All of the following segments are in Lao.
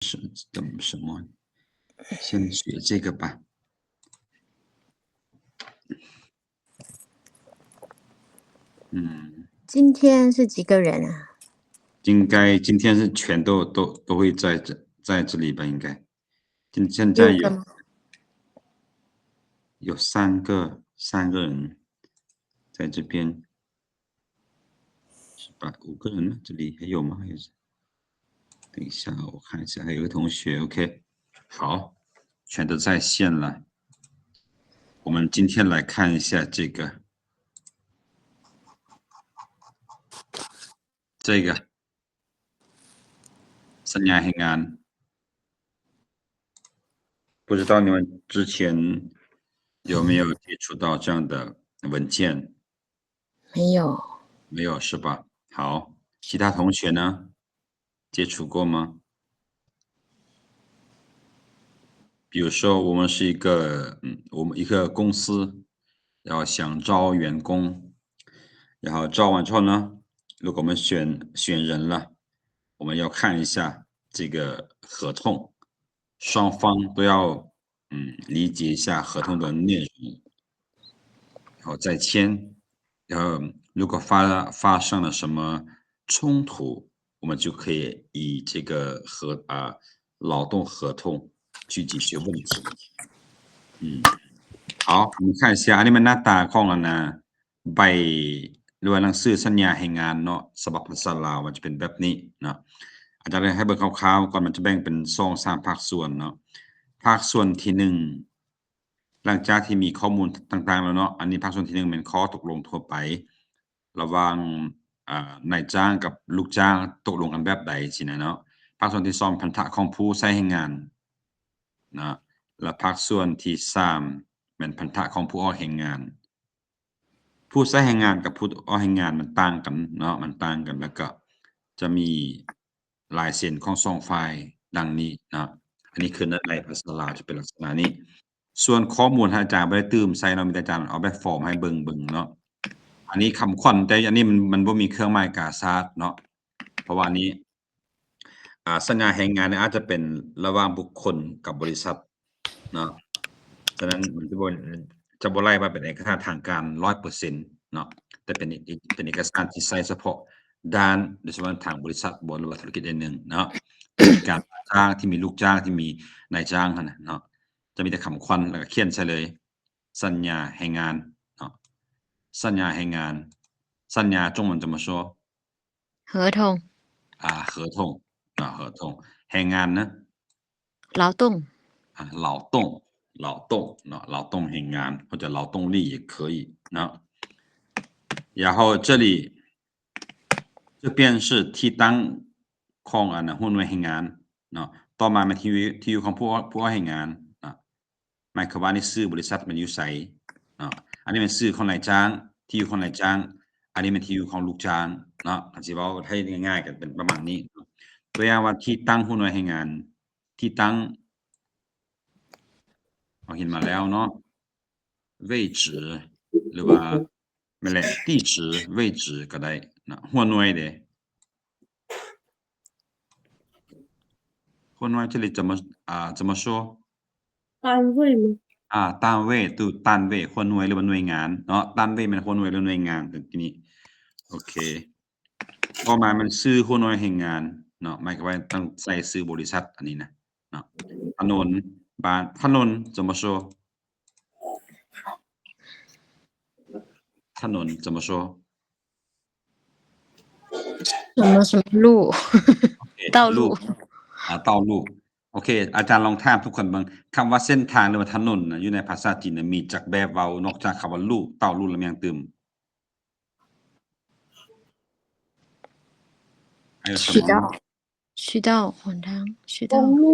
什，什么？先学这个吧。嗯。今天是几个人啊？应该今天是全都，都，都会在这，在这里吧，应该。现，现在有，六个吗？有三个，三个人在这边。是吧？五个人吗？这里还有吗？还有谁？等一下，我看一下，还有个同学，OK。好，全都在线了。我们今天来看一下这个，这个 สัญญาแรงงาน 不知道你们之前有没有接触到这样的文件？没有。没有是吧？好，其他同学呢？接触过吗？比如说，我们是一个，嗯，我们一个公司，然后想招员工，然后招完之后呢，如果我们选，选人了，我们要看一下这个合同，双方都要，嗯，理解一下合同的内容，然后再签。然后如果发，发生了什么冲突，我们就可以以这个合，啊，劳动合同去解决问题。嗯，好，我们看一下 อันนี้มันหน้าตาของ อันน่ะ ใบ หรือว่าหนังสือสัญญาแรงงานเนาะ ฉบับภาษาลาวมันจะเป็นแบบนี้เนาะ อาจารย์ให้เบิ่งคร่าวๆก่อน มันจะแบ่งเป็นสองสามภาคส่วนเนาะ ภาคส่วนที่หนึ่ง หลังจากที่มีข้อมูลต่างๆแล้วเนาะ อันนี้ภาคส่วนที่หนึ่งแม่นข้อตกลงทั่วไป ระหว่าง อ่า นายจ้างกับลูกจ้างตกลงกันแบบใดซี้นะเนาะ ภาคส่วนที่สอง พันธะของผู้ใช้แรงงานนะ และภาคส่วนที่สามแม่นพันธะของผู้ออกแรงงาน ผู้ใช้แรงงานกับผู้ออกแรงงานมันต่างกันเนาะ มันต่างกัน แล้วก็จะมีลายเซ็นของสองฝ่ายดังนี้เนาะ อันนี้คือในภาษาลาวจะเป็นลักษณะนี้ ส่วนข้อมูลท่านอาจารย์บ่ได้ตื่มใส่เนาะ มีแต่อาจารย์เอาแบบฟอร์มให้เบิ่งๆเนาะ อันนี้คำขวัญ แต่อันนี้มัน มันบ่มีเครื่องหมายกาซาดเนาะ เพราะว่าอันนี้ อ่า สัญญาแรงงานเนี่ยอาจจะเป็นระหว่างบุคคลกับบริษัทเนาะ ฉะนั้นมันจะบ่ จะบ่ไล่ว่าเป็นเอกสารทางการร้อยเปอร์เซ็นต์เนาะ แต่เป็น เป็นเอกสารที่ใช้เฉพาะด้าน โดยเฉพาะทางบริษัทบ่ หรือว่าธุรกิจอันหนึ่งเนาะ ที่มีการจ้าง ที่มีลูกจ้าง ที่มีนายจ้างหั้นน่ะเนาะ จะมีแต่คำขวัญ แล้วก็เขียนใส่เลย สัญญาแรงงานเนาะ สัญญาแรงงาน สัญญา中文怎么说？合同。啊，合同 เนาะ 合同 แรงงานนะ 劳动。啊，劳动 劳动 เนาะ 劳动แรงงาน 或者劳动力也可以เนาะ 然后这里 这边是ที่ตั้งของ อันน่ะ หัวหน่วยแรงงานเนาะ ต่อมาแม่นที่อยู่ ที่อยู่ของผู้ ผู้ออกแรงงานเนาะ หมายความว่าในชื่อบริษัทมันอยู่ไสเนาะ อันนี้แม่นชื่อของนายจ้าง ที่อยู่ของนายจ้าง อันนี้แม่นที่อยู่ของลูกจ้างเนาะ คันสิเว้าให้ง่ายๆก็เป็นประมาณนี้เนาะ ตัวอย่างว่าที่ตั้งหัวหน่วยแรงงาน ที่ตั้ง เอาเห็นมาแล้วเนาะ 位置 หรือว่า แม่นแหละ 地址 位置 ก็ได้เนาะ หัวหน่วยเด้ หัวหน่วย这里怎么 啊，怎么说？单位吗？啊，单位 ตัว 单位 หัวหน่วยหรือว่าหน่วยงานเนาะ 单位 แม่นหัวหน่วยหรือหน่วยงาน ตัวนี้ โอเค ต่อมามันชื่อหัวหน่วยแรงงานเนาะ หมายความว่าต้องใส่ชื่อบริษัทอันนี้นะเนาะ ถนน บ้าน ถนน怎么说？ถนน怎么说？什么什么路？โอเค 道路。 อ่า 道路 โอเค อาจารย์ลองถามทุกคนเบิ่ง คำว่าเส้นทางหรือว่าถนนน่ะ อยู่ในภาษาจีนน่ะ มีจักแบบเว้า นอกจากคำว่า路 道路 แล้วมีหยังตื่ม 还有什么？渠道。渠道，หนทาง 渠道。公路。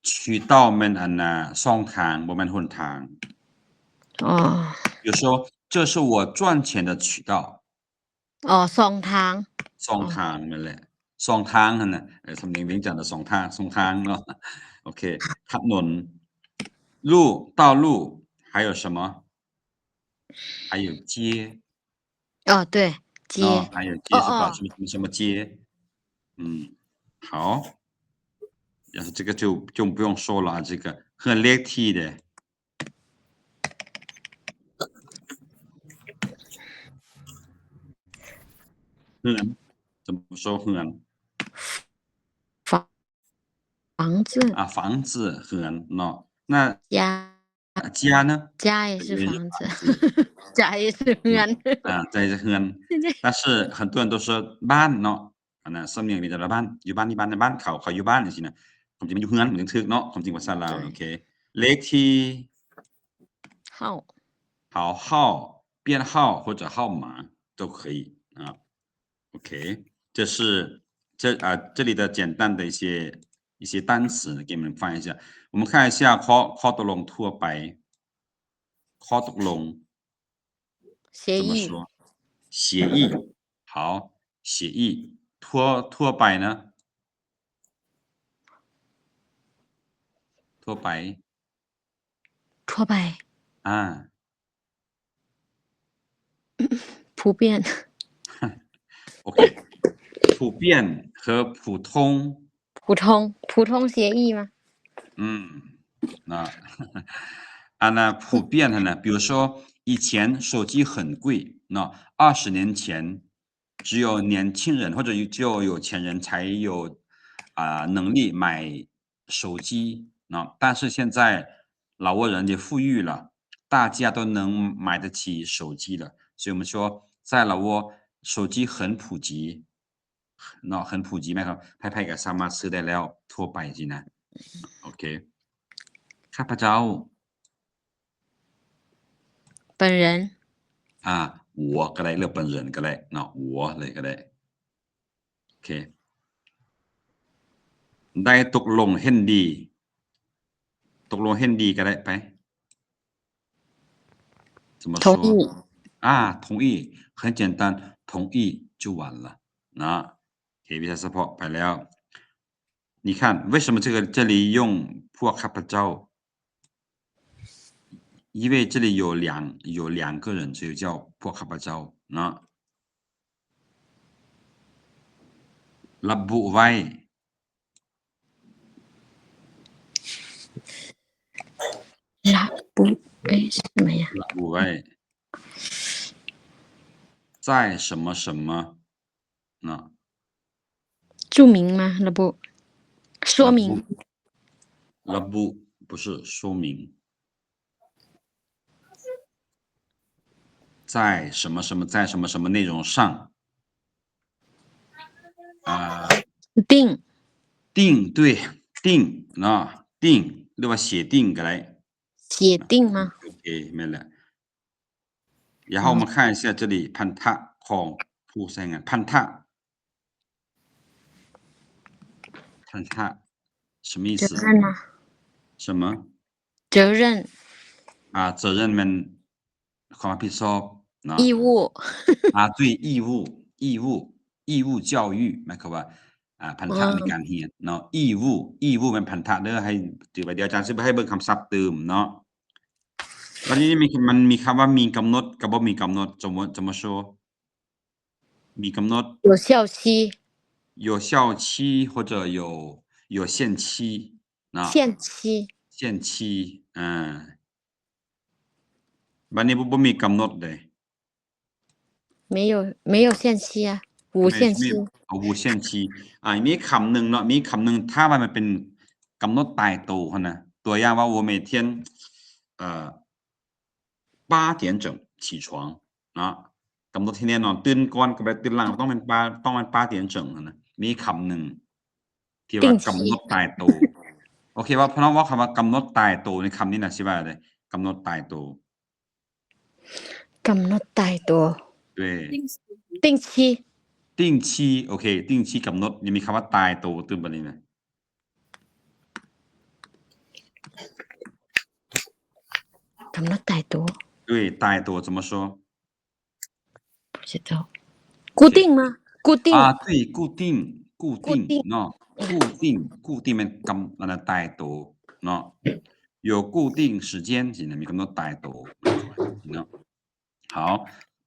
渠道 แม่นอันน่ะ ช่องทาง บ่แม่นหนทาง อ๋อ 比如说，这是我赚钱的渠道。 อ๋อ ช่องทาง ช่องทางนั่นแหละ ช่องทางนั่นน่ะ เออ สำเนียงเวียงจันทน์น่ะ ช่องทาง ช่องทางเนาะ โอเค ถนน 路 道路 还有什么？还有街 อ๋อ 对，街。 เนาะ 还有街是吧？哦，哦。什么什么什么街？嗯，好。这个就，就不用说了啊，这个。 เฮือนเลขที่เด้ เฮือน 怎么说เฮือน 房子 อ่า 房子 เฮือนเนาะ 那 家 家呢 家也是房子 家也是เฮือน อ่า 家也是เฮือน 但是很多人都说บ้านเนาะ อันนั้นสำเนียงนี่จะบ้าน อยู่บ้าน นี่บ้าน บ้านเขา เขาอยู่บ้านจังซี่นะ ความจริงมันอยู่เฮือน มันถึงถูกเนาะ ความจริงภาษาลาว โอเค เลขที่ 号 好号 编号或者号码都可以啊 OK，这是这啊这里的简单的一些一些单词给你们翻译一下。我们看一下 ข้อ ข้อตกลงทั่วไป ข้อตกลง 协议 怎么说？协议。好，协议。ทั่ว ทั่วไปนะ ทั่วไป ทั่วไป อ่า 普遍 โอเค 普遍和普通 普通普通协议吗 อืม นะ อันน่ะ 普遍หั่นน่ะ 比如说以前手机很贵 เนาะ 二十年前只有年轻人或者只有有钱人才有啊能力买手机 เนาะ 但是现在老挝人也富裕了 大家都能买得起手机了 所以我们说在老挝手机很普及 เนาะ 很普及 แມ່ນບໍ່ ໃຜໆກໍສາມາດຊື້ໄດ້ແລ້ວ ທົ່ວໄປຊີ້ນະ ໂອເຄ ข้າພະເຈົ້າ 本人 ອ່າ 我 ກໍໄດ້ ຫຼື 本人 ກໍໄດ້ເນາະ 我 ເລີຍກໍໄດ້ ໂອເຄ ໄດ້ຕົກລົງເຫັນດີ ຕົກລົງເຫັນດີກໍໄດ້ໄປ 怎么说 同意 อ่า 同意 很简单 同意就完了 เນາະ ໂອເຄ ວິຊາສະເພາະໄປແລ້ວ 你看为什么这个这里用พวกข้าพเจ้า 因为这里有两有两个人 所以叫พวกข้าพเจ้า เนาะ ລະບຸໄວ້ ລະບຸ ເອີຍ ສະໄໝ ລະບຸໄວ້ 在什么什么 เนาะ 注明吗 ລະບຸ 说明 ລະບຸ 不是说明 在什么什么在什么什么内容上 อ่า 定 定 对 定 เนาะ 定 ຫຼືວ່າ 协定 ກໍໄດ້ 协定吗 ໂອເຄ ແມ່ນແລ້ວ 然后我们看一下这里 ພັນທະຂອງຜູ້ໃຊ້ງານ ພັນທະ ພັນທະ 什么意思 责任吗 什么 责任 อ่า 责任 ແມ່ນ ຄວາມຮັບຜິດຊອບເນາະ 义务 ອ່າ 对 义务 义务 义务教育 ໝາຍຄວາມວ່າ ອ່າ ພັນທະໃນການຮຽນເນາະ 义务 义务 ແມ່ນພັນທະເດີ ໃຫ້ ຖືວ່າດຽວອາຈານຊິໃຫ້ເບິ່ງຄຳສັບຕື່ມເນາະ ບັດນີ້ມີ ມັນມີຄຳວ່າມີກຳນົດກັບບໍ່ມີກຳນົດ 怎么怎么说 ມີກຳນົດ 有效期 有效期或者有有限期 เນາະ 限期 限期 ອ່າ ບັດນີ້ບໍ່ ບໍ່ມີກຳນົດເດ້ 没有没有限期啊无限期 哦无限期 ອ່າ ມີຄຳໜຶ່ງເນາະ ມີຄຳໜຶ່ງ ຖ້າວ່າມັນເປັນກຳນົດຕາຍໂຕຫັ້ນນະ ຕົວຢ່າງວ່າ 我每天呃八点整起床 ເນາະ ກຳນົດທີ່ແນ່ນອນ ຕື່ນກ່ອນກັບຕື່ນຫຼັງ ຕ້ອງແມ່ນ 八 ຕ້ອງແມ່ນ八点整ຫັ້ນນະ ມີຄຳໜຶ່ງ ທີ່ວ່າ 定期 ກຳນົດຕາຍໂຕ ໂອເຄ ວ່າ ເພາະນ້ອງເວົ້າຄຳວ່າກຳນົດຕາຍໂຕ ໃນຄຳນີ້ນະ ຊິວ່າໃດ ກຳນົດຕາຍໂຕ ກຳນົດຕາຍໂຕ 对 定期 定期 ໂອເຄ 定期 ກຳນົດ ຍັງມີຄຳວ່າຕາຍໂຕຕື່ມປານນີ້ນະ ກຳນົດຕາຍໂຕ 对 ตายตัว 怎么说 不知道 固定吗固定 ອ່າ 对 固定 固定 固定 ເນາະ 固定 固定 ແມ່ນກຳ ອັນນັ້ນ ຕາຍໂຕເນາະ 有固定时间 ຊີ້ນະ ມີກຳນົດຕາຍໂຕເນາະ 好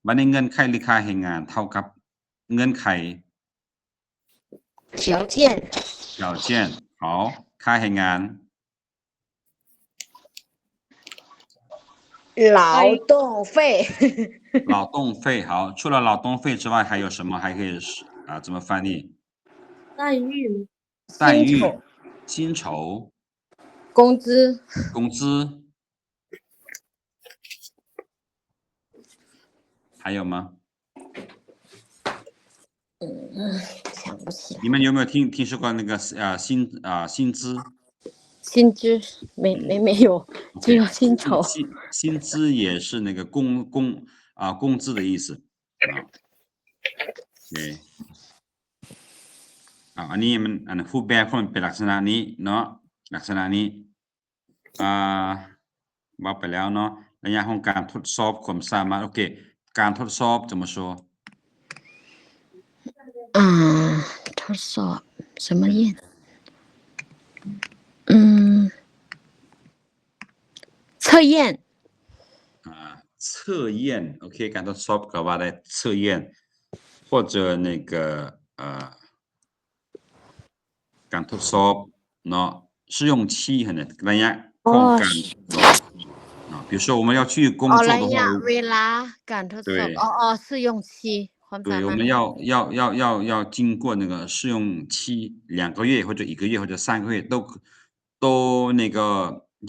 ບັດນີ້ເງື່ອນໄຂ ຫຼື ຄ່າແຮງງານ ເທົ່າກັບເງື່ອນໄຂ 条件 条件好，ค่าแรงงาน 劳动费 劳动费 好，除了劳动费之外还有什么还可以啊怎么翻译？待遇吗？待遇薪酬薪酬工资工资还有吗？嗯，想不起来。你们有没有听听说过那个呃薪啊薪资？薪资没没没有，只有薪酬。薪薪资也是那个工工啊工资的意思啊。对。啊，อันนี้มันอันรูปแบบของมันเป็นลักษณะนี้เนาะ ลักษณะนี้ ອ່າ ເວົ້າໄປແລ້ວເນາະ ໄລຍະຂອງການທົດສອບຄວາມສາມາດ ໂອເຄ ການທົດສອບ 怎么说 ອ່າ ທົດສອບ ສະມາເຢັນ ອືມ 测验 ອ່າ 测验 ໂອເຄ ການທົດສອບກໍວ່າໄດ້ 测验 或者那个 ອ່າ ການທົດສອບເນາະ 试用期ຫັ້ນນະ ໄລຍະຂອງການທົດສອບເນາະ 比如说我们要去工作的话 ອໍ ໄລຍະເວລາການທົດສອບ 对 ອໍ ອໍ 试用期 ຄວາມສາມາດ 对 我们要要要要要经过那个试用期两个月或者一个月或者三个月都都那个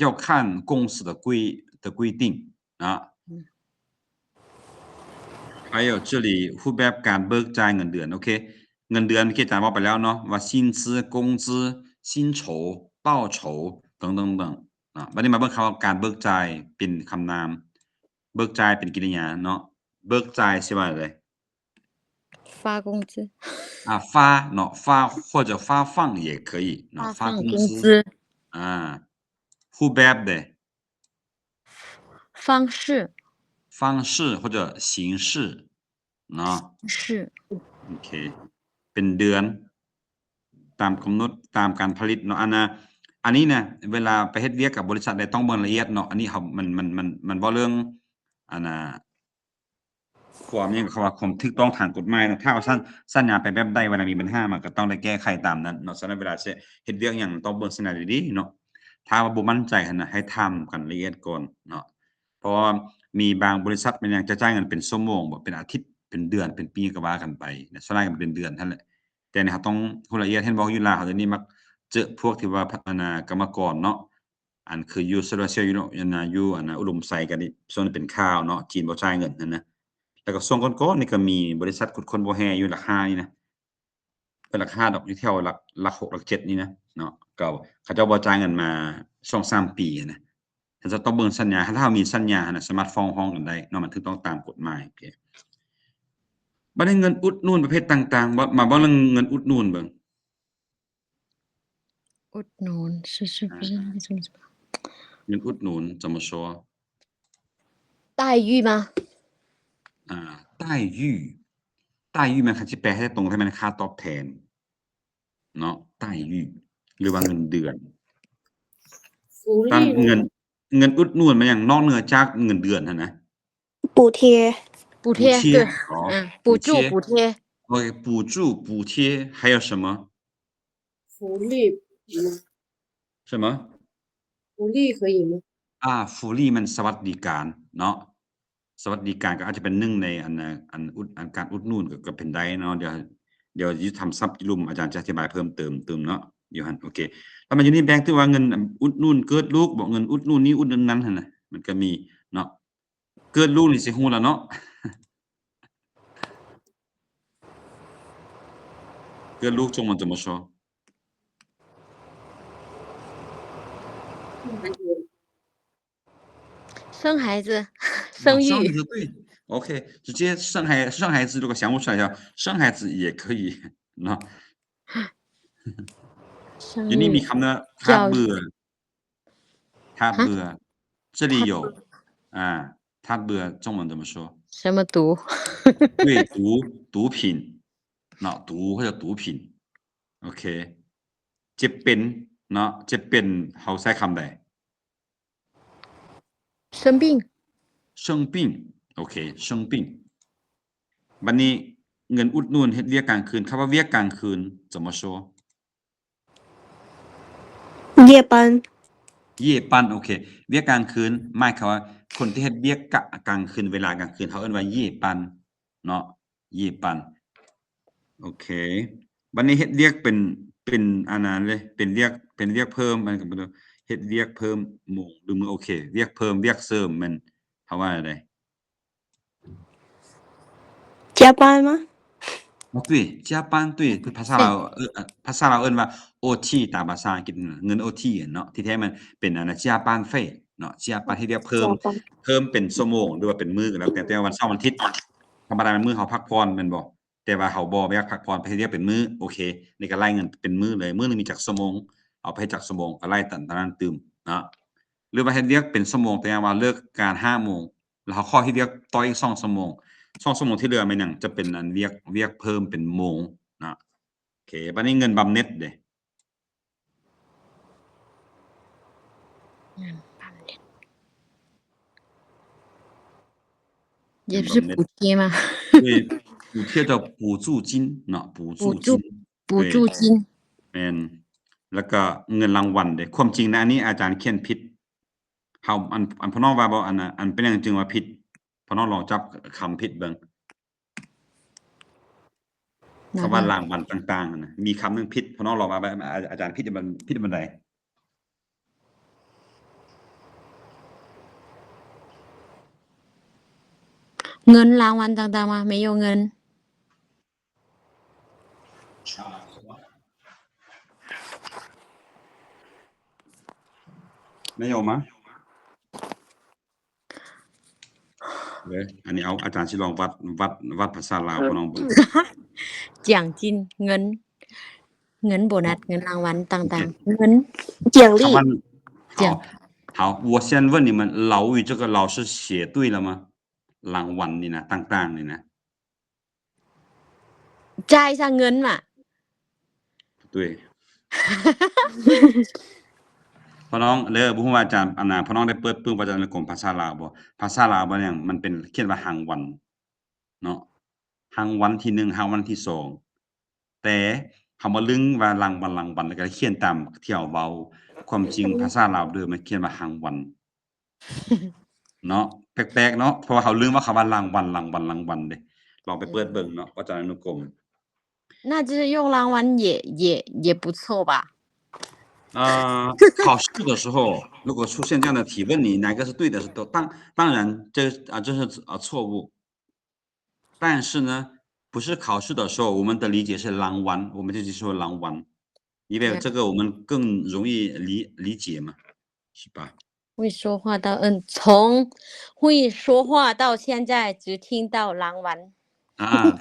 要看公司的规的规定啊。 还有这里 ຮູບແບບການເບີກຈ່າຍເງິນເດືອນ ໂອເຄ ເງິນເດືອນເມື່ອກີ້ອາຈານເວົ້າໄປແລ້ວເນາະ ວ່າ 薪资、工资、薪酬、报酬 等等等 ອ່າ ບັດນີ້ມາເບິ່ງຄຳວ່າການເບີກຈ່າຍເປັນຄຳນາມ ເບີກຈ່າຍເປັນກິລິຍາເນາະ ເບີກຈ່າຍຊິວ່າໃດ? 发工资 ອ່າ 发 ເນາະ 发 或者发放也可以ເນາະ 发放工资 发工资 ອ່າ ຮູບແບບເດ? 方式 方式或者形式 ເນາະ 形式 ໂອເຄ ເປັນເດືອນ ຕາມກຳນົດ ຕາມການຜະລິດເນາະ ອັນນະ ອັນນີ້ນະ ເວລາໄປເຮັດວຽກກັບບໍລິສັດໃດຕ້ອງເບິ່ງລະອຽດເນາະ ອັນນີ້ເຮົາ ມັນ ມັນ ມັນ ມັນເວົ້າເລື່ອງ ອັນນະ ຄວາມຫຍັງ ຄຳວ່າຄວາມຖືກຕ້ອງທາງກົດໝາຍເນາະ ຖ້າວ່າສັນ ສັນຍາໄປແບບໃດ ເວລາມີບັນຫາ ມັນກໍຕ້ອງໄດ້ແກ້ໄຂຕາມນັ້ນເນາະ ສະນັ້ນເວລາຊິເຮັດວຽກຫຍັງ ຕ້ອງເບິ່ງສັນຍາດີໆເນາະ ຖ້າວ່າບໍ່ໝັ້ນໃຈຫັ້ນນະ ໃຫ້ຖາມກັນລະອຽດກ່ອນເນາະ ເພາະວ່າມີບາງບໍລິສັດແມ່ນຫຍັງ ຈະຈ່າຍເງິນເປັນຊົ່ວໂມງບໍ ເປັນອາທິດ ເປັນເດືອນ ເປັນປີກໍວ່າກັນໄປ ສ່ວນຫຼາຍກໍເປັນເດືອນຫັ້ນແຫຼະ ແຕ່ນີ້ເຮົາຕ້ອງຮູ້ລະອຽດ ເຫັນບໍ່ ຢູ່ລາວເຮົາດຽວນີ້ມັກເຈີພວກທີ່ວ່າ ອັນນະ ກຳມະກອນເນາະ ອັນຄືຢູ່ໂຊລາເຊວຢູ່ເນາະ ອັນນະ ຢູ່ອັນນະ ອຸດົມໄຊກັນນີ້ ຊ່ວງນີ້ເປັນຂ່າວເນາະ ຈີນບໍ່ຈ່າຍເງິນຫັ້ນນະ ແລ້ວກໍຊ່ວງກ່ອນໆນີ້ກໍມີບໍລິສັດຂຸດຄົ້ນບໍ່ແຮ່ຢູ່ຫຼັກຫ້ານີ້ນະ ເປັນຫຼັກຫ້າດອກ ຢູ່ແຖວຫຼັກ ຫຼັກຫົກ ຫຼັກເຈັດນີ້ນະເນາະ ກໍເຂົາເຈົ້າບໍ່ຈ່າຍເງິນມາສອງສາມປີຫັ້ນນະ ເຂົາເຈົ້າຕ້ອງເບິ່ງສັນຍາ ຖ້າເຮົາມີສັນຍາຫັ້ນນະ ສາມາດຟ້ອງຮ້ອງກັນໄດ້ເນາະ ມັນຖືກຕ້ອງຕາມກົດໝາຍ ໂອເຄ ບັດນີ້ເງິນອຸດໜູນປະເພດຕ່າງໆ ມາເວົ້າເລື່ອງເງິນອຸດໜູນເບິ່ງ อุดหนุน อ่า เงินอุดหนุน 怎么说 待遇吗 อ่า 待遇 待遇 ແມ່ນ ຄັນຊິແປໃຫ້ຕົງ ແມ່ນຄ່າຕອບແທນເນາະ 待遇 ຫຼືວ່າເງິນເດືອນ 福利 ຕັ້ງ 吗 ເງິນ ເງິນອຸດໜູນ ແມ່ນຫຍັງ ນອກເໜືອຈາກເງິນເດືອນຫັ້ນນະ 补贴 补贴 补贴 对 ອໍ 嗯，补助 补贴 补贴 โอเค 补助 补贴 还有什么 福利 吗 什么 福利可以吗 ອ່າ 福利 ແມ່ນສະຫວັດດີການເນາະ ສະຫວັດດີການກໍອາດຈະເປັນໜຶ່ງໃນອັນ ອັນອຸດ ອັນການອຸດໜູນກໍ ກໍເປັນໄດ້ເນາະ ດຽວ ດຽວຢູ່ທຳສັບຢູ່ລຸ່ມ ອາຈານຈະອະທິບາຍເພີ່ມເຕີມຕື່ມເນາະ ຢູ່ຫັ້ນ ໂອເຄ ແລ້ວມາຢູ່ນີ້ແບ່ງ ຖືວ່າເງິນອຸດໜູນເກີດລູກບໍ ເງິນອຸດໜູນນີ້ອຸດໜູນນັ້ນຫັ້ນນະ ມັນກໍມີເນາະ ເກີດລູກນີ້ຊິຮູ້ແລ້ວເນາະ ເກີດລູກ 中文怎么说 生孩子 生育 生孩子 对 โอเค 直接生孩 生孩子 如果想不出来叫生孩子也可以 เนาะ อยู่นี่มีคำนะ ทาสเบื่อ ทาสเบื่อ 这里有 ทาสเบื่อ อ่า ทาสเบื่อ 中文怎么说 什么毒 对 毒 毒品 เนาะ 毒 เขาเรียก毒品 โอเค เจ็บเป็น เนาะ เจ็บเป็น เขาใช้คำใด 生病 生病 โอเค 生病 บัดนี้เงินอุดหนุนเฮ็ดเวียกกลางคืน คำว่าเวียกกลางคืน 怎么说夜班 夜班 ໂອເຄ ວຽກກາງຄືນ ໝາຍຄວາມວ່າຄົນທີ່ເຮັດວຽກກະ ກາງຄືນ ເວລາກາງຄືນ ເຮົາເອີ້ນວ່າ 夜班 ເນາະ 夜班 ໂອເຄ ບັດນີ້ເຮັດວຽກເປັນ ເປັນອັນນັ້ນເລີຍ ເປັນວຽກ ເປັນວຽກເພີ່ມ ມັນກໍເປັນເຮັດວຽກເພີ່ມໂມງ ຫຼືມື້ ໂອເຄ ວຽກເພີ່ມ ວຽກເສີມ ແມ່ນ ເຮົາວ່າໃດ? 加班吗？ ອໍ 对 加班 对 ພາສາລາວ ເອີ ພາສາລາວເອີ້ນວ່າ ໂອທີ ຕາມພາສາອັງກິດ ເງິນໂອທີເນາະ ທີ່ແທ້ມັນເປັນອັນນັ້ນ 加班费 ເນາະ 加班 ເຮັດວຽກເພີ່ມ 加班 ເພີ່ມເປັນຊົ່ວໂມງ ຫຼືວ່າເປັນມື້ກໍແລ້ວແຕ່ ແຕ່ວ່າວັນເສົາວັນອາທິດ ທຳມະດາແມ່ນມື້ເຮົາພັກຜ່ອນແມ່ນບໍ່? ແຕ່ວ່າເຮົາບໍ່ຢາກພັກຜ່ອນ ໄປເຮັດວຽກເປັນມື້ ໂອເຄ ນີ້ກໍໄລ່ເງິນເປັນມື້ເລີຍ ມື້ໜຶ່ງມີຈັກຊົ່ວໂມງ ເອົາໄປເຮັດຈັກຊົ່ວໂມງ ກໍໄລ່ຕາມນັ້ນຕື່ມເນາະ ຫຼືວ່າເຮັດວຽກເປັນຊົ່ວໂມງ ແຕ່ວ່າເລີກການຫ້າໂມງ ແລ້ວເຮົາຂໍເຮັດວຽກຕໍ່ອີກສອງຊົ່ວໂມງ ສອງຊົ່ວໂມງທີ່ເຫຼືອແມ່ນຫຍັງ? ຈະເປັນອັນວຽກ ວຽກເພີ່ມເປັນໂມງເນາະ ໂອເຄ ບັດນີ້ເງິນບຳເນັດເດ? 也不是补贴吗？对，补贴叫补助金 ເນາະ 补助金 补助 补助金 ແມ່ນ ແລ້ວກໍເງິນລາງວັນເດ ຄວາມຈິງນະ ອັນນີ້ອາຈານຂຽນຜິດ ເຮົາ ອັນ ອັນພໍ່ນ້ອງວ່າບໍ່ ອັນ ອັນເປັນຫຍັງຈຶ່ງວ່າຜິດ? ພໍ່ນ້ອງລອງຈັບຄຳຜິດເບິ່ງ ຄຳວ່າລາງວັນຕ່າງໆຫັ້ນນະ ມີຄຳໜຶ່ງຜິດ ພໍ່ນ້ອງລອງວ່າ ອາ ອາຈານຜິດອັນ ຜິດອັນໃດ? ເງິນລາງວັນຕ່າງໆ ມາ 没有เงิน 没有吗? ເອີ ອັນນີ້ເອົາ ອາຈານຊິລອງວັດ ວັດ ວັດພາສາລາວ ພໍ່ນ້ອງເບິ່ງ 奖金 ເງິນ ເງິນໂບນັດ ເງິນລາງວັນຕ່າງໆ ເງິນ 奖励 好 好 我先问你们，劳役这个劳是写对了吗？ ລາງວັນນີ້ນະ ຕ່າງໆນີ້ນະ ຈ່າຍຊະເງິນມາ 对 ພໍ່ນ້ອງເດີ ບໍ່ຮູ້ວ່າອາຈານ ອັນນ່າ ພໍ່ນ້ອງໄດ້ເປີດປຶ້ມວ່າອາຈານອະນຸກົມພາສາລາວບໍ່? ພາສາລາວບໍ່ຫຍັງ ມັນເປັນ ຂຽນວ່າຮາງວັນເນາະ ຮາງວັນທີໜຶ່ງ ຮາງວັນທີສອງ ແຕ່ເຮົາມາລຶ້ງວ່າລາງວັນ ລາງວັນ ແລ້ວກໍຂຽນຕາມທີ່ເຮົາເວົ້າ ຄວາມຈິງພາສາລາວເດີມມັນຂຽນວ່າຮາງວັນ ເນາະ ແປກໆເນາະ ເພາະວ່າເຮົາລືມວ່າຄຳວ່າລາງວັນ ລາງວັນ ລາງວັນເດ້ ລອງໄປເປີດເບິ່ງເນາະ ອືມ ອາຈານອະນຸກົມ 那就是用รางวัล也也也不错吧？呃，考试的时候，如果出现这样的提问，你哪个是对的？是当当然，这啊这是啊错误。 但是呢，不是考试的时候，我们的理解是รางวัล 我们就去说รางวัล 因为这个我们更容易理理解嘛，是吧？会说话到嗯，从会说话到现在只听到รางวัล。啊，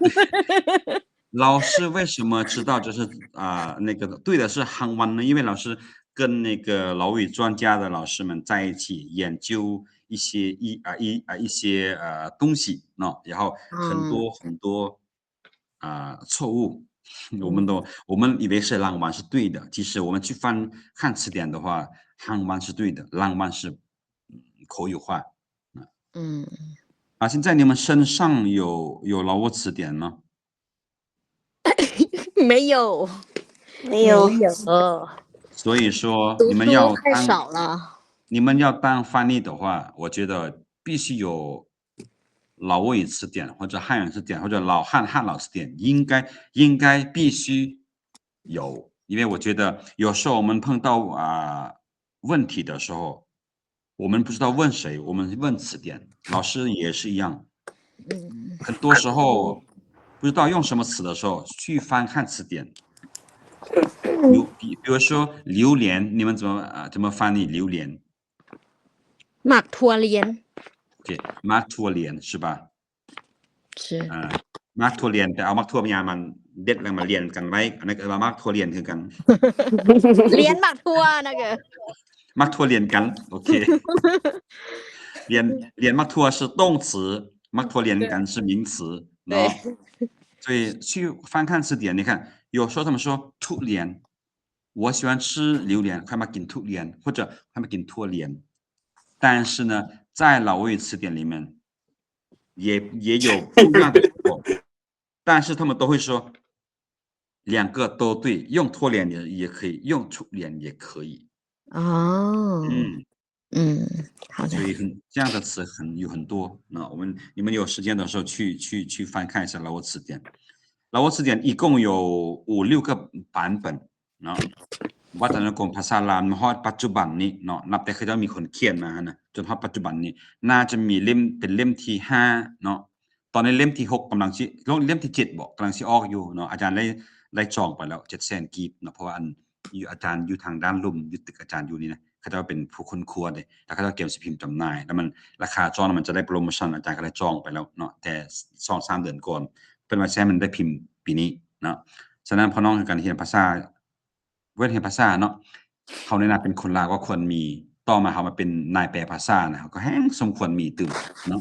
老师为什么知道就是啊那个对的是รางวัล呢？因为老师 跟那个劳役专家的老师们在一起研究一些一啊一啊一些呃东西喏，然后很多很多啊错误，我们都我们以为是รางวัล是对的，其实我们去翻汉词典的话，รางวัล是对的，รางวัล是口语化。嗯，啊，现在你们身上有有劳务词典吗？ 没有，没有，没有。所以说你们要当你们要当翻译的话，我觉得必须有劳务语词典或者汉语词典或者老汉汉老词典，应该应该必须有，因为我觉得有时候我们碰到啊问题的时候， 我们不知道问谁，我们问词典，老师也是一样。嗯，很多时候不知道用什么词的时候，去翻看词典。比比比如说榴莲，你们怎么啊怎么翻译榴莲？หมากถั่วเหรียญ OK，หมากถั่วเหรียญ是吧？ อ่าหมากถั่วเหรียญ แต่เอาหมากถั่วพญามันเด็ดแล้วมาเรียนกันไว้ อันนั้นก็เรียกว่าหมากถั่วเหรียญคือกัน เหรียญหมากถั่วนะเกอ หมากถั่วเหรียญกัน โอเค เหรียญเหรียญหมากถั่ว是动词 หมากถั่วเหรียญกัน是名词เนาะ 所以去翻看词典 你看有时候他们说ทุเรียน 我喜欢吃榴莲 ข้อยมักกินทุเรียน 或者ข้อยมักกินถั่วเหรียญ 但是呢在老外语词典里面 也也有不一样的口音，但是他们都会说两个都对，用ถั่วเหรียญ也也可以，用ทุเรียน也可以。哦，嗯，嗯，好的。所以很，这样的词很，有很多。那我们，你们有时间的时候去，去，去翻看一下老挝词典。老挝词典一共有五六个版本 ເນາະ ວັດທະນະກຳພາສາລາວມາຮອດປັດຈຸບັນນີ້ເນາະ ນັບແຕ່ເຂົາເຈົ້າມີຄົນຂຽນມາຫັ້ນນະ ຈົນຮອດປັດຈຸບັນນີ້ ໜ້າຈະມີເຫຼັ້ມ ເປັນເຫຼັ້ມທີຫ້າເນາະ ຕອນນີ້ເຫຼັ້ມທີຫົກກຳລັງຊິ ເຫຼັ້ມທີເຈັດບໍ ກຳລັງຊິອອກຢູ່ເນາະ ອາຈານໄດ້ ໄດ້ຈອງໄປແລ້ວເຈັດແສນກີບເນາະ ເພາະວ່າອັນ ຢູ່ ອາຈານຢູ່ທາງດ້ານລຸ່ມ ຢູ່ຕຶກອາຈານຢູ່ນີ້ນະ ເຂົາເຈົ້າເປັນຜູ້ຄົ້ນຄວ້າເດ້ ແລ້ວເຂົາເຈົ້າກຽມຊິພິມຈຳໜ່າຍ ແລ້ວມັນ ລາຄາຈອງມັນຈະໄດ້ໂປຣໂມຊັນ ອາຈານກໍເລີຍຈອງໄປແລ້ວເນາະ ແຕ່ສອງສາມເດືອນກ່ອນ ເພິ່ນວ່າຊິໃຫ້ມັນໄດ້ພິມປີນີ້ເນາະ ສະນັ້ນ ພໍ່ນ້ອງການຮຽນພາສາ ເວົ້ນຮຽນພາສາເນາະ ເຮົາໃນນາມເປັນຄົນລາວກໍຄວນມີ ຕໍ່ມາເຮົາມາເປັນນາຍແປພາສານະ ເຮົາກໍແຮ່ງສົມຄວນມີຕື່ມເນາະ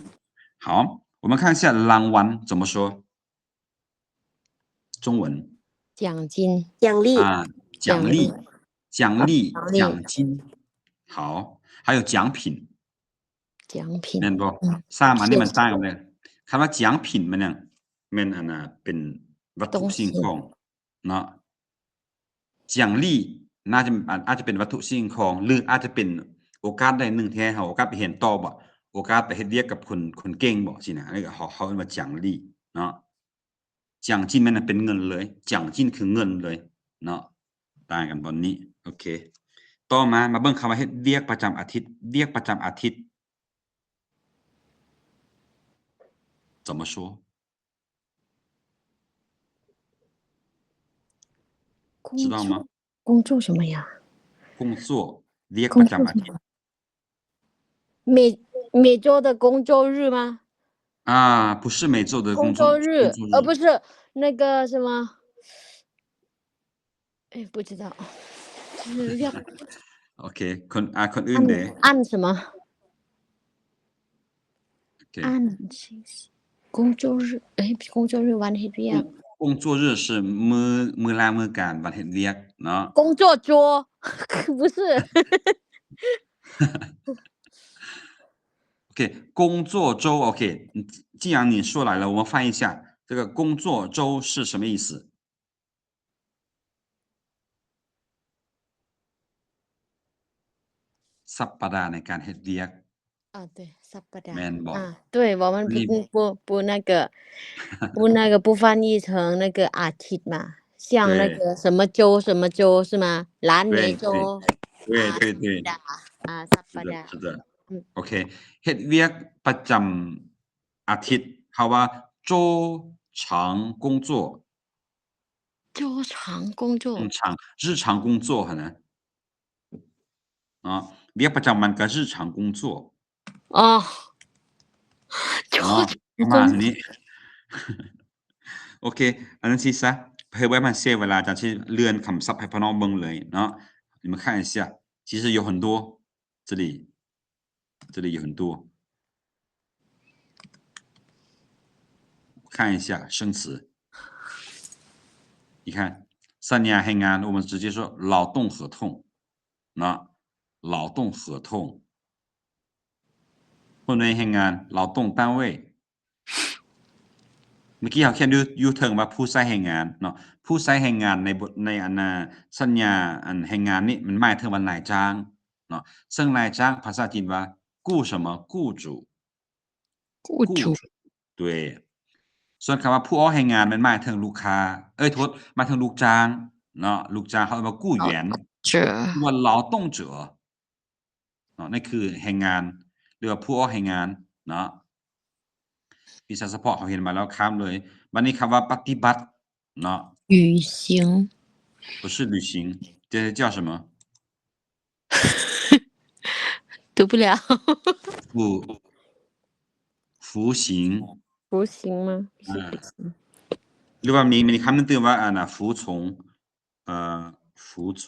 好 我们看一下 ລາງວັນ 怎么说 中文 奖金 奖励 啊，奖励 奖励 奖励 奖金 好 还有奖品 奖品 ແມ່ນບໍ່ ອືມ ສາມອັນນີ້ມັນຕ່າງກັນເລີຍ ຄຳວ່າ 奖品 ມັນຫຍັງ ແມ່ນອັນນ່າ ເປັນວັດຖຸສິ່ງຂອງເນາະ 奖励 ໜ້າຈະ ອາດ ອາດຈະເປັນວັດຖຸສິ່ງຂອງ ຫຼື ອາດຈະເປັນໂອກາດໃດໜຶ່ງທີ່ໃຫ້ເຮົາໂອກາດໄປຮຽນຕໍ່ບໍ ໂອກາດໄປເຮັດວຽກກັບຄົນ ຄົນເກັ່ງບໍ ຊີ້ນະ ອັນນີ້ກໍເຮົາ ເຮົາເອີ້ນວ່າ 奖励 ເນາະ 奖金 ແມ່ນເປັນເງິນເລີຍ 奖金 ຄືເງິນເລີຍເນາະ ຕ່າງກັນບ່ອນນີ້ ໂອເຄ ຕໍ່ມາ ມາເບິ່ງຄຳວ່າເຮັດວຽກປະຈຳອາທິດ ວຽກປະຈຳອາທິດ 怎么说 工作 知道吗？工作什么呀？工作 ວຽກປະຈຳອາທິດ 工作什么？每，每周的工作日吗？啊，不是每周的工作，工作日，工作日。呃，不是，那个什么，哎，不知道，就是要 ໂອເຄ ຄົນ ອ່າ ຄົນອື່ນເດ້ 按，按什么？ ໂອເຄ 工作日 ເອີຍ 工作日ວັນເຮັດວຽກ 工，工作日是 ມື້ ມື້ລາງມື້ການ ວັນເຮັດວຽກເນາະ 工作周 不是 โอเค 工作周 โอเค 既然你说来了 我们翻译一下 这个工作周是什么意思？ ສັບປະດາໃນການເຮັດວຽກ อ่า 对 สัปดาห์ ແມ່ນບໍ່ อ่า 对 我们不 不 不那个 不那个 不翻译成那个อาทิตย์嘛 像那个什么周什么周是吗 หลานเมโจ 对对对对对 สัปดาห์ อ่า สัปดาห์ 是的是的 โอเค เฮ็ดວຽກປະຈຳອາທິດ ເຮົາວ່າ 周常工作 周常工作 日常 日常工作ຫັ້ນນະ ເນາະ ວຽກປະຈຳວັນກໍ 日常工作 ອໍ ເນາະ ປະມານນີ້ ໂອເຄ ອັນນັ້ນຊິຊະ ເພື່ອບໍ່ໃຫ້ມັນເສຍເວລາ ອາຈານຊິເລື່ອນຄຳສັບໃຫ້ພໍ່ນ້ອງເບິ່ງເລີຍເນາະ 你们看一下 其实有很多 这里，这里有很多。看一下生词。你看，สัນຍາແຮງງານ 我们直接说劳动合同 ເນາະ 劳动合同 ຫົວໜ່ວຍແຮງງານ 劳动单位 ເມື່ອກີ້ເຮົາຂຽນຢູ່ ຢູ່ເທິງວ່າຜູ້ໃຊ້ແຮງງານເນາະ ຜູ້ໃຊ້ແຮງງານໃນບົດ ໃນອັນນ່າ ສັນຍາອັນແຮງງານນີ້ ມັນໝາຍເຖິງວ່ານາຍຈ້າງເນາະ ເຊິ່ງນາຍຈ້າງພາສາຈີນວ່າ 雇ສະໝໍ ກູ້ຈູ ກູ້ຈູ 对 ສ່ວນຄຳວ່າຜູ້ອອກແຮງງານ ມັນໝາຍເຖິງລູກຄ້າ ເອີຍ ໂທດ ໝາຍເຖິງລູກຈ້າງເນາະ ລູກຈ້າງ ເຂົາເອີ້ນວ່າ 雇员 ສະໝໍ ຫຼືວ່າ 劳动者 ເນາະ ນັ້ນຄືແຮງງານ ຫຼືວ່າຜູ້ອອກແຮງງານເນາະ ວິຊາສະເພາະເຮົາຮຽນມາແລ້ວ ຂ້າມເລີຍ ບັດນີ້ຄຳວ່າປະຕິບັດເນາະ 履行 不是履行 这叫什么？读不了。服，服刑。服刑吗？不是服刑。啊。หรือว่ามี มีคำหนึ่งที่ว่า อันน่ะ 服从 เอ่อ 服从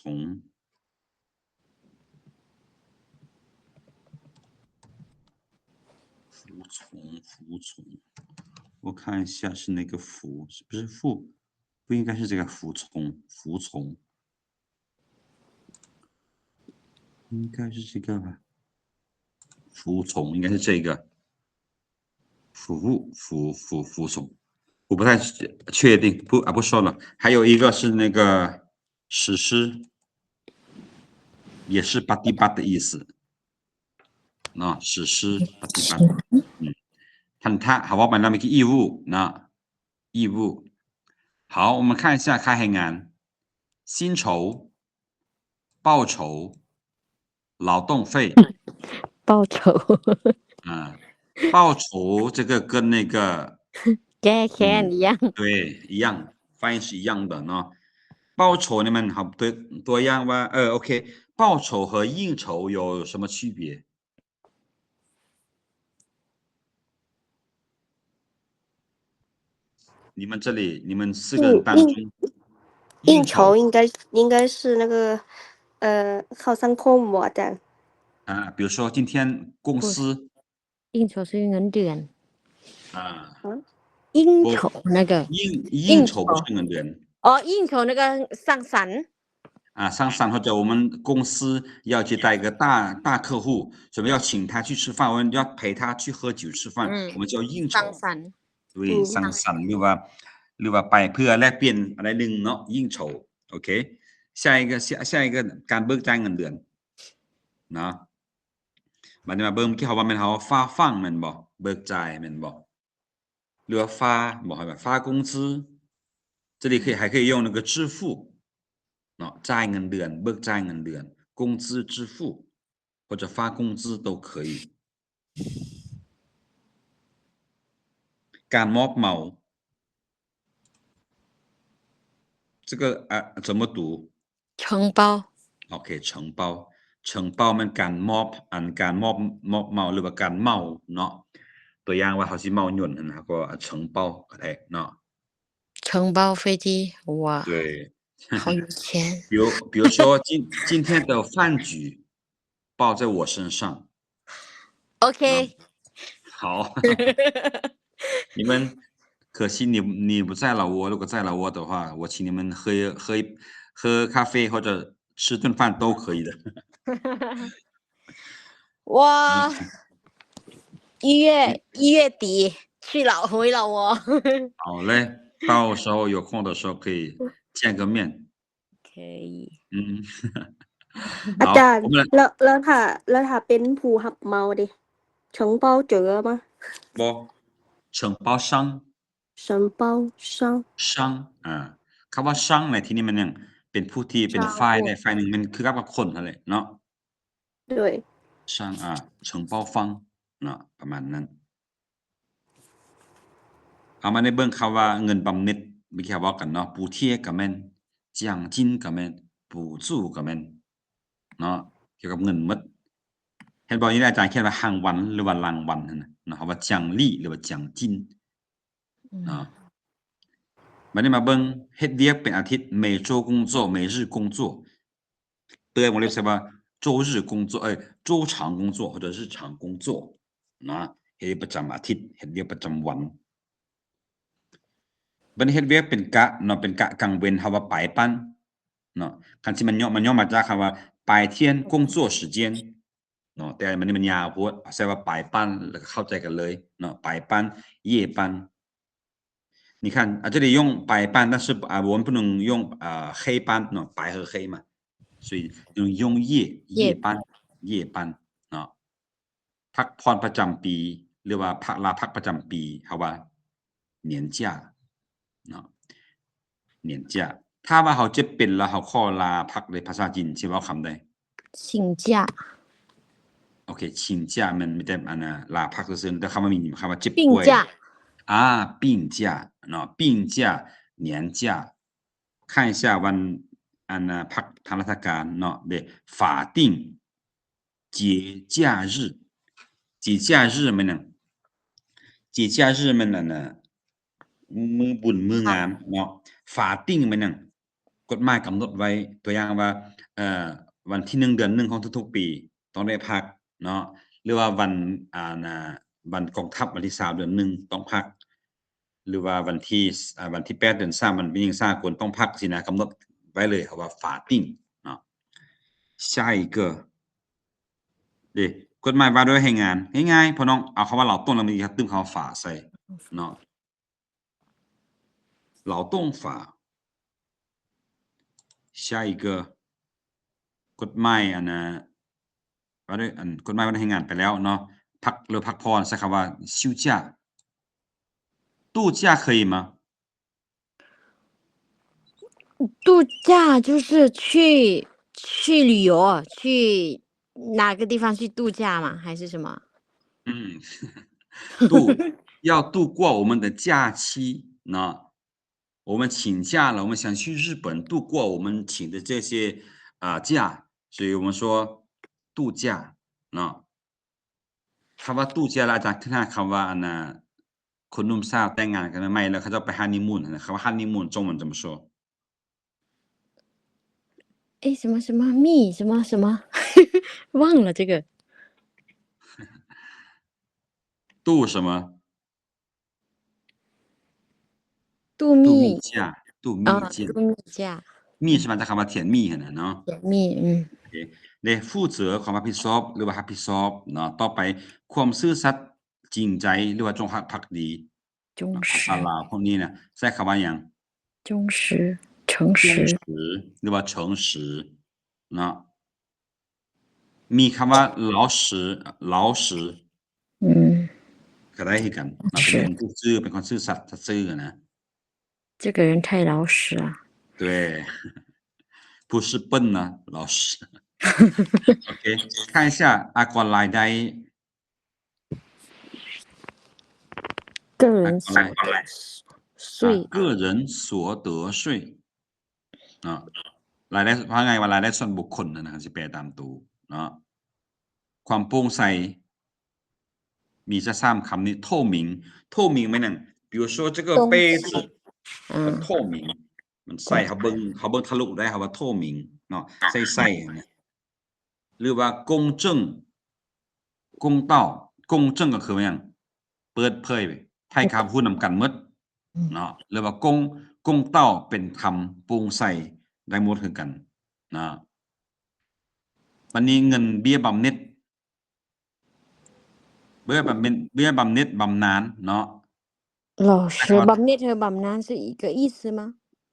服从 服从 我看一下是哪个服，是不是服？不应该是这个服从，服从 应该是这个吧？服从应该是这个。服务，服，服，服从。我不太确定，不，啊，不说了。还有一个是那个实施。也是 ປະຕິບັດ 的意思 ເນາະ 实施 ປະຕິບັດ ອືມ ພັນທະ ເຮົາເວົ້າໄປແລ້ວເມື່ອກີ້ 义务 ເນາະ 义务 好，我们看一下开黑眼，薪酬、报酬、劳动费。报酬。啊，报酬这个跟那个 แก้แค้น อืม อีหยัง 对，一样，翻译是一样的เนาะ 报酬 ນີ້ມັນ ເຮົາ ຕົວ ຕົວຢ່າງວ່າ ເອີ ໂອເຄ 报酬和应酬有什么区别？ 你们这里，你们四个人当中，应，应酬应该，应该是那个 เอ่อ ເຂົ້າສັງຄົມບໍ່ອາຈານ อ่า 比如说今天公司 应酬是เงินเดือน อ่า 应酬那个 应，应酬不是เงินเดือน อ๋อ 应酬那个สังสรรค์ อ่า สังสรรค์ 或者我们公司要接待一个大，大客户，什么要请他去吃饭，我们要陪他去喝酒吃饭，嗯，我们叫应酬。สังสรรค์ 对 อืม สังสรรค์ หรือว่า หรือว่าไปเพื่อแลกเปลี่ยนอะไรหนึ่งเนาะ 应酬 โอเค 下一个 下，下一个 การเบิกจ่ายเงินเดือนเนาะ บัดนี้มาเบิ่ง เมื่อกี้เฮาว่าแม่น เฮาว่า发放 แม่นบ่ เบิกจ่ายแม่นบ่ หรือว่า发 บ่ 发工资 这里可以，还可以用那个支付 เนาะ จ่ายเงินเดือน เบิกจ่ายเงินเดือน 工资支付 或者发工资都可以 การมอบเหมา 这个 อ่ะ 怎么读 承包 โอเค 承包 承包 แม่นการมอบ อัน การมอบ มอบเหมา หรือว่าการเหมาเนาะ ตัวอย่างว่าเฮาสิเหมายนต์หั้นนะ ก็承包 ก็ได้เนาะ 承包飞机 哇对好有钱比如，比如说今，今天的饭局 包在我身上。OK。好。你们，可惜你，你不在老挝，如果在老挝的话，我请你们喝，喝，喝咖啡或者吃顿饭都可以的。哇，一月，一月底去老，回老挝。好嘞，到时候有空的时候可以见个面。 可以 อืม อาจารย์ เอา แล้ว แล้วถ้า แล้วถ้าเป็นผู้รับเหมาเด้ 承包者吗 บ่ 承包商 承包商 商 อ่า คำว่า商ในที่นี้มันยังเป็นผู้ที่เป็นฝ่ายใดฝ่ายหนึ่ง มันคือกับคนนั่นแหละเนาะ 对 商 อ่า 承包方 เนาะ ประมาณนั้น ເຮົາມາໄດ້ເບິ່ງຄຳວ່າເງິນບຳເໜັດ ເມື່ອກີ້ເຮົາເວົ້າກັນເນາະ 补贴ກໍແມ່ນ 奖金ກໍແມ່ນ 补助ກໍແມ່ນເນາະ ກ່ຽວກັບເງິນໝົດ ເຫັນບໍ່? ຢູ່ໃນອາຈານຂຽນວ່າ รางวัล ຫຼືວ່າ ລາງວັນ ຫັ້ນນະເນາະ ເຮົາວ່າ 奖励 ຫຼືວ່າ 奖金 ເນາະ ບັດນີ້ມາເບິ່ງ ເຮັດວຽກເປັນອາທິດ 每周工作 每日工作 ເຕືອນວົງເລັບໃສ່ວ່າ 周日工作 ເອີຍ 周常工作 或者日常工作 ນະ ເຮັດວຽກປະຈຳອາທິດ ເຮັດວຽກປະຈຳວັນ ບັດນີ້ເຮັດວຽກເປັນກະເນາະ ເປັນກະກາງເວັນ ເຮົາວ່າ 白班 ເນາະ ຄັນຊິມັນຫຍໍ້ ມັນຫຍໍ້ມາຈາກຄຳວ່າ 白天工作时间 ເນາະ ແຕ່ມັນນີ້ມັນຍາວໂພດ ເອົາໃສ່ວ່າ 白班 ແລ້ວກໍເຂົ້າໃຈກັນເລີຍເນາະ 白班 夜班 你看，啊，这里用白班，但是，啊，我们不能用，啊，黑班，喏，白和黑嘛，所以用，用夜，夜班，夜班，เนาะ ພັກຜ່ອນປະຈຳປີ ຫຼືວ່າພັກ ລາພັກປະຈຳປີ ເຮົາວ່າ 年假 ເນາະ 年假 ຖ້າວ່າເຮົາເຈັບເປັນແລ້ວເຮົາຂໍລາພັກໃນພາສາຈີນຊິເວົ້າຄຳໃດ? 请假 ໂອເຄ 请假 ແມ່ນມີແຕ່ອັນນ່າ ລາພັກຊື່ໆ ແຕ່ຄຳວ່າມີຄຳວ່າເຈັບປ່ວຍ 病假 ອ່າ 病假 ເນາະ 病假 年假 ຄ່າໃຊ້ຈ່າຍວັນ ອັນນ່າ ພັກທາງລາຊະການເນາະ ເດ 法定节假日 节假日 ແມ່ນຫຍັງ? 节假日 ແມ່ນອັນນ່າ ມື້ບຸນມື້ງາມເນາະ 法定 ແມ່ນຫຍັງ? ກົດໝາຍກຳນົດໄວ້ ຕົວຢ່າງວ່າ ເອີ ວັນທີໜຶ່ງເດືອນໜຶ່ງຂອງທຸກໆປີຕ້ອງໄດ້ພັກເນາະ ຫຼືວ່າວັນ ອ່າ ນະ ວັນກອງທັບ ວັນທີຊາວເດືອນໜຶ່ງຕ້ອງພັກ ຫຼືວ່າວັນທີ ອ່າ ວັນທີແປດເດືອນສາມ ວັນຜູ້ຍິງສາກົນຕ້ອງພັກຊີ້ນະ ກຳນົດໄວ້ເລີຍ ເຂົາວ່າ 法定 ເນາະ 下一个 ເດ ກົດໝາຍວ່າດ້ວຍແຮງງານ ງ່າຍໆ ພໍ່ນ້ອງເອົາຄຳວ່າ 劳动 ແລ້ວມັນຈະຕື່ມຄຳວ່າ 法 ໃສ່ເນາະ 劳动法 下一个ກົດໝາຍອັນນ່າ ວ່າດ້ວຍອັນ ກົດໝາຍວ່າດ້ວຍແຮງງານໄປແລ້ວເນາະ ພັກ ຫຼືພັກຜ່ອນ ໃຊ້ຄຳວ່າ 休假 度假可以吗？度假就是去，去旅游，去哪个地方去度假吗？还是什么？嗯，度，要度过我们的假期呢。我们请假了，我们想去日本度过我们请的这些，啊，假，所以我们说度假呢。 ຄຳວ່າຕູ້ຈາລະ ອາຈານຄິດຮອດຄຳວ່າ ອັນນ່າ ຄົນໜຸ່ມສາວແຕ່ງງານກັນໃໝ່ໆ ແລ້ວເຂົາເຈົ້າໄປຮັນນີມູນຫັ້ນນະ ຄຳວ່າຮັນນີມູນ 中文怎么说？诶，什么什么蜜，什么什么，忘了这个。度什么？ 度蜜。度蜜假，度蜜哦，假。度蜜假。蜜是嘛 ຈາກຄຳວ່າຖຽນໝີ່ຫັ້ນນະເນາະ 甜蜜，嗯。 ໂອເຄ ເດ 负责 ຄວາມຮັບຜິດຊອບ ຫຼືວ່າຮັບຜິດຊອບເນາະ ຕໍ່ໄປ ຄວາມຊື່ສັດ ຈິງໃຈ ຫຼືວ່າຈົງຮັກພັກດີ 忠 ພາ 实。 ສາລາວພວກນີ້ນະ ໃຊ້ຄຳວ່າຫຍັງ? 忠实，诚忠实。 实 ຫຼືວ່າ 诚实 ເນາະ ມີຄຳວ່າ 老实 老实 嗯。 ກໍໄດ້ຄືກັນເນາະ 是。 ເປັນຄົນທີ່ຊື່ ເປັນຄົນຊື່ສັດ ສັດຊື່ນະ 这个人太老实了。 对 不是笨啊，老实。OK，看一下 ອາກອນລາຍໄດ້ 个人所得 ອາ 税。 个人所得税 ເນາະ ລາຍໄດ້ ເວົ້າງ່າຍວ່າລາຍໄດ້ສ່ວນບຸກຄົນນະ ຄັນຊິແປຕາມໂຕເນາະ ຄວາມໂປ່ງໃສ ມີແຕ່ສາມຄຳນີ້ 透明 透明ແມ່ນຫຍັງ? 比如说这个杯子 嗯。 透明 ມັນໃສ ເຮົາເບິ່ງ ເຮົາເບິ່ງທະລຸໄດ້ ເຮົາວ່າ 透明 ເນາະ ໃສໆ ຫັ້ນນະ ຫຼືວ່າ 公正 公道 公正 ກໍຄືຫຍັງ? ເປີດເຜີຍ ໃຫ້ກັບຮູ້ນຳກັນໝົດ ເນາະ ຫຼືວ່າ 公 公道 ເປັນທຳ ໂປ່ງໃສ ໄດ້ໝົດຄືກັນນະ ບັດນີ້ເງິນເບ້ຍບຳເໜັດ ເບ້ຍບຳເໜັດ ເບ້ຍບຳເໜັດ ບຳນານເນາະ 老实 ບຳເໜັດ 和บำนาญ是一个意思吗？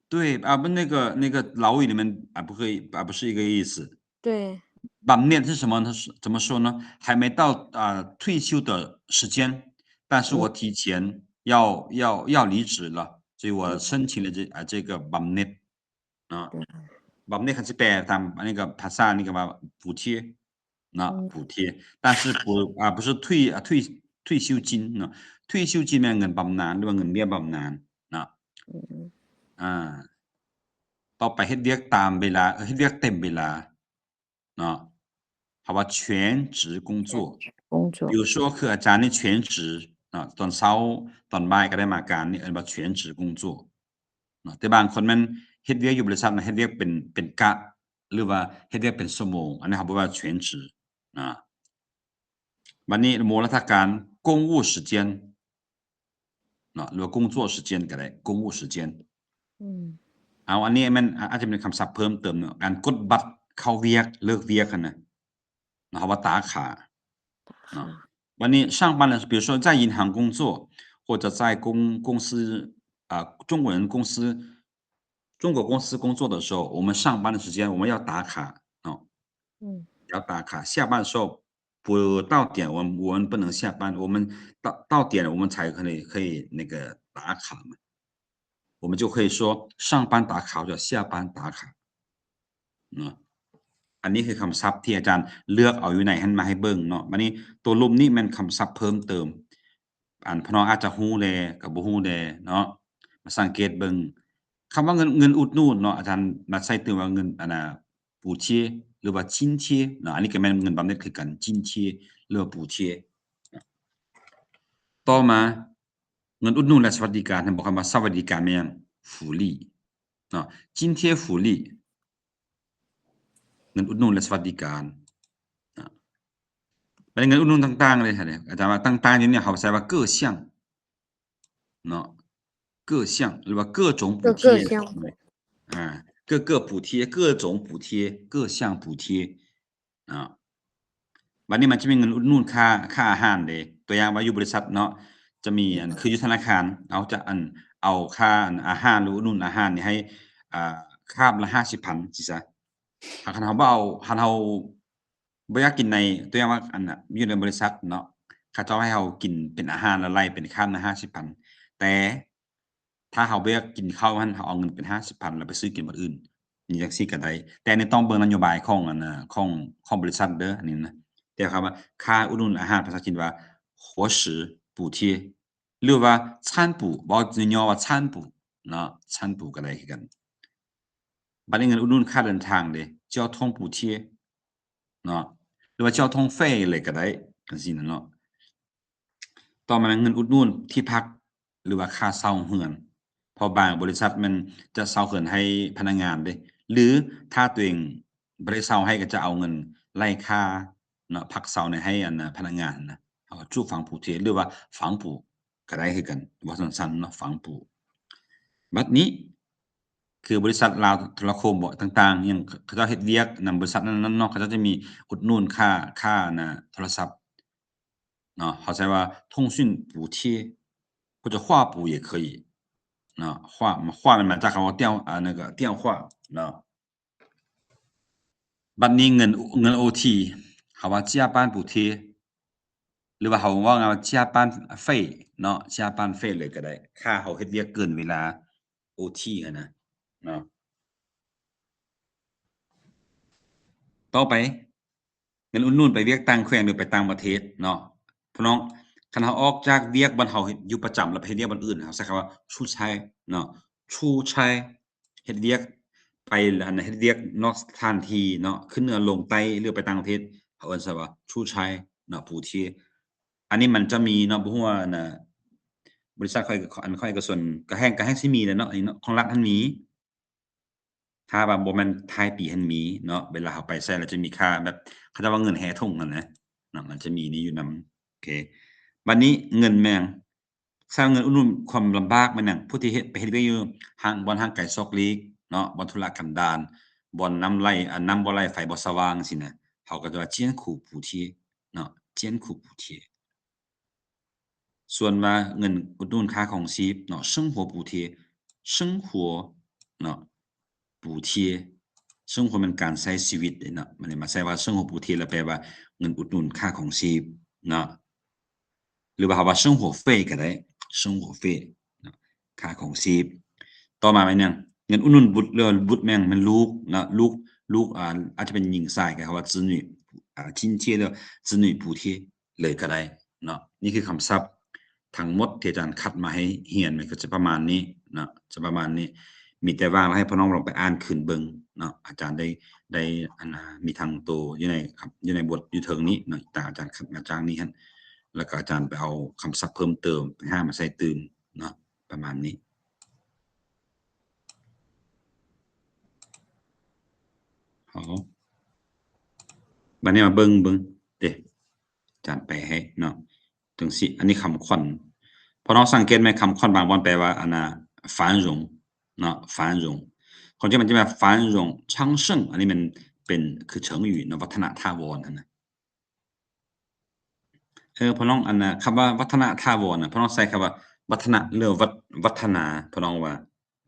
对 啊，不，那个，那个老语里面，啊，不可以，啊，不是一个意思。 对。 บำเหน็จ 是什么呢？是怎么说呢？还没到，啊，退休的时间，但是我提前要，要，要离职了，所以我申请了这，啊，这个บำเหน็จ เนาะ บำเหน็จ คันสิแปลตามอันนี้ก็ภาษานี่ก็ว่า补贴 เนาะ 补贴 但是不 อ่า 不是退 อ่า 退 退休金 เนาะ 退休金 ແມ່ນເງິນບຳນານ ຫຼືວ່າເງິນເບ້ຍບຳນານ ເນາະ ອ່າ ຕໍ່ໄປເຮັດວຽກຕາມເວລາ ເອີ ເຮັດວຽກເຕັມເວລາ ເນາະ ເຮົາວ່າ 全职工作 工作 比如说 ຄືອາຈານນີ້ 全职 ເນາະ ຕອນເຊົ້າຕອນບ່າຍກໍໄດ້ມາການ ນີ້ເອີ້ນວ່າ 全职工作 ເນາະ ແຕ່ບາງຄົນແມ່ນເຮັດວຽກຢູ່ບໍລິສັດນະ ເຮັດວຽກເປັນ ເປັນກະ ຫຼືວ່າເຮັດວຽກເປັນຊົ່ວໂມງ ອັນນີ້ເຮົາເອີ້ນວ່າ 全职 ນະ ບັດນີ້ໂມລະທະການ 公务时间 ເນາະ ຫຼືວ່າ 工作时间 ກໍໄດ້ 公务时间 ອືມ ເອົາ ອັນນີ້ແມ່ນ ອາ ອາດຈະເປັນຄຳສັບເພີ່ມເຕີມເນາະ ການກົດບັດເຂົ້າວຽກ ເລີກວຽກຫັ້ນນະ ເນາະ ເຮົາວ່າ 打卡 ເນາະ 打卡 ບັດນີ້ 上班的时候 比如说在银行工作 或者在公 公司 啊，中国人公司 中国公司工作的时候 我们上班的时间 我们要打卡 เนาะ อืม 要打卡 下班的时候 不到点 我们 我们不能下班 我们到 到点 我们才可以 可以那个打卡嘛 我们就可以说上班打卡 或者下班打卡 เนาะ อันนี้คือคำศัพท์ที่อาจารย์เลือกเอาอยู่ในหั้นมาให้เบิ่งเนาะ บัดนี้ตัวลุ่มนี้แม่นคำศัพท์เพิ่มเติม อันพี่น้องอาจจะฮู้แด่ก็บ่ฮู้แด่เนาะ มาสังเกตเบิ่ง คำว่าเงิน เงินอุดหนุนเนาะ อาจารย์นัดใช้เติมว่าเงิน อันน่ะ 补贴 หรือว่า津贴 เนาะ อันนี้ก็แม่นเงินบำเหน็จคือกัน 津贴 หรือว่า补贴 ต่อมา เงินอุดหนุนและสวัสดิการ เห็นบ่ คำว่าสวัสดิการแม่นหยัง 福利 เนาะ 津贴福利 เงินอุดหนุนและสวัสดิการ เนาะ บัดนี้เงินอุดหนุนต่างๆ เลย อาจารย์ว่าต่างๆ อยู่นี่ เฮาใช้ว่า各项 เนาะ 各项 หรือว่า各种补贴 各各项 อ่า 各个补贴 各种补贴 各项补贴 เนาะ บัดนี้มันจะมีเงินอุดหนุนค่า ค่าอาหารเด้ ตัวอย่างว่าอยู่บริษัทเนาะ จะมีอัน คืออยู่ธนาคาร เอาจะอัน เอาค่าอันอาหาร หรืออุดหนุนอาหารนี่ให้ อ่า คาบละห้าสิบพัน ซี้ซะ ຖ້າຄັນເຮົາບໍ່ເອົາ ຄັນເຮົາບໍ່ຢາກກິນໃນ ຕົວຢ່າງວ່າ ອັນນ່າ ຢູ່ໃນບໍລິສັດເນາະ ເຂົາເຈົ້າໃຫ້ເຮົາກິນເປັນອາຫານ ແລ້ວໄລ່ເປັນຂັ້ນຫ້າສິບພັນ ແຕ່ຖ້າເຮົາບໍ່ຢາກກິນເຂົ້າຫັ້ນ ເຮົາເອົາເງິນເປັນຫ້າສິບພັນ ແລ້ວໄປຊື້ກິນບ່ອນອື່ນ ນີ້ຈັ່ງຊີ້ກໍໄດ້. ແຕ່ອັນນີ້ຕ້ອງເບິ່ງນະໂຍບາຍຂອງ ອັນນ່າ ຂອງ ຂອງບໍລິສັດເດີ ອັນນີ້ນະ. ແຕ່ຄຳວ່າຄ່າອຸດໜູນອາຫານ ພາສາຈີນວ່າ 伙食补贴 ຫຼືວ່າ 餐补 ເວົ້າຫຍໍ້ໆວ່າ 餐补 ເນາະ 餐补 ກໍໄດ້ຄືກັນ. ບັດນີ້ເງິນອຸດໜູນຄ່າເດີນທາງເດ 交通补贴 ເນາະ ຫຼືວ່າ 交通费 ເລີຍກໍໄດ້ ຈັ່ງຊີ້ນະເນາະ. ຕໍ່ມາເງິນອຸດໜູນທີ່ພັກ ຫຼືວ່າຄ່າເຊົ່າເຮືອນ ເພາະບາງບໍລິສັດແມ່ນຈະເຊົ່າເຮືອນໃຫ້ພະນັກງານເດ້ ຫຼືຖ້າຕົວເອງບໍ່ໄດ້ເຊົ່າໃຫ້ ກໍຈະເອົາເງິນໄລ່ຄ່າເນາະ ພັກເຊົາໃນໃຫ້ອັນພະນັກງານນະ ເຮົາວ່າ 住房补贴 ຫຼືວ່າ 房补 ກໍໄດ້ຄືກັນ ເວົ້າສັ້ນໆເນາະ 房补. ບັດນີ້ຄືບໍລິສັດລາວໂທລະຄົມບໍ ຕ່າງໆ ຫຍັງ ເຂົາເຈົ້າເຮັດວຽກນຳບໍລິສັດນັ້ນໆເນາະ ເຂົາເຈົ້າຈະມີອຸດໜູນຄ່າ ຄ່າອັນນ່າ ໂທລະສັບເນາະ ເຂົາໃຊ້ວ່າ 通讯补贴 或者话补也可以 ເນາະ 话 话 ມັນມາຈາກຄຳວ່າ 电 ອັນນັ້ນກໍ 电话 ເນາະ. ບັດນີ້ເງິນ ເງິນໂອທີ ເຮົາວ່າ 加班补贴 ຫຼືວ່າເຮົາເວົ້າງ່າຍວ່າ 加班费 ເນາະ 加班费 ເລີຍກໍໄດ້ ຄ່າເຮົາເຮັດວຽກເກີນເວລາ ໂອທີ ຫັ້ນນະເນາະ. ຕໍ່ໄປ ເງິນອຸດໜູນໄປວຽກຕ່າງແຂວງ ຫຼືໄປຕ່າງປະເທດເນາະ ພີ່ນ້ອງ. ຄັນເຮົາອອກຈາກວຽກບ່ອນເຮົາເຮັດຢູ່ປະຈຳ ແລ້ວໄປເຮັດວຽກບ່ອນອື່ນ ເຮົາໃຊ້ຄຳວ່າ 出差 ເນາະ 出差 ເຮັດວຽກໄປ ອັນເຮັດວຽກນອກສະຖານທີ່ເນາະ ຂຶ້ນເໜືອລົງໃຕ້ ຫຼືໄປຕ່າງປະເທດ ເຮົາເອີ້ນໃຊ້ວ່າ 出差 ເນາະ 补贴. ອັນນີ້ມັນຈະມີເນາະ ບໍ່ຮູ້ວ່າ ອັນນ່າ ບໍລິສັດຂ້ອຍ ອັນ ຂອງເອກະຊົນ ກໍແຮ່ງ ກໍແຮ່ງຊິມີແຫຼະເນາະ ອັນນີ້ເນາະ ຂອງລັດຫັ້ນມີ ຖ້າວ່າບໍ່ແມ່ນທ້າຍປີຫັ້ນມີເນາະ ເວລາເຮົາໄປໃຊ້ແລ້ວຈະມີຄ່າແບບ ເຂົາເຈົ້າວ່າເງິນແຮ່ຖົງຫັ້ນນະເນາະ ມັນຈະມີນີ້ຢູ່ນຳ. ໂອເຄ ບັດນີ້ເງິນແມ່ນຫຍັງ? ສ້າງເງິນອຸດໜູນຄວາມລຳບາກແມ່ນຫຍັງ? ຜູ້ທີ່ເຮັດ ໄປເຮັດວຽກຢູ່ຫ່າງ ບ່ອນຫ່າງໄກສອກຫຼີກເນາະ ບ່ອນທຸລະກັນດານ ບ່ອນນ້ຳໄຫຼ ອັນ ນ້ຳບໍ່ໄຫຼ ໄຟບໍ່ສະຫວ່າງ ຊີ້ນະ ເຮົາກໍຈະວ່າ 艰苦补贴 ເນາະ 艰苦补贴. ສ່ວນວ່າເງິນອຸດໜູນຄ່າຄອງຊີບເນາະ 生活补贴 生活 ເນາະ 补贴 生活 ແມ່ນການໃຊ້ຊີວິດເດ້ເນາະ ມັນເລີຍມາໃຊ້ວ່າ 生活补贴 ແລ້ວແປວ່າເງິນອຸດໜູນຄ່າຄອງຊີບເນາະ ຫຼືວ່າເຮົາວ່າ 生活费 ກໍໄດ້ 生活费 ເນາະ ຄ່າຄອງຊີບ. ຕໍ່ມາແມ່ນຫຍັງ? ເງິນອຸດໜູນບຸດ ຫຼືວ່າບຸດແມ່ນຫຍັງ? ແມ່ນລູກເນາະ ລູກ ລູກ ອາ ອາດຈະເປັນຍິງຊາຍ ກໍເຮົາວ່າ 子女 ອາ 津贴 ຫຼື 子女补贴 ເລີຍກໍໄດ້ເນາະ. ນີ້ຄືຄຳສັບທັງໝົດທີ່ອາຈານຄັດມາໃຫ້ຮຽນ ມັນກໍຈະປະມານນີ້ເນາະ ຈະປະມານນີ້. ມີແຕ່ວ່າໃຫ້ພໍ່ນ້ອງລອງໄປອ່ານຄືນເບິ່ງເນາະ ອາຈານໄດ້ ໄດ້ ອັນ ອາ ມີທັງໂຕຢູ່ໃນ ຢູ່ໃນບົດຢູ່ເທິງນີ້ເນາະ ຕາມອາຈານຄັດມາຈາກນີ້ຫັ້ນ ແລ້ວກໍອາຈານໄປເອົາຄຳສັບເພີ່ມເຕີມ ໄປຫາມາໃສ່ຕື່ມເນາະ ປະມານນີ້. ເອົາ ບັດນີ້ມາເບິ່ງ ເບິ່ງເດ້ ອາຈານແປໃຫ້ເນາະ ຈັ່ງຊີ້. ອັນນີ້ຄຳຂວັນ ພໍ່ນ້ອງສັງເກດໄໝ? ຄຳຂວັນບາງບ່ອນແປວ່າ ອັນນ່າ 繁荣 ເນາະ 繁荣 ຄວາມຈິງມັນຈະແມ່ນ 繁荣昌盛 ອັນນີ້ມັນເປັນ ຄື 成语 ເນາະ ວັດທະນະຖາວອນຫັ້ນນະ. ເອີ ພໍ່ນ້ອງ ອັນນ່າ ຄຳວ່າວັດທະນະຖາວອນນະ ພໍ່ນ້ອງໃຊ້ຄຳວ່າວັດທະນະ ຫຼື ວັດ ວັດທະນາ ພໍ່ນ້ອງວ່າ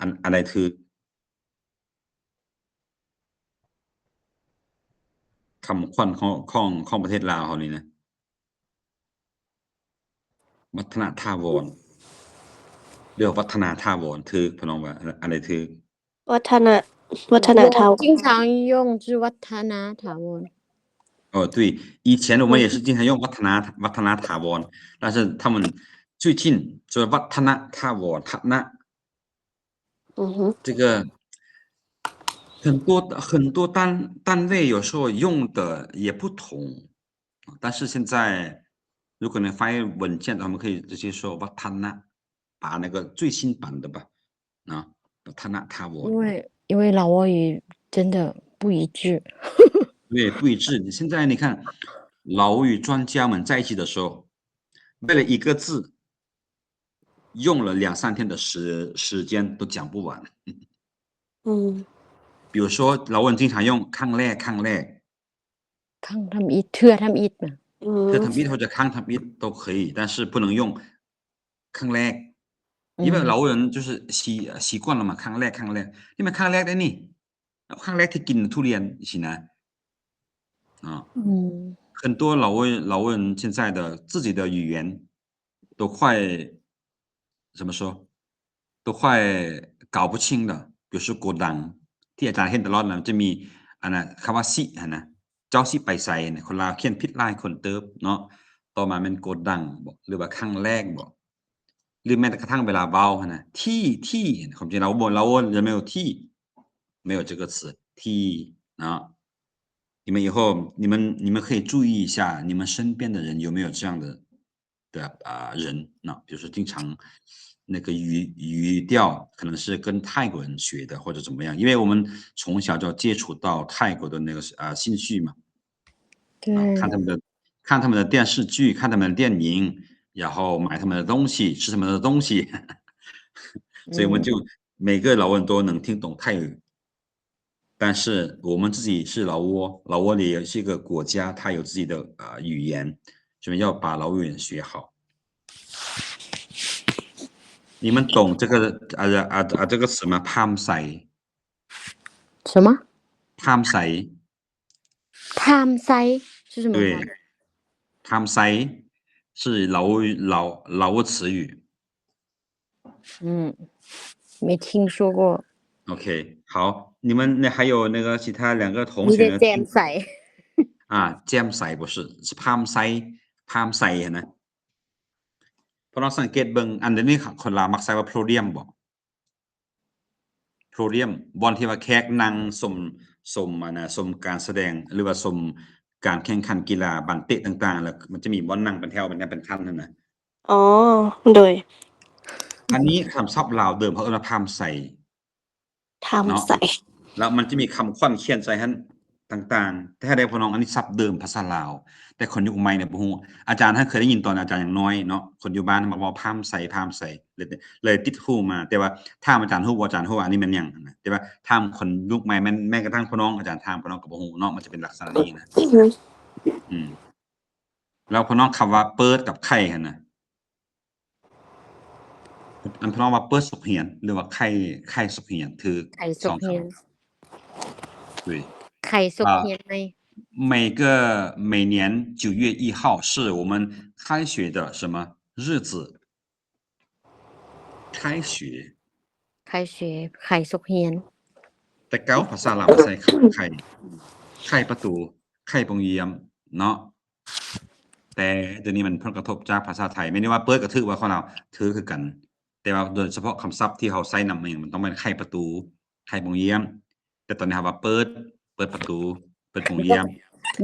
ອັນ ອັນໃດຖືກ? ຄຳຂວັນຂອງ ຂອງ ຂອງປະເທດລາວເຮົານີ້ນະ ວັດທະນະຖາວອນ ຫຼື ວັດທະນາຖາວອນ ຖືກ ພໍ່ນ້ອງວ່າ ອັນ ອັນໃດຖືກ? ວັດທະນະ ວັດທະນະຖາວອນ 经常用是วัฒนถาวร. 哦，对，以前我们也是经常用วัฒน วัฒนถาวร 但是他们最近说วัฒนถาวร วัฒน อือฮึ 这个很多，很多单，单位有时候用的也不同，但是现在如果你翻译文件，我们可以直接说วัฒนะ 把那个最新版的吧，啊，วัฒนถาวร 因为，因为老挝语真的不一致。对，不一致。现在你看，老挝语专家们在一起的时候，为了一个字，用了两三天的时，时间都讲不完。嗯。比如说，老挝人经常用 ຄັ້ງແລກ ຄັ້ງແລກ ຄັ້ງທຳອິດ ເທື່ອທຳອິດນະ ເທື່ອທຳອິດ 或者ຄັ້ງທຳອິດ 都可以，但是不能用 ຄັ້ງແລກ 因为老挝人就是习，习惯了嘛 ຄັ້ງແລກ ຄັ້ງແລກ ນີ້ມັນຄັ້ງແລກເດ້ນີ້ ຄັ້ງແລກທີ່ກິນທຸລຽນຊີ້ນະເນາະ. 嗯，很多老挝，老挝人现在的自己的语言都快，怎么说，都快搞不清了。比如说 โกดัง ທີ່ອາຈານເຫັນຕະຫຼອດນະ ມັນຈະມີອັນນະ ຄຳວ່າຊິຫັ້ນນະ ເຈົ້າຊິໄປໃສນະ ຄົນລາວຂຽນຜິດຫຼາຍຄົນເຕີບເນາະ. ຕໍ່ມາແມ່ນ ໂກດັງ ບໍ ຫຼືວ່າຄັ້ງແລກບໍ ຫຼືແມ້ແຕ່ກະທັ້ງເວລາເວົ້າຫັ້ນນະ ທີ່ ທີ່ ຄວາມຈິງລາວບໍ່ ລາວຍັງບໍ່ມີທີ່ 没有这个词 ທີ່ເນາະ. 你们以后，你们，你们可以注意一下，你们身边的人有没有这样的，的，啊，人，那比如说经常那个语，语调可能是跟泰国人学的，或者怎么样，因为我们从小就接触到泰国的那个，啊，兴趣嘛，对，啊，看他们的，看他们的电视剧，看他们的电影，然后买他们的东西，吃他们的东西，所以我们就每个老挝人都能听懂泰语。但是我们自己是老挝，老挝也是一个国家，它有自己的，呃，语言，所以要把老挝语言学好。你们懂这个，啊，啊，啊，这个词吗？พามไซ 什么？พามไซ พามไซ是什么？对，พามไซ是老挝，老，老挝词语。嗯，没听说过。 OK，好，你们那还有那个其他两个同学呢？你的แจ่ມໃສ อ่า แจ่ມใส บ่ 是 是 พາມໄຊ ພາມໄຊ ຫັ້ນນະ. ພວກເຮົາສັງເກດເບິ່ງ ອັນດຽວນີ້ຄົນລາວມັກໃຊ້ວ່າໂພດຽມບໍ ໂພດຽມ ບ່ອນທີ່ວ່າແຂກນັ່ງຊົມ ຊົມ ອັນນະ ຊົມການສະແດງ ຫຼືວ່າຊົມການແຂ່ງຂັນກິລາບານເຕະຕ່າງໆ ແລ້ວມັນຈະມີບ່ອນນັ່ງເປັນແຖວ ເປັນ ເປັນຂັ້ນຫັ້ນນະ. ອໍ ໂດຍ ອັນນີ້ຄຳສັບລາວເດີມເຂົາເອີ້ນວ່າພາມໄຊ ພາມໄຊ ແລ້ວມັນຈະມີຄຳຂວັນຂຽນໃສ່ຫັ້ນຕ່າງໆ ແທ້ໆ ພໍ່ນ້ອງ ອັນນີ້ສັບເດີມພາສາລາວ ແຕ່ຄົນຍຸກໃໝ່ນີ້ບໍ່ຮູ້. ອາຈານຫັ້ນເຄີຍໄດ້ຍິນຕອນອາຈານຍັງນ້ອຍເນາະ ຄົນຢູ່ບ້ານມັກເວົ້າພາມໄຊ ພາມໄຊ ເລີຍ ເລີຍຕິດຫູມາ. ແຕ່ວ່າຖາມອາຈານຮູ້ບໍ່ ອາຈານຮູ້ວ່າອັນນີ້ແມ່ນຫຍັງຫັ້ນນະ ແຕ່ວ່າຖາມຄົນຍຸກໃໝ່ ແມ່ນ ແມ່ນກະທັ່ງພໍ່ນ້ອງ ອາຈານຖາມພໍ່ນ້ອງກໍບໍ່ຮູ້ເນາະ ມັນຈະເປັນລັກສະນະນີ້ນະ. ອືມ ແລ້ວພໍ່ນ້ອງຄຳວ່າເປີດກັບໄຂຫັ້ນນະ ອັນພໍ່ນ້ອງວ່າເປີດສົກຮຽນ ຫຼືວ່າໄຂ ໄຂສົກຮຽນ ຖືກ ໄຂສົກຮຽນ 对 ໄຂສົກຮຽນໃນ 每个每年九月一号是我们开学的什么日子？开学 ໄຂ ໄຂສົກຮຽນ ແຕ່ເກົ່າພາສາລາວໃຊ້ໄຂ ໄຂປະຕູ ໄຂໂປງຢ້ຽມເນາະ. ແຕ່ດຽວນີ້ມັນຜົນກະທົບຈາກພາສາໄທ ແມ່ນວ່າເປີດກໍຖືກວ່າຂອງລາວ ຖືກຄືກັນ ແຕ່ວ່າໂດຍສະເພາະຄຳສັບທີ່ເຮົາໃຊ້ນຳ ມັນຕ້ອງແມ່ນໄຂປະຕູ ໄຂໂປງຢ້ຽມ. ແຕ່ຕອນນີ້ເຮົາວ່າເປີດ ເປີດປະຕູ ເປີດໂປງຢ້ຽມ.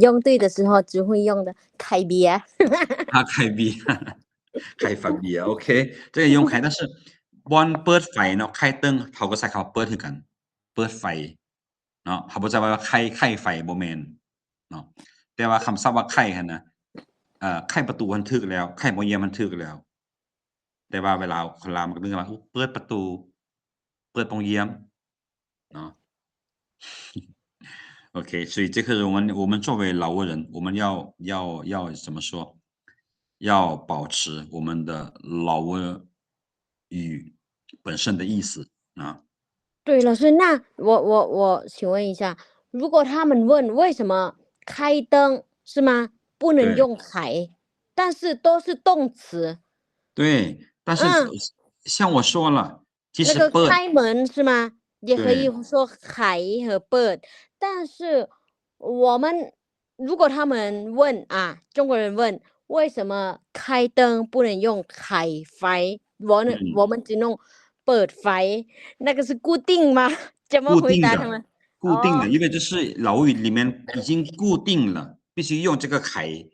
用对的时候只会用的 ໄຂເບຍ ອ່າ ໄຂເບຍ ໄຂຝາເບຍ ໂອເຄ ຈະໄດ້ຢອງໄຂ ແຕ່ວ່າບ່ອນເປີດໄຟເນາະ ໄຂເຕີງ ເຮົາກໍໃຊ້ຄຳວ່າເປີດຄືກັນ ເປີດໄຟເນາະ ເຮົາບໍ່ໃຊ້ວ່າໄຂ ໄຂໄຟ ບໍ່ແມ່ນເນາະ. ແຕ່ວ່າຄຳສັບວ່າໄຂຫັ້ນນະ ເອີ ໄຂປະຕູຫັ້ນຖືກແລ້ວ ໄຂໂປງຢ້ຽມຫັ້ນຖືກແລ້ວ. ແຕ່ວ່າເວລາຄົນລາວມັກເອີ້ນວ່າ ເປີດປະຕູ ເປີດໂປງຢ້ຽມເນາະ. โอเค 所以这个我们，我们作为老挝人，我们要，要，要怎么说？要保持我们的老挝语本身的意思啊。对，老师，那我，我，我请问一下，如果他们问为什么 ໄຂເຕີງ 是吗？不能用 ໄຂ 但是都是动词。对，但是像我说了，其实 那个开门是吗？也可以说 ไข 和 เปิด 但是我们 如果他们问啊，中国人问为什么 ໄຂເຕີງ 不能用 ไข ไฟ 我们，我们只能 เปิดไฟ 那个是固定吗？怎么回答他们？固定的，因为这是老挝语里面已经固定了，必须用这个 ไข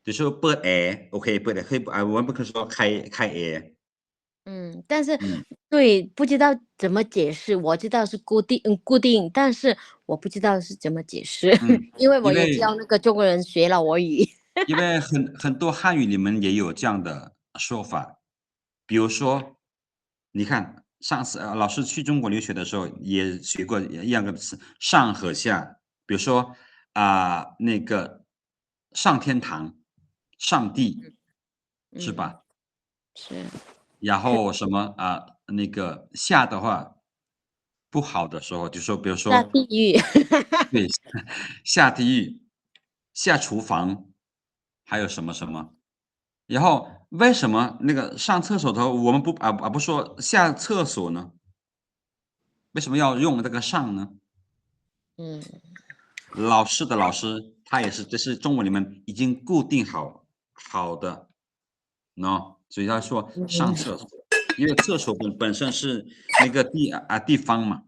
比如说 เປີດແອ โอเค เປີດແອ 可以 我们不可以说 ໄຂ ໄຂແອ 嗯，但是，对，不知道怎么解释，我知道是固定，嗯，固定，但是我不知道是怎么解释，因为我也教那个中国人学老挝语。因为很，很多汉语里面也有这样的说法，比如说，你看，上次，呃，老师去中国留学的时候也学过一样的词，上和下。比如说，啊，那个上天堂，上帝，是吧？是。然后什么，啊，那个下的话，不好的时候，就说，比如说，下地狱。对，下地狱，下厨房，还有什么什么。然后为什么那个上厕所的时候，我们不，啊，啊，不说下厕所呢？为什么要用这个上呢？嗯。老师的老师，他也是，这是中文里面已经固定好，好的，喏，所以他说上厕所，嗯。因为厕所本，本身是那个地，啊，地方嘛。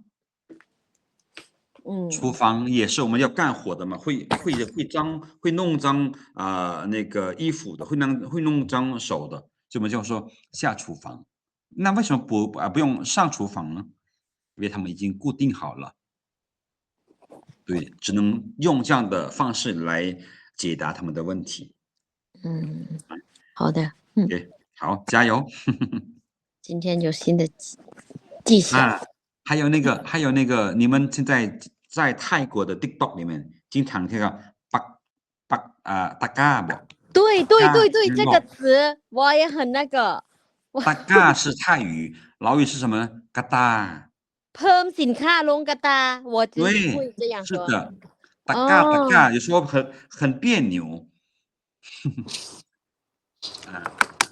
嗯。厨房也是我们要干活的嘛，会，会，会脏，会弄脏，啊，那个衣服的，会弄，会弄脏手的，所以我们就说下厨房。那为什么不，啊，不用上厨房呢？因为他们已经固定好了。对，只能用这样的方式来解答他们的问题。嗯，好的，嗯。OK，好，加油。今天有新的技，技巧。啊，还有那个，还有那个，你们现在在泰国的TikTok里面经常听到 ปัກ ปัກ 啊，ตะกร้า บ่? 对，对，ตะกร้า 对，对，这个词我也很那个，我 ตะกร้า 是泰语，老语是什么呢？กะตา เพิ่มสินค้าลงกะตา 我只会这样说。对，是的。ตะกร้า 哦。ตะกร้า 有时候很，很别扭。啊，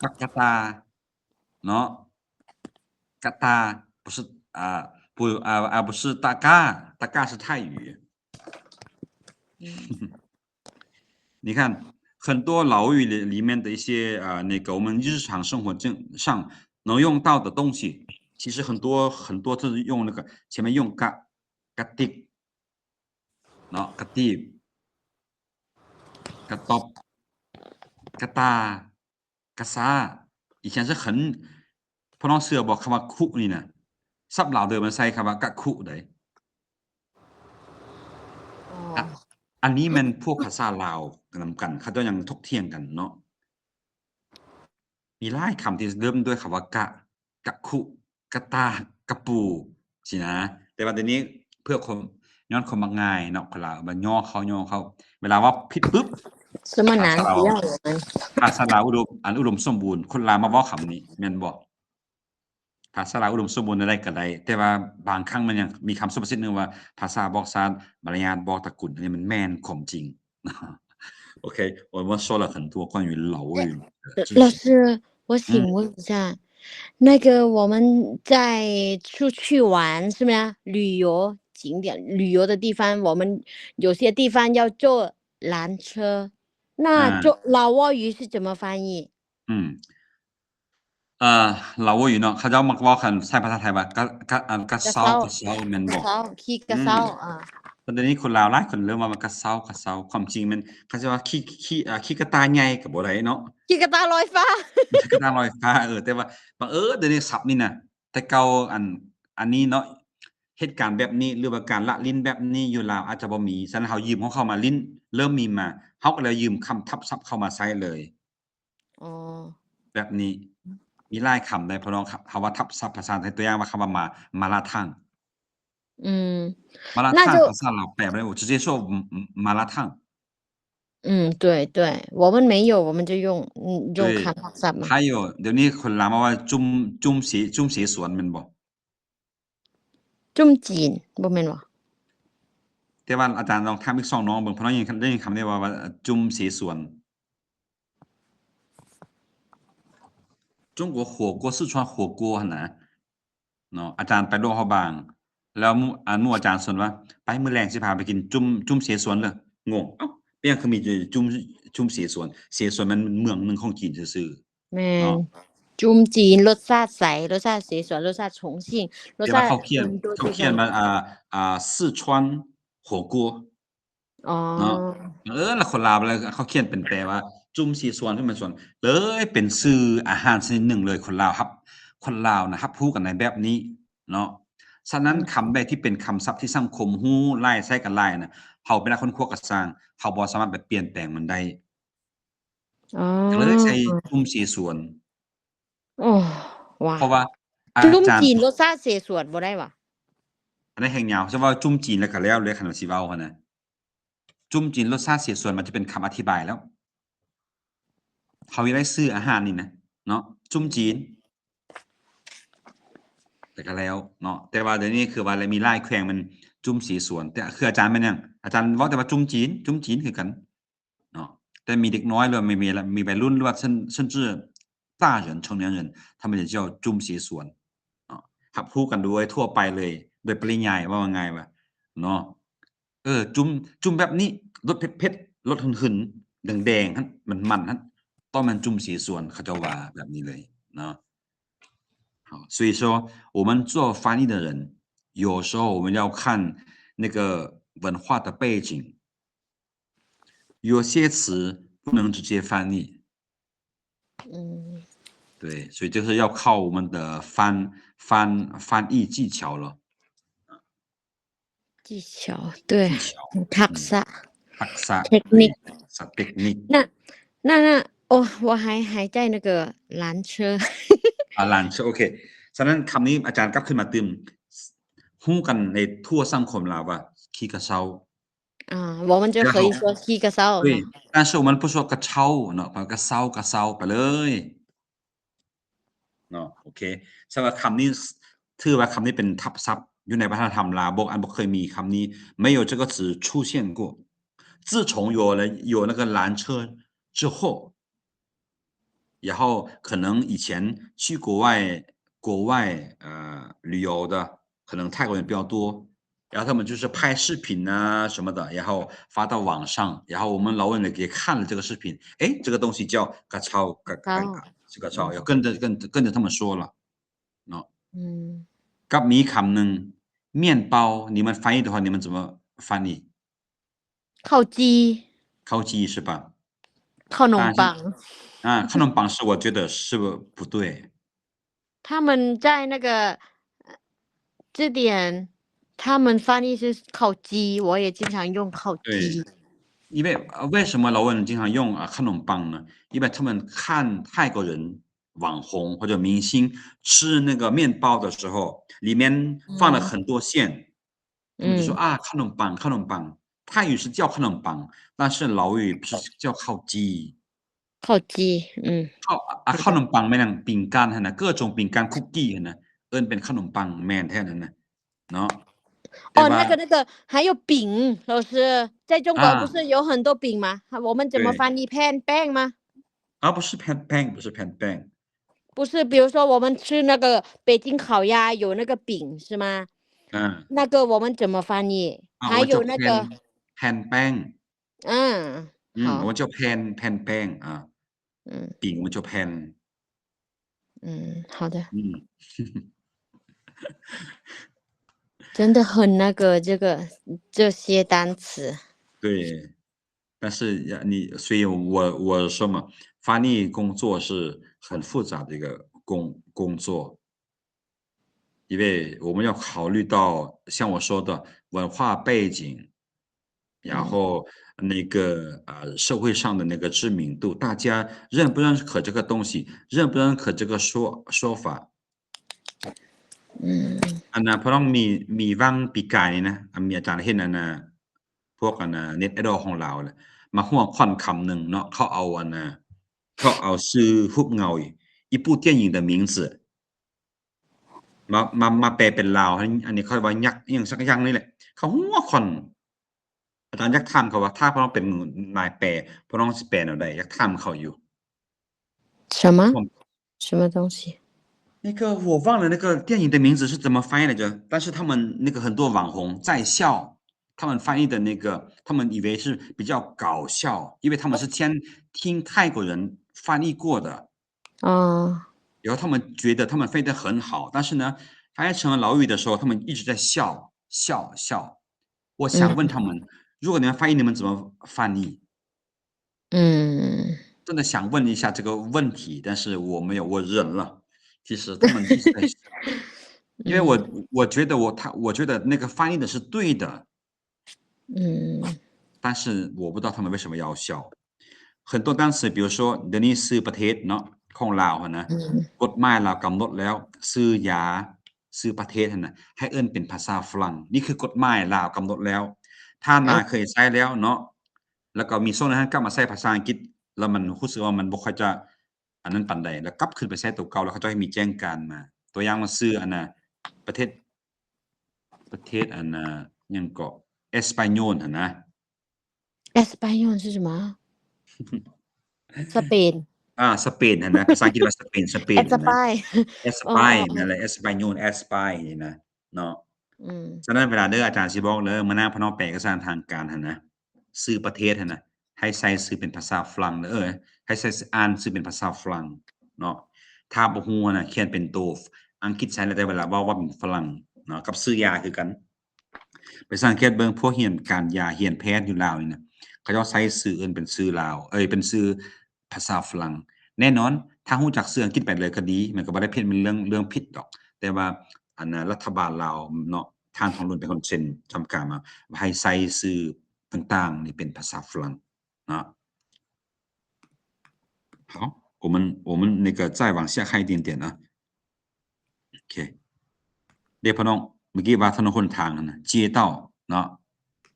ปัກ กะตา เนาะ กะตา 不是，啊，不，啊，啊，不是ตะกร้า ตะกร้า 是泰语。嗯。你看，很多老语里，里面的一些，啊，那个我们日常生活正，上能用到的东西，其实很多，很多都是用那个前面用 กะ กະຕິກ เนาะ ກະຕິບ ກະຕອບ ກະຕາ ກະຊາ 以前是很 ພວກນ້ອງເຊື່ອບໍ່ ຄຳວ່າຄຸນີ້ນະ ສັບລາວເດີມມັນໃສ່ຄຳວ່າກະຄຸໃດ໋. ອໍ ອະ ອັນນີ້ແມ່ນພວກພາສາລາວນຳກັນ ເຂົາເຈົ້າຍັງຖົກຖຽງກັນເນາະ. ມີຫຼາຍຄຳທີ່ເລີ່ມດ້ວຍຄຳວ່າກະ ກະຄຸ ກະຕາ ກະປູ ຊີ້ນະ. ແຕ່ວ່າດຽວນີ້ເພື່ອຄົນ ຍ້ອນຄົນມັກງ່າຍເນາະ ຄົນລາວວ່າຍໍເຂົ້າ ຍໍເຂົ້າ ເວລາເວົ້າຜິດປຶບ ສະມະນານ ພາສາລາວ ພາສາລາວອຸດົມ ອັນອຸດົມສົມບູນ ຄົນລາວມາເວົ້າຄຳນີ້ ແມ່ນບໍ່? ພາສາລາວອຸດົມສົມບູນແນວໃດກໍໄດ້ ແຕ່ວ່າບາງຄັ້ງມັນຍັງມີຄຳສຸພາສິດໜຶ່ງວ່າ ພາສາບອກຊາດ ມາລະຍາດບອກຕະກຸນ ອັນນີ້ມັນແມ່ນຄວາມຈິງ. ໂອເຄ 我们说了很多关于老语的知识。老师，我请问一下，嗯。那个我们在出去玩，是吗？旅游景点，旅游的地方，我们有些地方要坐缆车，那坐，啊。老挝语是怎么翻译？嗯。 ເອີ ລາວຢູ່ເນາະ ເຂົາເຈົ້າມັກເວົ້າກັນ ໃຊ້ພາສາໄທວ່າ ກະ ກະ ອັນ ກະເຊົາ ກະເຊົາ ກະເຊົາແມ່ນບໍ່? ກະເຊົາ ຂີ່ກະເຊົາ ອືມ ອາ ແຕ່ດຽວນີ້ຄົນລາວຫຼາຍຄົນເລີ່ມເວົ້າວ່າກະເຊົາ ກະເຊົາ ຄວາມຈິງແມ່ນ ເຂົາເຈົ້າວ່າຂີ່ ຂີ່ ອາ ຂີ່ກະຕ່າຍໃຫຍ່ກໍບໍ່ໄດ້ເນາະ ຂີ່ກະຕ່າຍລອຍຟ້າ ຂີ່ກະຕ່າຍລອຍຟ້າ ເອີ ແຕ່ວ່າບັງເອີນດຽວນີ້ສັບນີ້ນະ ແຕ່ເກົ່າ ອັນ ອັນນີ້ເນາະ ເຫດການແບບນີ້ ຫຼືວ່າການລະຫຼິ້ນແບບນີ້ຢູ່ລາວອາດຈະບໍ່ມີ ສະນັ້ນເຮົາຢືມຂອງເຂົາມາຫຼິ້ນ ເລີ່ມມີມາ ເຮົາກໍເລີຍຢືມຄຳທັບສັບເຂົາມາໃຊ້ເລີຍ. ອໍ ແບບນີ້ ມີຫຼາຍຄຳໃດ໋ ພໍ່ນ້ອງ ຄຳ ຄຳວ່າທັບສັບພາສາໄທ ຕົວຢ່າງວ່າຄຳວ່າ ມາ ມາລາທັງ ອືມ ມາລາທັງ ພາສາລາວແປບໍ່ໄດ້ 直接说 ມາລາທັງ 嗯，对，对，我们没有，我们就用，嗯，用对，คำทับศัพท์嘛。还有 ດຽວນີ້ຄົນລາວມາວ່າ ຈຸ່ມ ຈຸ່ມເສ ຈຸ່ມເສສວນແມ່ນບໍ່? ຈຸ່ມຈີນ ບໍ່ແມ່ນຫວາ? ແຕ່ວ່າອາຈານລອງຖາມອີກສອງນ້ອງເບິ່ງ ເພາະນ້ອງໄດ້ຍິນ ໄດ້ຍິນຄຳນີ້ວ່າ ວ່າ ຈຸ່ມເສສວນ 中国火锅 四川火锅 ຫັ້ນນະ ເນາະ ອາຈານໄປຫຼວງພະບາງ ແລ້ວໝູ່ ອັນ ໝູ່ອາຈານຊວນວ່າ ໄປ ມື້ແລງຊິພາໄປກິນຈຸ່ມ ຈຸ່ມເສສວນເດີ ງົງ ເອົ້າ ເປັນຫຍັງຄືມີຈຸ່ມ ຈຸ່ມເສສວນ ເສສວນແມ່ນເມືອງໜຶ່ງຂອງຈີນຊື່ໆ ແມ່ນ ເນາະ ຈຸ່ມຈີນ ລົດຊາດໃສ ລົດຊາດເສສວນ ລົດຊາດ 重庆 ລົດຊາດ ແຕ່ວ່າເຂົາຂຽນ ເຂົາຂຽນວ່າ ອ່າ ອ່າ 四川火锅 ອໍ ເນາະ ເອີ ແລ້ວຄົນລາວເຂົາຂຽນເປັນແປວ່າ ຈຸ່ມເສສວນ ຈຸ່ມເສສວນ ເລີຍເປັນຊື່ອາຫານຊະນິດໜຶ່ງເລີຍ ຄົນລາວຮັບ ຄົນລາວນະຮັບຮູ້ກັນໃນແບບນີ້ເນາະ ສະນັ້ນ ອືມ ຄຳໃດທີ່ເປັນຄຳສັບທີ່ສັງຄົມຮູ້ຫຼາຍ ໃຊ້ກັນຫຼາຍນະ ເຮົາເປັນນັກຄົ້ນຄວ້າກໍຊ່າງ ເຮົາບໍ່ສາມາດໄປປ່ຽນແປງມັນໄດ້ ອໍ ກໍເລີຍໃຊ້ຈຸ່ມເສສວນ ໂອ້ ວ່າ ເພາະວ່າ ອາ ຈຸ່ມ ອາຈານ ຈີນ ລົດຊາດເສສວນບໍ່ໄດ້ຫວາ? ອັນນັ້ນແຮ່ງຍາວ ຊິເວົ້າຈຸ່ມຈີນແລ້ວກໍແລ້ວເລີຍ ຄັນວ່າຊິເວົ້າຫັ້ນນະ ຈຸ່ມຈີນ ລົດຊາດເສສວນ ມັນຈະເປັນຄຳອະທິບາຍແລ້ວ ເຮົາຢາກໄດ້ຊື່ອາຫານນີ້ນະ ເນາະ ຈຸ່ມຈີນ ແຕ່ກໍແລ້ວເນາະ ແຕ່ວ່າດຽວນີ້ຄືວ່າລະມີຫຼາຍແຂວງແມ່ນຈຸ້ມເສສວນ ແຕ່ຄືອາຈານແມ່ນຫຍັງ? ອາຈານເວົ້າແຕ່ວ່າຈຸ້ມຈີນ ຈຸ້ມຈີນຄືກັນເນາະ ແຕ່ມີເດັກນ້ອຍ ຫຼືວ່າມີ ມີ ມີໄວລຸ້ນ ຫຼືວ່າເຊິ່ນ ເຊິ່ນຈື່ 大人 成年人 他们也叫จุ้มเสสวนເນາະ ຮັບຮູ້ກັນໂດຍທົ່ວໄປເລີຍ ໂດຍປະລິຍາຍ ເວົ້າງ່າຍໆວ່າເນາະ ເອີ ຈຸ້ມ ຈຸ້ມແບບນີ້ ລົດເຜັດໆ ລົດຫຶນໆ ແດງໆຫັ້ນ ມັນໆຫັ້ນ ຕ້ອງແມ່ນຈຸ້ມເສສວນ ເຂົາເຈົ້າວ່າແບບນີ້ເລີຍເນາະ. 好，所以说我们做翻译的人，有时候我们要看那个文化的背景，有些词不能直接翻译。 ອືມ 对，所以就是要靠我们的翻 翻 翻译技巧了。 技巧，对，技巧。 ทักษะ 嗯，ทักษะ เทคนิค 对，ทักษะ เทคนิค 那 那 那 哦，我还 还在那个拦车 ອ່າ 拦车 ໂອເຄ ສະນັ້ນຄຳນີ້ອາຈານກັບຄືນມາຕື່ມ ຮູ້ກັນໃນທົ່ວສັງຄົມລາວວ່າ ຂີ້ກະເຊົາ 啊，我们就可以说 然后 ขี้กะເຊົາ 对，嘛。 但是我们不说 ກະເຊົາເນາະ ເພາະກະເຊົາ ກະເຊົາໄປເລີຍເນາະ ໂອເຄ ສຳລັບຄຳນີ້ ຖືວ່າຄຳນີ້ເປັນທັບສັບ ຢູ່ໃນວັດທະນະທຳລາວ ບໍ່ ອັນບໍ່ເຄີຍມີຄຳນີ້ 没有这个词出现过。自从有了 有那个拦车之后， 然后可能以前去国外，国外，呃，旅游的，可能泰国人比较多，然后他们就是拍视频啊什么的，然后发到网上，然后我们老汶人也看了这个视频，诶，这个东西叫 กะເຊົາ กะ กະເຊົາ กะ กะ กะເຊົາ 嗯。 要跟着，跟，跟着他们说了，喏。嗯。 กับมีคำหนึ่ง 面包 你们翻译的话，你们怎么翻译？ ເຂົ້າຈີ່ ເຂົ້າຈີ່ 是吧？ ເຂົ້າໜົມປັງ 但是 อ่า ขนมปัง是我觉得是不对。 他们在那个字典，他们翻译是 ເຂົ້າຈີ່ 我也经常用 ເຂົ້າຈີ່ 对，因为，呃，为什么老汶人经常用，啊， ขนมปัง 呢？因为他们看泰国人 网红或者明星吃那个面包的时候，里面放了很多馅，嗯。 他们就说，嗯。 啊， ขนมปัง ຂະໜົມປັງ 泰语是叫 ຂະໜົມປັງ 但是老语是叫 ເຂົ້າຈີ່ ເຂົ້າຈີ່ ອືມ ເຂົ້າ ອ່າ ເຂົ້າໜົມປັງແມ່ນຫຍັງ 饼干 ຫັ້ນນະ 各种饼干 ຄຸກກີ້ ຫັ້ນນະ ເອີ້ນເປັນຂະໜົມປັງ ແມ່ນແທ້ນັ້ນນະ ເນາະ 哦， ແຕ່ວ່າ 那个，那个，还有饼，老师，在中国不是有很多饼吗？啊。我们怎么翻译？对。 ແຜ່ນແປ້ງ吗？ 啊，不是 ແຜ່ນແປ້ງ 不是 ແຜ່ນແປ້ງ 不是，比如说我们吃那个北京烤鸭，有那个饼，是吗？啊。 那个我们怎么翻译？啊，还有那个 我们叫 ແຜ່ນ ແຜ່ນແປ້ງ 嗯， 好。 我们叫 ແຜ່ນ ແຜ່ນແປ້ງ ອ່າ 嗯。 ປິງ 我们叫 ແຜ່ນ 嗯，好的。 真的很那个，这个，这些单词。 对，但是呀，你，所以我，我说嘛，翻译工作是很复杂的一个工，工作。 因为我们要考虑到像我说的文化背景，然后那个，嗯。呃，社会上的那个知名度，大家认不认可这个东西，认不认可这个说，说法。嗯。 ອັນນະ ເພາະນ້ອງມີ ມີຫວ່າງປີກາຍນີ້ນະ ອັນມີອາຈານເຫັນອັນນະ ພວກອັນນະ ເນັດໄອດອລຂອງລາວແຫຼະ ມາຫົວຂ້ອນຄຳໜຶ່ງເນາະ ເຂົາເອົາອັນນະ ເຂົາເອົາຊື່ຮູບເງົາ 一部电影的名字 ມາ ມາ ມາແປເປັນລາວ ອັນນີ້ເຂົາເອີ້ນວ່າຍັກອີ່ຫຍັງສັກຢ່າງນີ້ແຫຼະ ເຂົາຫົວຂ້ອນ ອາຈານຢາກຖາມເຂົາວ່າ ຖ້າພວກນ້ອງເປັນນາຍແປ ພວກນ້ອງຊິແປແນວໃດ? ຢາກຖາມເຂົາຢູ່ 什么？ 什么东西？那个我忘了那个电影的名字是怎么翻译来着，但是他们那个很多网红在笑，他们翻译的那个，他们以为是比较搞笑，因为他们是先听泰国人翻译过的。 哦。 然后他们觉得他们翻译得很好，但是呢，翻译成了老语的时候，他们一直在笑，笑，笑。我想问他们，嗯。 如果你们翻译，你们怎么翻译？嗯。 真的想问一下这个问题，但是我没有，我忍了。其实他们一直在笑，因为我，嗯。 我觉得我，他，我觉得那个翻译的是对的， อืม 但是我不知道他们为什么要笑。很多单词，比如说 เดี๋ยวนี้ ຊື່ປະເທດເນາະ ຂອງລາວຫັ້ນນະ อืม ກົດໝາຍລາວກຳນົດແລ້ວ ຊື່ຢາ ຊື່ປະເທດຫັ້ນນະ ໃຫ້ເອີ້ນເປັນພາສາຝຣັ່ງ ນີ້ຄືກົດໝາຍລາວກຳນົດແລ້ວ ຖ້ານາຍ เอ๊ะ ເຄີຍໃຊ້ແລ້ວເນາະ ແລ້ວກໍມີຊ່ວງໜຶ່ງຫັ້ນກັບມາໃຊ້ພາສາອັງກິດ ແລ້ວມັນຮູ້ສຶກວ່າມັນບໍ່ຄ່ອຍຈະ ອັນນັ້ນປານໃດ ແລ້ວກັບຄືນໄປໃຊ້ໂຕເກົ່າ ແລ້ວເຂົາເຈົ້າໃຫ້ມີແຈ້ງການມາ ຕົວຢ່າງວ່າ ຊື່ອັນນະ ປະເທດ ປະເທດອັນນ່າ ຫຍັງເກາະ Español ຫັ້ນນະ. เอสปาโยล คือหยัง? สเปน ອ່າ ສະເປນຫັ້ນນະ ພາສາອັງກິດວ່າສະເປນ ສະເປນ España ແມ່ນແຫຼະ España ແອັດສະປາຍ ແອັດສະປາຍ ແອັດສະປາຍ ແອັດສະປາຍ ແອັດສະປາຍ ຫັ້ນນະເນາະ. ອືມ ສະນັ້ນເວລາເດີ ອາຈານຊິບອກເດີ ມື້ໜ້າພວກນ້ອງແປເອກະສານທາງການຫັ້ນນະ ຊື່ປະເທດຫັ້ນນະ ໃຫ້ໃສ່ຊື່ເປັນພາສາຝຣັ່ງເດີ ເອີ ໃຫ້ໃສ່ ອ່ານຊື່ເປັນພາສາຝຣັ່ງເນາະ. ຖ້າບໍ່ຮູ້ຫັ້ນນະ ຂຽນເປັນໂຕອັງກິດໃສ່ ແລ້ວແຕ່ເວລາເວົ້າ ເວົ້າເປັນຝຣັ່ງເນາະ. ກັບຊື່ຢາຄືກັນ ໄປສັງເກດເບິ່ງ ພວກຮຽນການຢາ ຮຽນແພດຢູ່ລາວນີ້ນະ ເຂົາເຈົ້າໃຊ້ຊື່ອື່ນເປັນຊື່ລາວ ເອີຍ ເປັນຊື່ພາສາຝຣັ່ງ. ແນ່ນອນ ຖ້າຮູ້ຈັກຊື່ອັງກິດໄປເລີຍກໍດີ ມັນກໍບໍ່ໄດ້ຜິດ ເປັນເລື່ອງ ເລື່ອງຜິດດອກ ແຕ່ວ່າ ອັນນ່າ ລັດຖະບານລາວເນາະ ທ່ານທອງລຸນເປັນຄົນເຊັນ ຈຳການມາ ໃຫ້ໃຊ້ຊື່ຕ່າງໆນີ້ເປັນພາສາຝຣັ່ງເນາະ. 好，我们，我们那个再往下看一点点啊。OK，ເດ້ພໍ່ນ້ອງ ເມື່ອກີ້ວ່າຖະໜົນຫົນທາງຫັ້ນນະ 街道ເນາະ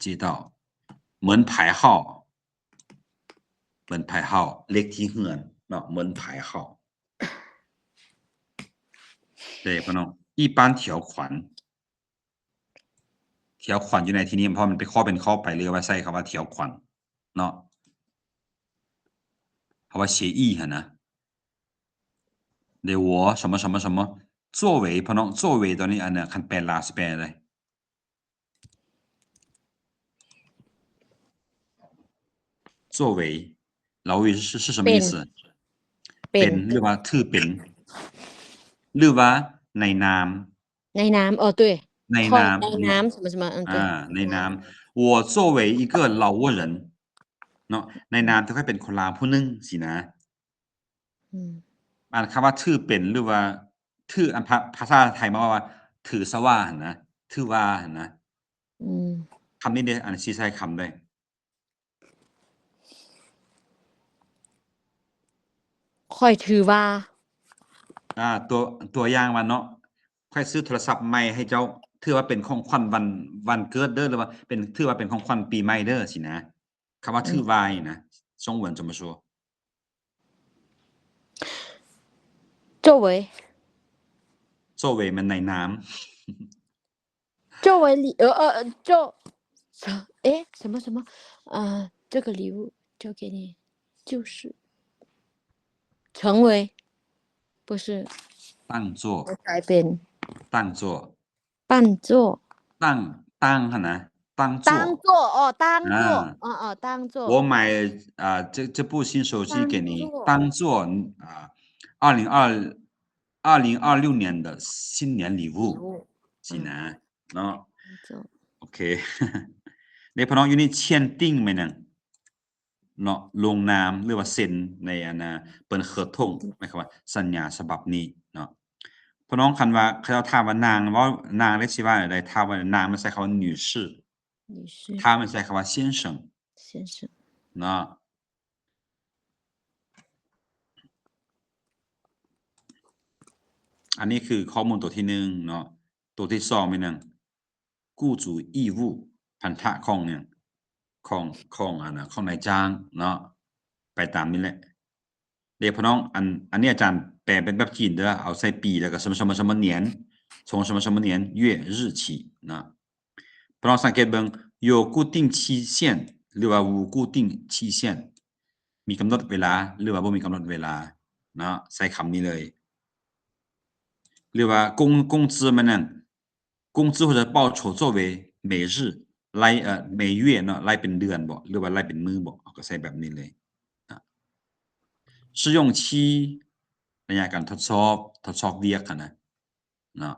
街道 门牌号 门牌号 ເລກທີ່ເຮືອນເນາະ 门牌号 ເດ້ພໍ່ນ້ອງ 一般条款 条款 ຢູ່ໃນທີ່ນີ້ ເພາະມັນເປັນຂໍ້ເປັນຂໍ້ໄປ ຫຼືວ່າໃຊ້ຄຳວ່າ 条款 ເນາະ ເຮົາວ່າ 协议 ຫັ້ນນະ. 对我什么什么什么作为 ພໍ່ນ້ອງ 作为 ຕອນນີ້ ອັນນະ ຄັນແປລາວຊິແປໃດ 作为 老语是 是什么意思？เป็น เป็น หรือว่าถือเป็น หรือว่าในนาม ในนาม อ๋อ 对 ในนาม ในนาม 什么什么 嗯，对 อ่า ในนาม 我作为一个老挝人 เนาะ ในนามที่ข้อยเป็นคนลาวผู้หนึ่งสินะ อืม อันคำว่าถือเป็น หรือว่าถือ อันภา ภาษาไทยมาว่าถือซะว่าหั่นนะ ถือว่าหั่นนะ อืม คำนี้เด้ อันสิใช้คำใด ข้อยถือว่า อ่า ตัว ตัวอย่างว่าเนาะ ข้อยซื้อโทรศัพท์ใหม่ให้เจ้า ถือว่าเป็นของขวัญวัน วันเกิดเด้อ หรือว่าเป็น ถือว่าเป็นของขวัญปีใหม่เด้อสินะ คำว่าถือว่านี่นะ 中文怎么说？作为 作为 มันในนาม 作为礼 เออ เออ เออ 作 เอ๊ะ 什么什么 เอ่อ 这个礼物交给你 就是 成为 不是 当作 กลายเป็น 当作 扮作 当 当หั่นนะ 当作 当作 อ๋อ 当作 อ่า อ๋อ อ๋อ 当作 我买 อ่า 这 这部新手机给你 当作 当作 อ่า 二零二 二零二六年的新年礼物 礼物 สินะ เนาะ 当作 โอเค เด้พ่อน้อง อยู่นี่签订 แม่นหยัง เนาะ ลงนาม หรือว่าเซ็นในอันน่ะ เปิ้น合同 หมายความว่าสัญญาฉบับนี้เนาะ พ่อน้อง คันว่าเขาเจ้าถามว่านาง เว้า นางได้สิว่าใด ถ้าว่านางมันใช้คำว่า女士 女士 ถ้ามันใช้คำว่า先生 先生 เนาะ อันนี้คือข้อมูลตัวที่หนึ่งเนาะ ตัวที่สองแม่นหยัง 雇主义务 พันธะของหยัง ของ ของอันน่ะ ของนายจ้างเนาะ ไปตามนี้แหละ เด้พ่อน้อง อัน อันนี้อาจารย์แปลเป็นแบบจีนเด้อ เอาใส่ปีแล้วก็什么什么什么年 从什么什么年月日起 เนาะ พ่อน้องสังเกตเบิ่ง 有固定期限 หรือว่า无固定期限 มีกำหนดเวลา หรือว่าบ่มีกำหนดเวลาเนาะ ใช้คำนี้เลย หรือว่า工 工资 แม่นหยัง 工资或者报酬作为每日 ราย เอ่อ 每月 เนาะ รายเป็นเดือนบ่ หรือว่ารายเป็นมื้อบ่ เฮาก็ใช้แบบนี้เลยนะ 试用期 ระยะการทดสอบ ทดสอบเวียกหั้นนะ เนาะ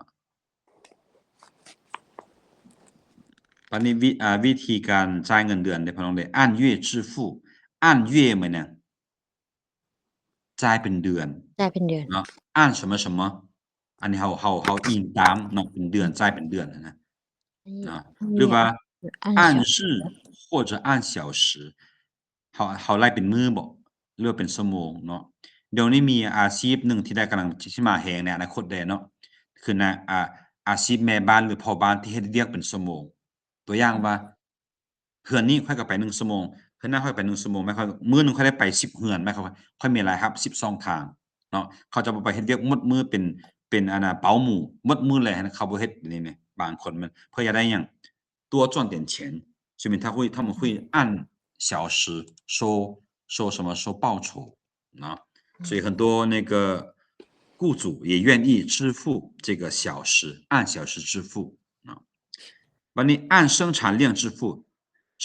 บัดนี้วิ อ่า วิธีการจ่ายเงินเดือนเด้ พ่อน้องเด้ 按月支付 按月 แม่นหยัง จ่ายเป็นเดือน จ่ายเป็นเดือน เนาะ 按什么什么 อันนี้เฮา เฮา เฮาอิงตามเนาะ เป็นเดือน จ่ายเป็นเดือนนะ เนาะ หรือว่า 按小时 按时或者按小时 เฮา เฮาไล่เป็นมื้อบ่ หรือว่าเป็นชั่วโมงเนาะ เดี๋ยวนี้มีอาชีพหนึ่งที่ได้กำลังสิมาแฮงในอนาคตแด่เนาะ คือนะ อ่า อาชีพแม่บ้านหรือพ่อบ้านที่เฮ็ดเวียกเป็นชั่วโมง ตัวอย่างว่า เฮือนนี้ข้อยก็ไปหนึ่งชั่วโมง เฮือนนั้นข้อยไปหนึ่งชั่วโมง หมายความว่ามื้อหนึ่งข้อยได้ไปสิบเฮือน หมายความว่าข้อยมีรายรับสิบช่องทางเนาะ เขาจะบ่ไปเฮ็ดเวียกหมดมื้อเป็น ເປັນອັນນ່າ ເປົາໝູ່ໝົດມື້ແລ້ວ ເຂົາບໍ່ເຮັດນີ້ ບາງຄົນມັນເພື່ອຢາກໄດ້ຫຍັງ 多赚点钱 所以他会他们会按小时收收什么收报酬 เนาะ 所以很多那个雇主也愿意支付这个小时 按小时支付 เนาะ บัดนี้按生产量支付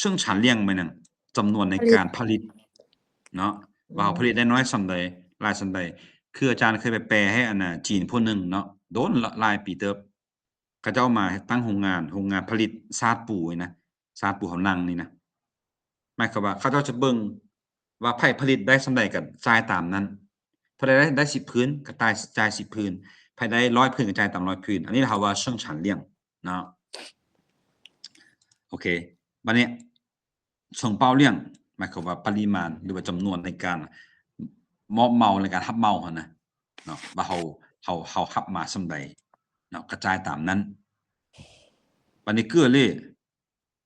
生产量 ແມ່ນຫຍັງ ຈຳນວນໃນການຜະລິດເນາະ ວ່າເຮົາຜະລິດໄດ້ນ້ອຍສ່ຳໃດ ຫຼາຍສ່ຳໃດ ຄືອາຈານເຄີຍໄປແປໃຫ້ອັນນ່າຈີນຜູ້ໜຶ່ງເນາະ ໂດນຫຼາຍປີເຕີບ ເຂົາເຈົ້າມາຕັ້ງໂຮງງານ ໂຮງງານຜະລິດສາດປູນີ້ນະ ສາດປູເຮົານັ່ງນີ້ນະ ໝາຍຄວາມວ່າເຂົາເຈົ້າຈະເບິ່ງວ່າໃຜຜະລິດໄດ້ສ່ຳໃດກໍຈ່າຍຕາມນັ້ນ ຜູ້ໃດໄດ້ ໄດ້ສິບຜືນກໍຈ່າຍ ຈ່າຍສິບຜືນ ໃຜໄດ້ຮ້ອຍຜືນກໍຈ່າຍຕາມຮ້ອຍຜືນ ອັນນີ້ເຮົາວ່າເຊິ່ງສານລ້ຽງເນາະ ໂອເຄ ບັດນີ້ ເຊິ່ງເປົ້າລ້ຽງ ໝາຍຄວາມວ່າປະລິມານ ຫຼືວ່າຈຳນວນໃນການມອບເໝົາ ໃນການຮັບເໝົາຫັ້ນນະເນາະ ວ່າເຮົາ ເຮົາ ເຮົາຮັບມາສ່ຳໃດເນາະ ກະຈ່າຍຕາມນັ້ນ ບັດນີ້ເກື້ອເລ່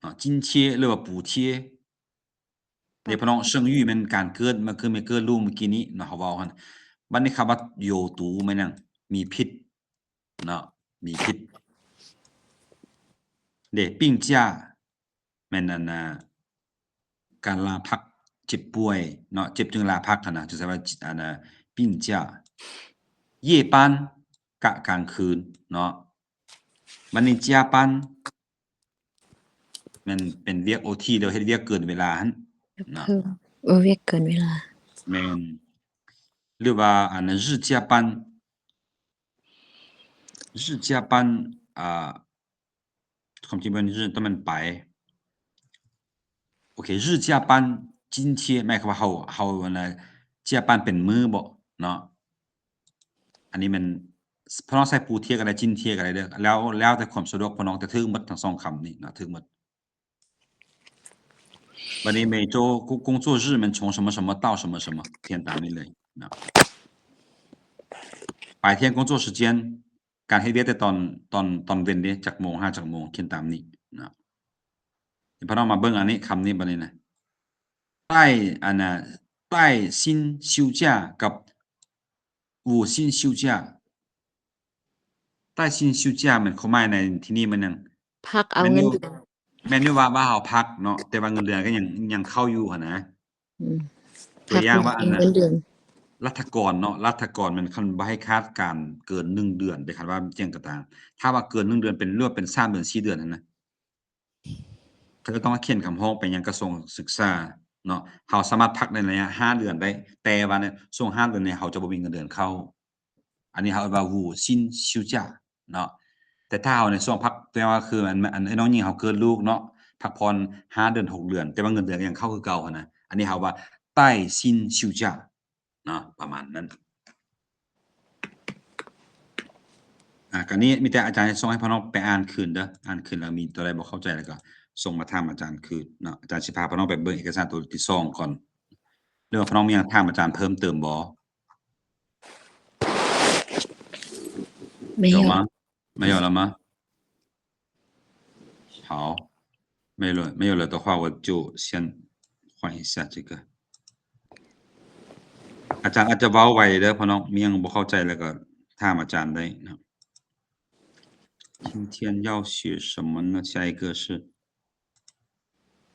ເນາະ 津ເທຍ ຫຼືວ່າປູເທຍ ເດ ພະນ້ອງ ເຊິ່ງຢູ່ແມ່ນການເກີດ ມັນຄືແມ່ນເກີດລູກມື້ກີ້ນີ້ເນາະ ເຮົາເວົ້າຫັ້ນ ບັດນີ້ຄຳວ່າໂຢຕູ ແມ່ນຫຍັງ ມີພິດເນາະ ມີພິດ ເດ ປິ່ງຈາ ແມ່ນອັນນ່າ ການລາພັກເຈັບປ່ວຍເນາະ ເຈັບຈຶ່ງລາພັກຫັ້ນນະ ຈະໃຊ້ວ່າ ອັນນ່າ ປິ່ງຈາ ເຢ້ປານ ກະກາງຄືນເນາະ ບັດນີ້ຈຽປານ ແມ່ນເປັນວຽກໂອທີ ຫຼືເຮັດວຽກເກີນເວລາຫັ້ນເນາະ ເອີ ວຽກເກີນເວລາ ແມ່ນ ຫຼືວ່າອັນ 日加班 日加班 ອ່າ ຄວາມຈິງແມ່ນ 日 ຕ້ອງແມ່ນໄປ ໂອເຄ 日加班津贴 ໝາຍຄວາມວ່າເຮົາ ເຮົາອັນນ່າ 加班ເປັນມື້ບໍເນາະ ອັນນີ້ແມ່ນ ພວກນ້ອງໃຊ້ປູເທຍກໍໄດ້ ຈິນເທຍກໍໄດ້ເດີ້ ແລ້ວ ແລ້ວແຕ່ຄວາມສະດວກພວກນ້ອງ ແຕ່ຖືກໝົດທັງສອງຄຳນີ້ເນາະ ຖືກໝົດ ບັດນີ້ 每周工 工作日 ແມ່ນ 从什么什么到什么什么 ຂຽນຕາມນີ້ເລີຍເນາະ 白天工作时间 ການເຮັດວຽກແຕ່ຕອນ ຕອນ ຕອນເວັນເດ້ ຈັກໂມງຫາຈັກໂມງ ຂຽນຕາມນີ້ເນາະ ພວກນ້ອງມາເບິ່ງອັນນີ້ ຄຳນີ້ບັດນີ້ນະ 带 ອັນນ່າ 带薪休假 ກັບ 无薪休假 带薪休假 ແມ່ນຄວາມໝາຍໃນທີ່ນີ້ແມ່ນຫຍັງ ພັກເອົາເງິນເດືອນ ແມ່ນຢູ່ວ່າ ວ່າເຮົາພັກເນາະ ແຕ່ວ່າເງິນເດືອນກໍຍັງ ຍັງເຂົ້າຢູ່ຫັ້ນນະ ອືມ ຕົວຢ່າງວ່າອັນນັ້ນ ລັດຖະກອນເນາະ ລັດຖະກອນແມ່ນຄັນບໍ່ໃຫ້ຂາດການເກີນໜຶ່ງເດືອນ ແຕ່ຄັນວ່າຈັ່ງກໍຕາມ ຖ້າວ່າເກີນໜຶ່ງເດືອນ ເປັນ ຫຼືວ່າເປັນສາມເດືອນ ສີ່ເດືອນຫັ້ນນະ ເຂົາຈະຕ້ອງຂຽນຄຳຮ້ອງໄປຍັງກະຊວງສຶກສາເນາະ ເຮົາສາມາດພັກໃນໄລຍະຫ້າເດືອນໄດ້ ແຕ່ວ່າໃນຊ່ວງຫ້າເດືອນນີ້ ເຮົາຈະບໍ່ມີເງິນເດືອນເຂົ້າ ອັນນີ້ເຮົາເອີ້ນວ່າ 无薪休假 ເນາະ ແຕ່ຖ້າເຮົາໃນຊ່ວງພັກ ແປວ່າຄືອັນ ອັນ ອັນນ້ອງຍິງເຮົາເກີດລູກເນາະ ພັກຜ່ອນຫ້າເດືອນ ຫົກເດືອນ ແຕ່ວ່າເງິນເດືອນກໍຍັງເຂົ້າຄືເກົ່າຫັ້ນນະ ອັນນີ້ເຮົາວ່າ 带薪休假 ເນາະ ປະມານນັ້ນ ອາ ກະນີ້ມີແຕ່ອາຈານສົ່ງໃຫ້ພວກນ້ອງໄປອ່ານຄືນເດີ້ ອ່ານຄືນແລ້ວມີຕົວໃດບໍ່ເຂົ້າໃຈແລ້ວກໍສົ່ງມາຖາມອາຈານຄືນເນາະ ອາຈານຊິພາພວກນ້ອງໄປເບິ່ງເອກະສານຕົວທີສອງກ່ອນ ຫຼືວ່າພວກນ້ອງມີຫຍັງຖາມອາຈານເພີ່ມເຕີມບໍ່? 没有。有吗？没有了吗？好，没有了，没有了的话，我就先换一下这个。อาจารย์อาจจะเว้าไวเด้อ พี่น้อง มีหยังบ่เข้าใจแล้วก็ถามอาจารย์ได้นะ 今天要写什么呢？下一个是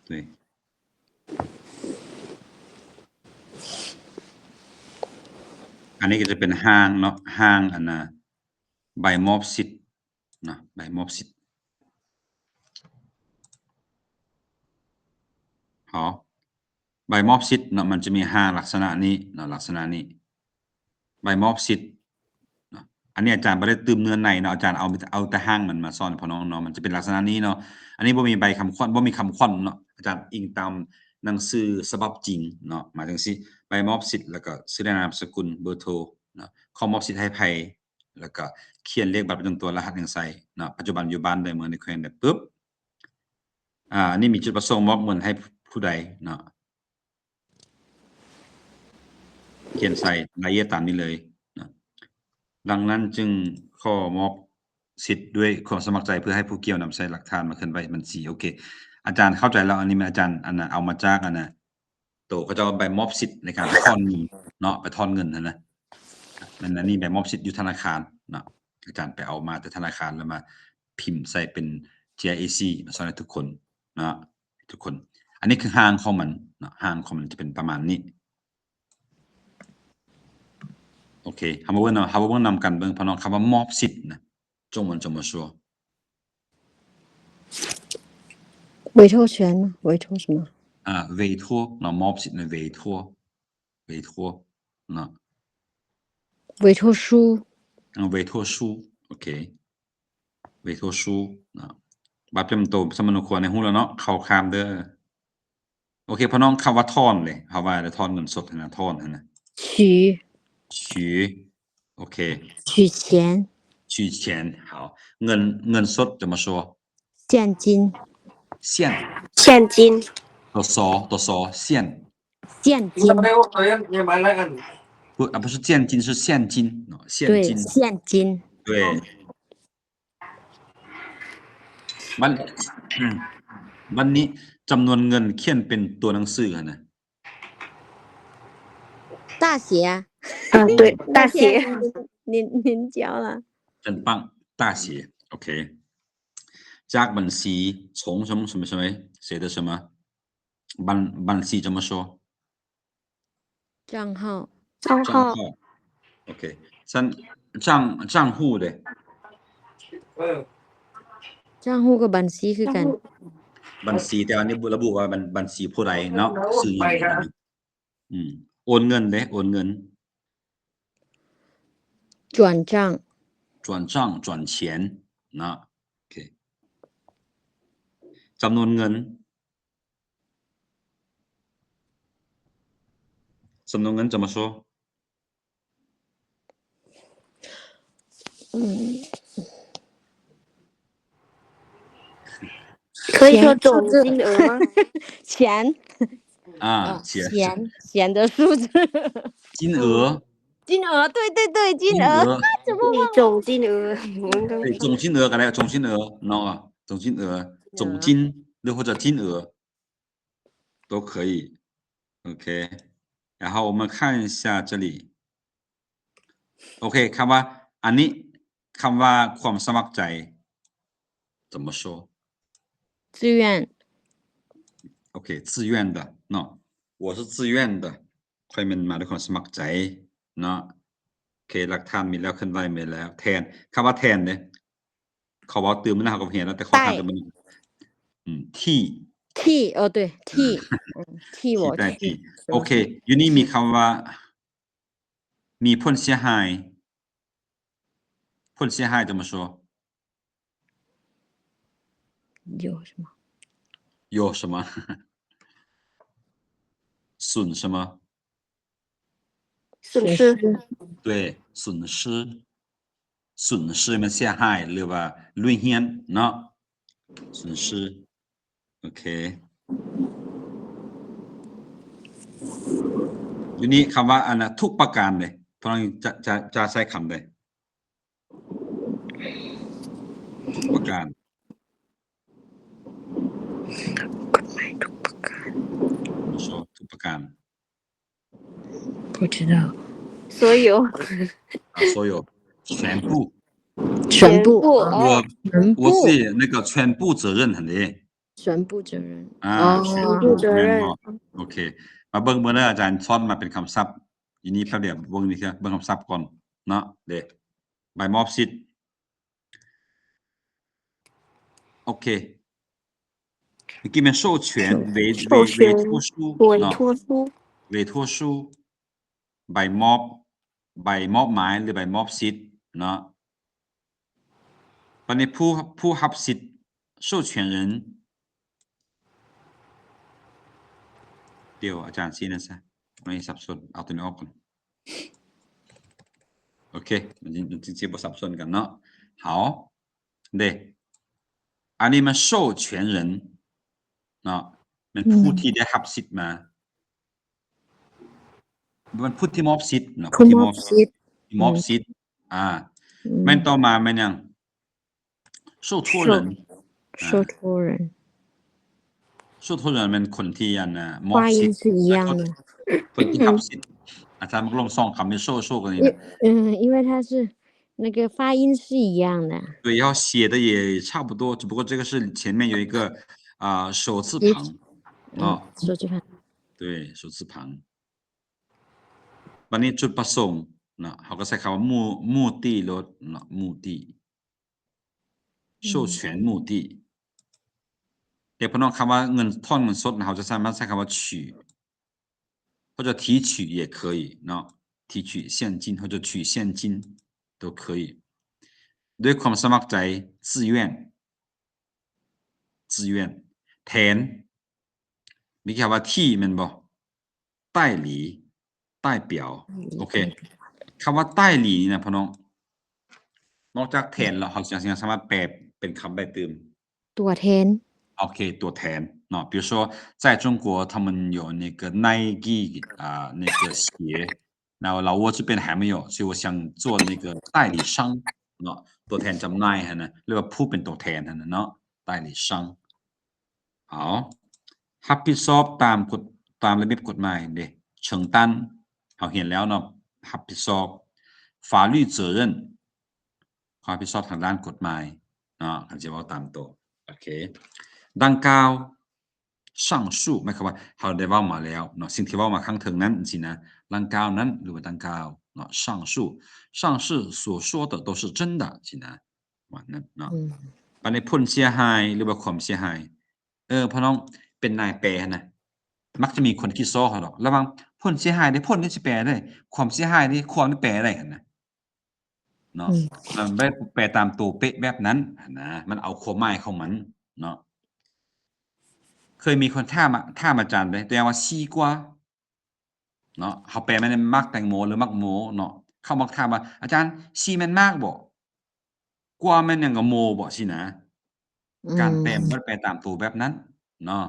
对 ອັນນີ້ກໍຈະເປັນຮ່າງເນາະ ຮ່າງອັນນ່າ ໃບມອບສິດເນາະ ໃບມອບສິດ ເຮົາ ໃບມອບສິດເນາະ ມັນຈະມີຮ່າງລັກສະນະນີ້ເນາະ ລັກສະນະນີ້ ໃບມອບສິດເນາະ ອັນນີ້ອາຈານບໍ່ໄດ້ຕື່ມເນື້ອໃນເນາະ ອາຈານເອົາ ເອົາແຕ່ຮ່າງມັນມາສອນໃຫ້ພວກນ້ອງເນາະ ມັນຈະເປັນລັກສະນະນີ້ເນາະ ອັນນີ້ບໍ່ມີໃບຄຳຂວັນ ບໍ່ມີຄຳຂວັນເນາະ ອາຈານອີງຕາມໜັງສືສະບັບຈິງເນາະ ມາຈັ່ງຊີ້ ໃບມອບສິດ ແລ້ວກໍຊື່ ແລະ ນາມສະກຸນ ເບີໂທເນາະ ຂໍມອບສິດໃຫ້ໃຜ ແລ້ວກໍຂຽນເລກບັດປະຈຳຕົວ ລະຫັດຫຍັງໃສ່ເນາະ ປັດຈຸບັນຢູ່ບ້ານໃດ ເມືອງໃດ ແຂວງໃດ ປຶບ ອາ ອັນນີ້ມີຈຸດປະສົງມອບເງິນໃຫ້ຜູ້ໃດເນາະ ຂຽນໃສ່ລາຍລະອຽດຕາມນີ້ເລີຍນະ ດັ່ງນັ້ນຈຶ່ງຂໍມອບສິດດ້ວຍຄວາມສະໝັກໃຈ ເພື່ອໃຫ້ຜູ້ກ່ຽວນຳໃຊ້ຫຼັກຖານມາເຄື່ອນໄຫວບັນຊີ. ໂອເຄ ອາຈານເຂົ້າໃຈແລ້ວ ອັນນີ້ແມ່ນອາຈານ ອັນນ່າ ເອົາມາຈາກ ອັນນ່າ ໂຕເຂົາເຈົ້າໃບມອບສິດໃນການໄປຖອນເງິນເນາະ ໄປຖອນເງິນຫັ້ນນະ. ອັນນີ້ໃບມອບສິດຢູ່ທະນາຄານເນາະ ອາຈານໄປເອົາມາແຕ່ທະນາຄານ ແລ້ວມາພິມໃສ່ເປັນ GIAC ມາສອນໃຫ້ທຸກຄົນເນາະ ທຸກຄົນ. ອັນນີ້ຄືຮ່າງຂອງມັນເນາະ ຮ່າງຂອງມັນຈະເປັນປະມານນີ້. ໂອເຄ ເຮົາມາເບິ່ງນຳ ເຮົາມາເບິ່ງນຳກັນເບິ່ງ ພີ່ນ້ອງ ຄຳວ່າມອບສິດນະ 中文怎么说？委托权吗？委托什么？ ອ່າ 委托ເນາະ ມອບສິດນະ 委托 委托ເນາະ 委托书 ອ່າ 委托书 ໂອເຄ 委托书ເນາະ ບັດເປັນໂຕສຳມະໂນຄົວໃນຮູ້ແລ້ວເນາະ ເຂົ້າຄາມເດີ. ໂອເຄ ພໍ່ນ້ອງ ຄຳວ່າຖອນເດ ເຮົາວ່າຖອນເງິນສົດຫັ້ນນະ ຖອນຫັ້ນນະ 取 取 ໂອເຄ 取钱 取钱 ເຮົາ ເງິນ ເງິນສົດຈະມາໂຊ 现金 现 现金 ໂຕ ສ ໂຕ ສ 现 现金 不 啊，不是现金，是现金 现金 对 现金 对 ບັດ ບັດນີ້ຈຳນວນເງິນຂຽນເປັນຕົວໜັງສືຫັ້ນນະ 大写 啊，对，大写。您，您教了。真棒，大写。OK。จากบัญชี 从什么什么什么 谁的什么 บัນ บัນຊີ 怎么说 账号 账号 账号 ໂອເຄ ຊັ້ນ 账 账户ເດ 账户ກັບບັນຊີຄືກັນ ບັນຊີ ແຕ່ວ່ານີ້ລະບຸວ່າບັນ ບັນຊີຜູ້ໃດເນາະ ຊື່ຫຍັງ ອືມ ໂອນເງິນເດ ໂອນເງິນ 转账 转账 转钱 ເນາະ ໂອເຄ ຈຳນວນເງິນ ຈຳນວນເງິນ 怎么说 嗯，可以说总金额吗？钱。啊，钱。钱，钱的数字。金额。金额，对，对，对，金额。金额。怎么忘了？对，总金额。我们刚刚说。对，总金额 ก็ได้ 总金额 เนาะ 总金额 总金 หรือ 或者金额 都可以。OK，然后我们看一下这里。OK，คำว่า อันนี้ คำว่าความสมัครใจ 怎么说？自愿。OK，自愿的 เนาะ 我是自愿的 ຂ້ອຍແມ່ນມາດ້ວຍຄວາມສະໝັກໃຈເນາະ. ໂອເຄ ຫຼັກຖານມີແລ້ວ ເຄື່ອນໄຫວມີແລ້ວ. ແທນ ຄຳວ່າແທນເດ້ ເຂົາເວົ້າຕື່ມແລ້ວ ເຮົາກໍເຫັນແລ້ວ ແຕ່ຂໍຖາມແຕ່ມື້ນີ້ ອືມ 替 替 哦，对，替 替代替 替我去。 ໂອເຄ ຢູ່ນີ້ມີຄຳວ່າ ມີຜົນເສຍຫາຍ ຜົນເສຍຫາຍ 怎么说？ 有什么？ 有什么？ 损什么？ 损失。 对，损失 损失 ແມ່ນເສຍຫາຍ ຫຼືວ່າລຸຍຮຽນເນາະ 损失. ໂອເຄ ຢູ່ນີ້ຄຳວ່າ ອັນນ່າ ທຸກປະການເດ້ ພວກເຮົາຈະ ຈະ ຈະໃຊ້ຄຳໃດ? ທຸກປະການ ກົດໝາຍທຸກປະການ ບໍ່ຊອບ ທຸກປະການ 不知道。所有。 ອ່າ 所有 全部 全部 全部 哦。 我 我是那个全部责任ຫັ້ນເດ້ 全部责任 ອ່າ 哦。 全部责任 ແມ່ນບໍ່? ໂອເຄ ມາເບິ່ງ ເບິ່ງເດີ ອາຈານສອນມາເປັນຄຳສັບ ອີນີ້ແປັບດຽວ ເບິ່ງນີ້ເທື່ອ ເບິ່ງຄຳສັບກ່ອນເນາະ ເດ້ ໃບມອບສິດ ໂອເຄ ເມື່ອກີ້ແມ່ນ 授权 授 委 授权 委 委托书 委托书 เนาะ 委托书 ໃບມອບ ໃບມອບໝາຍ ຫຼື ໃບມອບສິດເນາະ ບັດນີ້ຜູ້ ຜູ້ຮັບສິດ 授权人 ດຽວອາຈານຊີ້ນະຊະ ມັນສັບສົນ ເອົາຕົວນີ້ອອກກ່ອນ ໂອເຄ ມັນ ມັນຈຶ່ງຊິບໍ່ສັບສົນກັນເນາະ ເຮົາ ເດ້ ອັນນີ້ມັນ 授权人 ເນາະ ແມ່ນຜູ້ທີ່ໄດ້ຮັບສິດມາ ແມ່ນຜູ້ທີ່ມອບສິດເນາະ ຜູ້ທີ່ມອບສິດ ທີ່ມອບສິດ ອືມ ອ່າ ແມ່ນຕໍ່ມາແມ່ນຫຍັງ? 受托人 受托人 ອ່າ 受托人 ແມ່ນຄົນທີ່ ອັນນ່າ ມອບສິດ 发音是一样的。 ແລ້ວກໍຄົນທີ່ຮັບສິດ ອາຈານມັກລົງສອງຄຳນີ້ ໂຊ ໂຊ ກັນນີ້ນະ 因为它是那个发音是一样的。对，要写的也差不多，只不过这个是前面有一个，啊，手字旁，手字旁。对，手字旁。 ບັດນີ້ຈຸດປະສົງເນາະ ເຮົາກໍໃຊ້ຄຳວ່າ 目- 目的 ໂລດເນາະ 目的 授权目的 ແຕ່ພີ່ນ້ອງຄຳວ່າເງິນ ຖອນເງິນສົດນະ ເຮົາຈະສາມາດໃຊ້ຄຳວ່າ 取 或者提取也可以ເນາະ 提取现金或者取现金都可以 ດ້ວຍຄວາມສະໝັກໃຈ 自愿 自愿 ແທນ ມີຄຳວ່າ 替 ແມ່ນບໍ່? 代理 代表 ໂອເຄ ຄຳວ່າ 代理 ນີ້ນະ ພີ່ນ້ອງ ນອກຈາກແທນແລ້ວ ເຮົາຍັງ ຍັງສາມາດແປເປັນຄຳໄດ້ຕື່ມ ตัวแทน ໂອເຄ ตัวแทน ເນາະ 比如说在中国他们有那个Nike 啊，那个鞋 然后老挝这边还没有，所以我想做那个代理商 ເນາະ ຕົວແທນຈຳໜ່າຍຫັ້ນນະ ຫຼືວ່າຜູ້ເປັນຕົວແທນຫັ້ນນະເນາະ 代理商 ເອົາ ຮັບຜິດຊອບຕາມກົດ ຕາມລະບຽບກົດໝາຍເດ້ 承担 ເຮົາຮຽນແລ້ວເນາະ ຮັບຜິດຊອບ 法律责任 ຄວາມຮັບຜິດຊອບທາງດ້ານກົດໝາຍເນາະ ຄັນຊິເວົ້າຕາມໂຕ ໂອເຄ ดังกล่าว 上述 ໝາຍຄວາມວ່າເຮົາໄດ້ເວົ້າມາແລ້ວເນາະ ສິ່ງທີ່ເວົ້າມາຂ້າງເທິງນັ້ນຊີ້ນະ ดังกล่าว ນັ້ນ ຫຼືວ່າ ดังกล่าว ເນາະ 上述 上述所说的都是真的 ຊີ້ນະ ປະມານນັ້ນເນາະ ອືມ ບັດນີ້ຜົນເສຍຫາຍ ຫຼືວ່າຄວາມເສຍຫາຍ ເອີ ພໍ່ນ້ອງເປັນນາຍແປຫັ້ນນະ ມັກຈະມີຄົນຂີ້ສໍ້ເຮົາດອກ ລະຫວ່າງຜົນເສຍຫາຍເດ້ ຜົນນີ້ຊິແປໄດ້ ຄວາມເສຍຫາຍເດ້ ຄວາມນີ້ແປໄດ້ຫັ້ນນະ ເນາະ ອືມ ມັນບໍ່ໄດ້ແປຕາມໂຕເປະແບບນັ້ນຫັ້ນນະ ມັນເອົາຄວາມໝາຍຂອງມັນເນາະ ເຄີຍມີຄົນຖາມ ຖາມອາຈານເດ້ ຕົວຢ່າງວ່າ 西瓜 ເນາະ ເຮົາແປມາແມ່ນໝາກແຕງໂມ ຫຼືໝາກໂມເນາະ ເຂົາມັກຖາມວ່າ ອາຈານ ຊີແມ່ນໝາກບໍ່? ກວາແມ່ນຫຍັງ ກໍໂມບໍ່? ຊີ້ນະ ອືມ ການແປມັນບໍ່ໄດ້ແປຕາມໂຕແບບນັ້ນເນາະ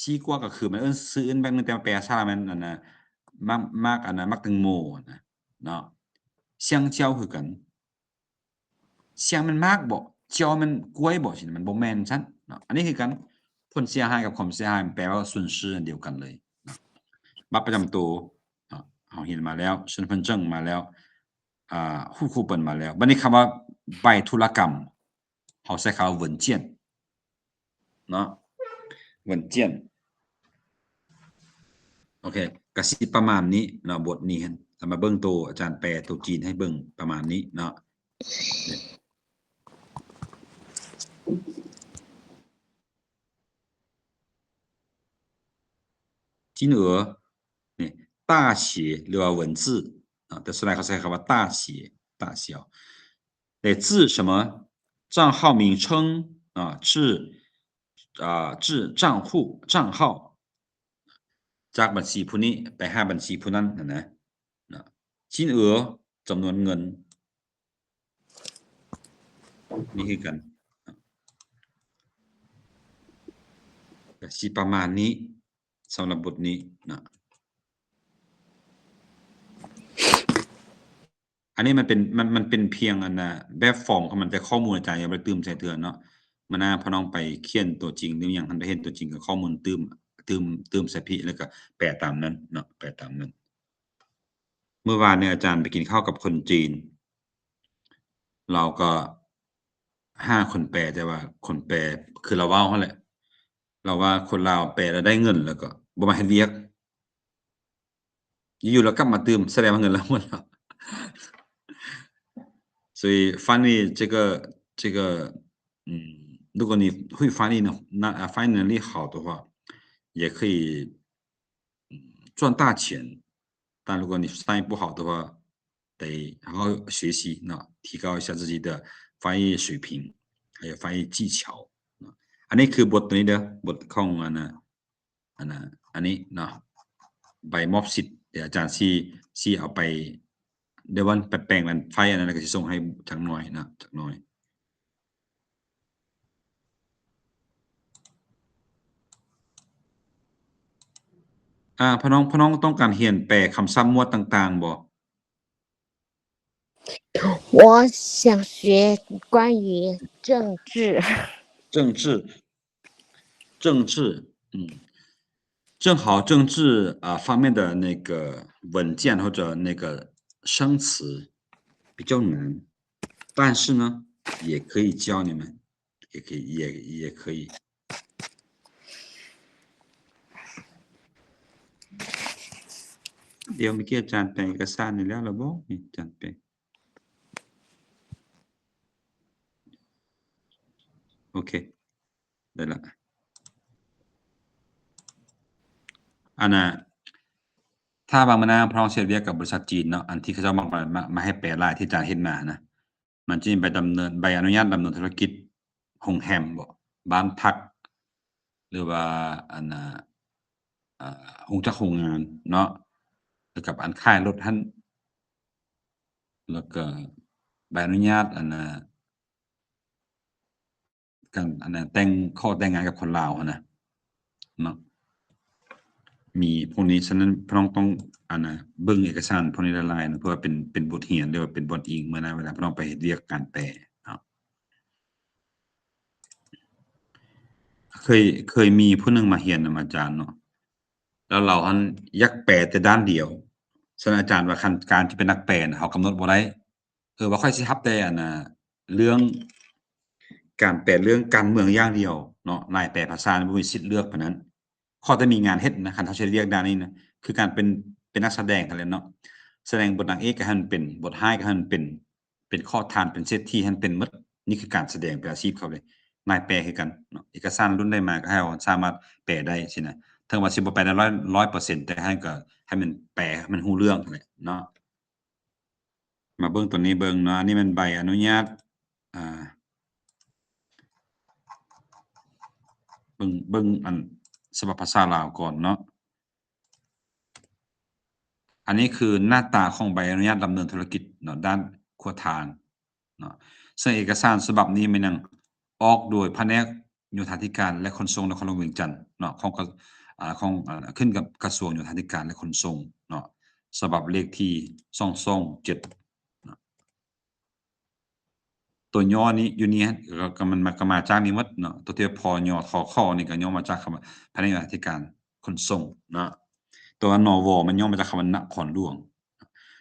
ຊີກວາກໍຄືມັນເອີ້ນຊື່ອື່ນແບບໜຶ່ງ ແຕ່ວ່າແປສາລະແມ່ນອັນນະ ໝາກ ໝາກອັນນະ ໝາກແຕງໂມຫັ້ນນະເນາະ ຊຽງເຈົ້າຄືກັນ ຊຽງແມ່ນໝາກບໍ່? ເຈົ້າແມ່ນກ້ວຍບໍ່? ຊີ້ນະ ມັນບໍ່ແມ່ນຊັ້ນເນາະ ອັນນີ້ຄືກັນ ຜົນເສຍຫາຍກັບຄວາມເສຍຫາຍ ແປວ່າ 损失 ອັນດຽວກັນເລີຍເນາະ ບັດປະຈຳໂຕເນາະ ເຮົາຮຽນມາແລ້ວ 身份证 ມາແລ້ວ ອ່າ 户口本 ມາແລ້ວ ບັດນີ້ຄຳວ່າໃບທຸລະກຳ ເຮົາໃຊ້ຄຳວ່າ 文件 ເນາະ 文件 ໂອເຄ ກະຊິປະມານນີ້ເນາະ ບົດນີ້ຫັ້ນ ເຮົາມາເບິ່ງໂຕອາຈານແປໂຕຈີນໃຫ້ເບິ່ງປະມານນີ້ເນາະ 金额 ນີ້ 大写 ຫຼືວ່າ 文字 ເນາະ ແຕ່ສ່ວນຫຼາຍເຂົາໃຊ້ຄຳວ່າ 大写 大写 来自什么账号名称 ອ່າ 至 ອ່າ 至账户 账号 ຈາກບັນຊີຜູ້ນີ້ໄປຫາບັນຊີຜູ້ນັ້ນຫັ້ນນະ ນະ 金额 ຈຳນວນເງິນ ນີ້ຄືກັນ ກະຊິປະມານນີ້ ສຳລັບບົດນີ້ນະ ອັນນີ້ມັນເປັນ ມັນ ມັນເປັນພຽງອັນນະ ແບບຟອມຂອງມັນ ແຕ່ຂໍ້ມູນອາຈານຍັງບໍ່ໄດ້ຕື່ມໃສ່ເທື່ອເນາະ ມື້ໜ້າພໍ່ນ້ອງໄປຂຽນຕົວຈິງຫຼືຫຍັງ ຄັນໄດ້ເຫັນຕົວຈິງ ກໍຂໍ້ມູນຕື່ມ ຕື່ມ ຕື່ມໃສ່ພີ້ ແລ້ວກໍແປຕາມນັ້ນເນາະ ແປຕາມນັ້ນ. ມື້ວານນີ້ອາຈານໄປກິນເຂົ້າກັບຄົນຈີນ ລາວກໍຫາຄົນແປ ແຕ່ວ່າຄົນແປຄືລາວເວົ້າຫັ້ນແຫຼະ ລາວວ່າຄົນລາວແປແລ້ວໄດ້ເງິນ ແລ້ວກໍບໍ່ມາເຮັດວຽກ ຢູ່ໆ ລາວກັບມາຕື່ມ ສະແດງວ່າເງິນລາວໝົດແລ້ວ. 所以翻译这个，这个，嗯，如果你会翻译呢，那，啊，翻译能力好的话，也可以，嗯，赚大钱。但如果你翻译不好的话，得好好学习，那提高一下自己的翻译水平，还有翻译技巧。啊，อันนี้คือบทตัวนี้เด้อ บทของอันน่ะ ອັນນະ ອັນນີ້ເນາະ ໃບມອບສິດ ດຽວອາຈານຊິ ຊິເອົາໄປ ດຽວວັນໄປແປງອັນໄຟລ໌ອັນນັ້ນ ແລ້ວກໍຊິສົ່ງໃຫ້ຈັກໜ່ອຍເນາະ ຈັກໜ່ອຍ. ອ່າ ພະນ້ອງ ພະນ້ອງຕ້ອງການຮຽນແປຄຳສັບໝວດຕ່າງໆບໍ່? 我想学关于政治。政治。 政治 ອືມ正好政治，呃，方面的那个文件或者那个生词比较难，但是呢，也可以教你们，也可以，也，也可以。 ດຽວເມື່ອກີ້ອາຈານແປເອກະສານນີ້ແລ້ວລະບໍ? ນີ້ອາຈານແປ ໂອເຄ ໄດ້ລະ. ອັນນ່າ ຖ້າບາງມື້ໜ້າພວກເຮົາເຮັດວຽກກັບບໍລິສັດຈີນເນາະ ອັນທີ່ເຂົາເຈົ້າມັກມາ ມາ ມາໃຫ້ແປຫຼາຍທີ່ອາຈານເຮັດມານະ ມັນຈະມີໃບດຳເນີນ ໃບອະນຸຍາດດຳເນີນທຸລະກິດໂຮງແຮມບໍ ບ້ານພັກ ຫຼືວ່າ ອັນນ່າ ອາ ໂຮງຈັກໂຮງງານເນາະ ແລ້ວກໍອັນຂາຍລົດຫັ້ນ ແລ້ວກໍໃບອະນຸຍາດ ອັນນ່າ ການ ອັນນ່າ ແຕ່ງ ຂໍແຕ່ງງານກັບຄົນລາວຫັ້ນນະເນາະ ມີພວກນີ້. ສະນັ້ນ ພວກນ້ອງຕ້ອງ ອັນນ່າ ເບິ່ງເອກະສານພວກນີ້ຫຼາຍໆເນາະ ເພື່ອເປັນ ເປັນບົດຮຽນ ຫຼືວ່າເປັນບ່ອນອີງເມື່ອໜ້າເວລາພວກນ້ອງໄປເຮັດວຽກການແປເນາະ. ເຄີຍ ເຄີຍມີຜູ້ໜຶ່ງມາຮຽນນຳອາຈານເນາະ ແລ້ວລາວຫັ້ນຢາກແປແຕ່ດ້ານດຽວ. ສະນັ້ນອາຈານວ່າ ຄັນການທີ່ເປັນນັກແປນະ ເຮົາກຳນົດບໍ່ໄດ້ ເອີ ວ່າຂ້ອຍຊິຮັບແຕ່ ອັນນ່າ ເລື່ອງການແປເລື່ອງການເມືອງຢ່າງດຽວເນາະ ນາຍແປພາສາບໍ່ມີສິດເລືອກປານນັ້ນ ຂໍແຕ່ມີງານເຮັດນະ. ຄັນເຮົາເຮັດວຽກດ້ານນີ້ນະ ຄືການເປັນ ເປັນນັກສະແດງຫັ້ນແຫຼະເນາະ ສະແດງບົດນາງເອກກໍໃຫ້ມັນເປັນ ບົດຮ້າຍກໍໃຫ້ມັນເປັນ ເປັນຂໍທານ ເປັນເສດຖີໃຫ້ມັນເປັນໝົດ. ນີ້ຄືການສະແດງ ເປັນອາຊີບເຂົາເລີຍ. ນາຍແປຄືກັນເນາະ ເອກະສານລຸ້ນໃດມາກໍໃຫ້ເຮົາສາມາດແປໄດ້ຊີ້ນະ ເຖິງວ່າຊິບໍ່ແປໄດ້ຮ້ອຍ ຮ້ອຍເປີເຊັນ ແຕ່ໃຫ້ກໍໃຫ້ມັນແປໃຫ້ມັນຮູ້ເລື່ອງຫັ້ນແຫຼະເນາະ. ມາເບິ່ງຕົວນີ້ເບິ່ງເນາະ ອັນນີ້ແມ່ນໃບອະນຸຍາດ ອ່າ ເບິ່ງ ເບິ່ງອັນສະບັບພາສາລາວກ່ອນເນາະ. ອັນນີ້ຄືໜ້າຕາຂອງໃບອະນຸຍາດດຳເນີນທຸລະກິດເນາະ ດ້ານຂົວທາງເນາະ ເຊິ່ງເອກະສານສະບັບນີ້ແມ່ນຫຍັງ ອອກໂດຍພະແນກໂຍທາທິການ ແລະ ຂົນສົ່ງນະຄອນຫຼວງວຽງຈັນເນາະ ຂອງກະ ອາ ຂອງ ອາ ຂຶ້ນກັບກະຊວງໂຍທາທິການ ແລະ ຂົນສົ່ງເນາະ ສະບັບເລກທີສອງສອງເຈັດເນາະ. ຕົວຍໍນີ້ຢູ່ນີ້ກໍ ກໍມັນມາ ກໍມາຈາກນີ້ໝົດເນາະ ຕົວທີ່ ພ ຍ ທ ຂ ນີ້ກໍຍໍມາຈາກຄຳວ່າພະແນກໂຍທາທິການຂົນສົ່ງເນາະ ຕົວ ນ ວ ມັນຍໍມາຈາກຄຳວ່ານະຄອນຫຼວງ.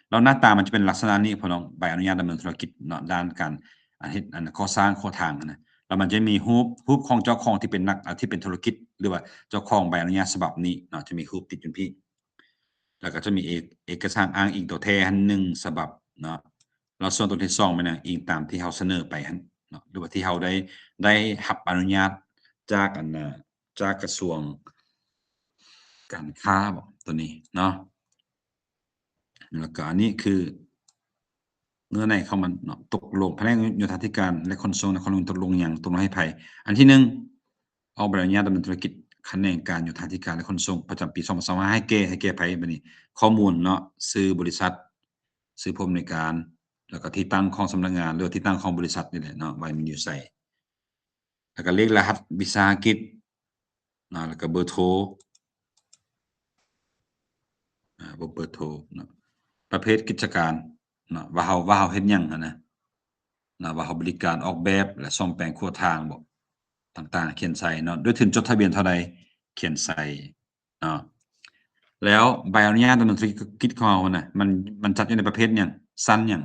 ແລ້ວໜ້າຕາມັນຈະເປັນລັກສະນະນີ້ ພວກນ້ອງ ໃບອະນຸຍາດດຳເນີນທຸລະກິດເນາະ ດ້ານການ ອັນເຮັດ ອັນກໍ່ສ້າງຂົວທາງຫັ້ນນະ ແລ້ວມັນຈະມີຮູບ ຮູບຂອງເຈົ້າຂອງທີ່ເປັນນັກ ອາ ທີ່ເປັນທຸລະກິດ ຫຼືວ່າເຈົ້າຂອງໃບອະນຸຍາດສະບັບນີ້ເນາະ ຈະມີຮູບຕິດຢູ່ພີ້ ແລ້ວກໍຈະມີເອກ ເອກະສານອ້າງອີງຕົວແທນໜຶ່ງສະບັບເນາະ ແລ້ວສ່ວນຕົວທີສອງແມ່ນຫຍັງ ອີງຕາມທີ່ເຮົາສະເໜີໄປຫັ້ນເນາະ ຫຼືວ່າທີ່ເຮົາໄດ້ ໄດ້ຮັບອະນຸຍາດຈາກ ອັນນ່າ ຈາກກະຊວງການຄ້າບໍ ຕົວນີ້ເນາະ. ແລ້ວກໍອັນນີ້ຄືເນື້ອໃນຂອງມັນເນາະ ຕົກລົງ ພະແນກໂຍທາທິການ ແລະ ຂົນສົ່ງນະຄອນຫຼວງຕົກລົງຫຍັງ ຕົກລົງໃຫ້ໃຜ. ອັນທີໜຶ່ງ ອອກໃບອະນຸຍາດດຳເນີນທຸລະກິດຂະແໜງການໂຍທາທິການ ແລະ ຂົນສົ່ງປະຈຳປີສອງພັນຊາວຫ້າ ໃຫ້ແກ່ ໃຫ້ແກ່ໃຜບັດນີ້ ຂໍ້ມູນເນາະ ຊື່ບໍລິສັດ ຊື່ຜູ້ອຳນວຍການ ແລ້ວກໍທີ່ຕັ້ງຂອງສຳນັກງານ ຫຼືວ່າທີ່ຕັ້ງຂອງບໍລິສັດນີ້ແຫຼະເນາະ ວ່າມັນຢູ່ໃສ ແລ້ວກໍເລກລະຫັດວິສາຫະກິດເນາະ ແລ້ວກໍເບີໂທ ອາ ເບີໂທເນາະ ປະເພດກິດຈະການເນາະ ວ່າເຮົາ ວ່າເຮົາເຮັດຫຍັງຫັ້ນນະ ເນາະ ວ່າເຮົາບໍລິການອອກແບບ ແລະ ສ້ອມແປງຂົວທາງບໍ ຕ່າງໆ ຂຽນໃສ່ເນາະ ດ້ວຍທຶນຈົດທະບຽນເທົ່າໃດ ຂຽນໃສ່ເນາະ. ແລ້ວໃບອະນຸຍາດດຳເນີນທຸລະກິດຂອງເຮົານະ ມັນ ມັນຈັດຢູ່ໃນປະເພດຫຍັງ ຊັ້ນຫຍັງ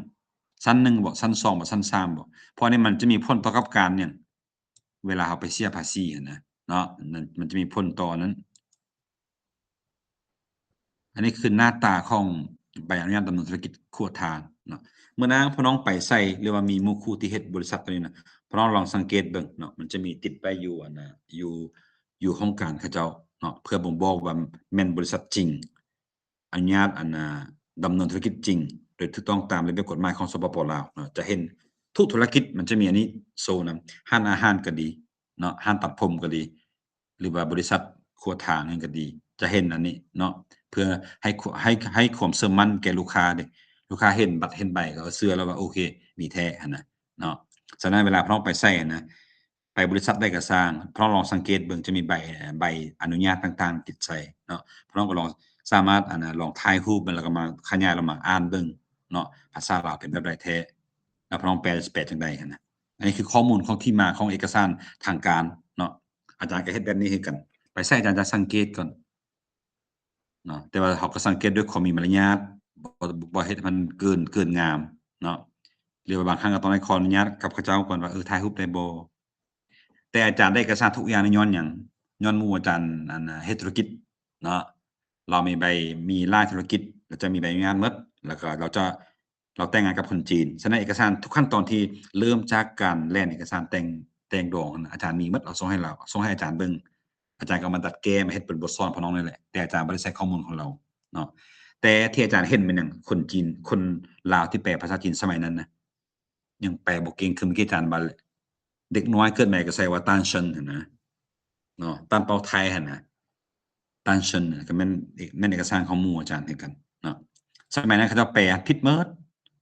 ຊັ້ນໜຶ່ງບໍ ຊັ້ນສອງບໍ ຊັ້ນສາມບໍ ເພາະອັນນີ້ມັນຈະມີຜົນຕໍ່ກັບການຫຍັງ ເວລາເຮົາໄປເສຍພາສີຫັ້ນນະເນາະ ມັນ ມັນຈະມີຜົນຕໍ່ນັ້ນ. ອັນນີ້ຄືໜ້າຕາຂອງໃບອະນຸຍາດດຳເນີນທຸລະກິດຂົວທາງເນາະ. ເມື່ອນາງພວກນ້ອງໄປໃສ ຫຼືວ່າມີໝູ່ຄູ່ທີ່ເຮັດບໍລິສັດຕົວນີ້ນະ ພວກນ້ອງລອງສັງເກດເບິ່ງເນາະ ມັນຈະມີຕິດໄວ້ຢູ່ ອັນນ່າ ຢູ່ ຢູ່ຫ້ອງການເຂົາເຈົ້າເນາະ ເພື່ອບົ່ງບອກວ່າແມ່ນບໍລິສັດຈິງ ອະນຸຍາດ ອັນນ່າ ດຳເນີນທຸລະກິດຈິງ ໂດຍຖືກຕ້ອງຕາມລະບຽບກົດໝາຍຂອງ ສປປ ລາວເນາະ. ຈະເຫັນທຸກທຸລະກິດມັນຈະມີອັນນີ້ໂຊນຳ ຮ້ານອາຫານກໍດີເນາະ ຮ້ານຕັດຜົມກໍດີ ຫຼືວ່າບໍລິສັດຂົວທາງຫຍັງກໍດີ ຈະເຫັນອັນນີ້ເນາະ ເພື່ອໃຫ້ ໃຫ້ ໃຫ້ຄວາມເຊື່ອໝັ້ນແກ່ລູກຄ້າເດ້. ລູກຄ້າເຫັນບັດເຫັນໃບກໍເຊື່ອແລ້ວວ່າໂອເຄ ມີແທ້ຫັ້ນນະເນາະ. ສະນັ້ນເວລາພວກນ້ອງໄປໃສຫັ້ນນະ ໄປບໍລິສັດໃດກໍຊ່າງ ພວກນ້ອງລອງສັງເກດເບິ່ງ ຈະມີໃບ ໃບອະນຸຍາດຕ່າງໆຕິດໃສ່ເນາະ. ພວກນ້ອງກໍລອງ ສາມາດ ອັນນ່າ ລອງຖ່າຍຮູບມັນ ແລ້ວກໍມາຂະຫຍາຍ ແລ້ວມາອ່ານເບິ່ງເນາະ ພາສາລາວເປັນແບບໃດແທ້ ແລ້ວພວກນ້ອງແປ ແປຈັ່ງໃດຫັ້ນນະ. ອັນນີ້ຄືຂໍ້ມູນຂອງທີ່ມາຂອງເອກະສານທາງການເນາະ. ອາຈານກໍເຮັດແບບນີ້ຄືກັນ ໄປໃສອາຈານຈະສັງເກດກ່ອນ ເນາະ ແຕ່ວ່າເຮົາກໍສັງເກດດ້ວຍຄວາມມີມາລະຍາດ ບໍ່ ບໍ່ເຮັດໃຫ້ມັນເກີນ ເກີນງາມເນາະ ຫຼືວ່າບາງຄັ້ງກໍຕ້ອງໄດ້ຂໍອະນຸຍາດກັບເຂົາເຈົ້າກ່ອນວ່າ ເອີ ຖ່າຍຮູບໄດ້ບໍ່? ແຕ່ອາຈານໄດ້ເອກະສານທຸກຢ່າງນີ້ຍ້ອນຫຍັງ? ຍ້ອນໝູ່ອາຈານ ອັນ ເຮັດທຸລະກິດເນາະ ລາວມີໃບ ມີຫຼາຍທຸລະກິດ ລາວຈະມີໃບອະນຸຍາດໝົດ ແລ້ວກໍລາວຈະ ລາວແຕ່ງງານກັບຄົນຈີນ. ສະນັ້ນເອກະສານທຸກຂັ້ນຕອນທີ່ເລີ່ມຈາກການແລ່ນເອກະສານແຕ່ງ ແຕ່ງດອງຫັ້ນນະ ອາຈານມີໝົດ ເອົາສົ່ງໃຫ້ລາວ ເອົາສົ່ງໃຫ້ອາຈານເບິ່ງ ອາຈານກໍມາດັດແກ້ມາເຮັດເປັນບົດສອນຂອງນ້ອງນີ້ແຫຼະ ແຕ່ອາຈານບໍ່ໄດ້ໃຊ້ຂໍ້ມູນຂອງລາວເນາະ. ແຕ່ທີ່ອາຈານເຫັນແມ່ນຫຍັງ? ຄົນຈີນ ຄົນລາວທີ່ແປພາສາຈີນສະໄໝນັ້ນນະ ຍັງແປບໍ່ເກັ່ງ ຄືເມື່ອກີ້ອາຈານວ່າ ເດັກນ້ອຍເກີດໃໝ່ກໍໃສ່ວ່າ 单身 ຫັ້ນນະ ເນາະ 蛋胞胎 ຫັ້ນນະ 单身 ກໍແມ່ນ ແມ່ນເອກະສານຂອງໝູ່ອາຈານຄືກັນເນາະ. ສະໄໝນັ້ນເຂົາເຈົ້າແປຜິດໝົດ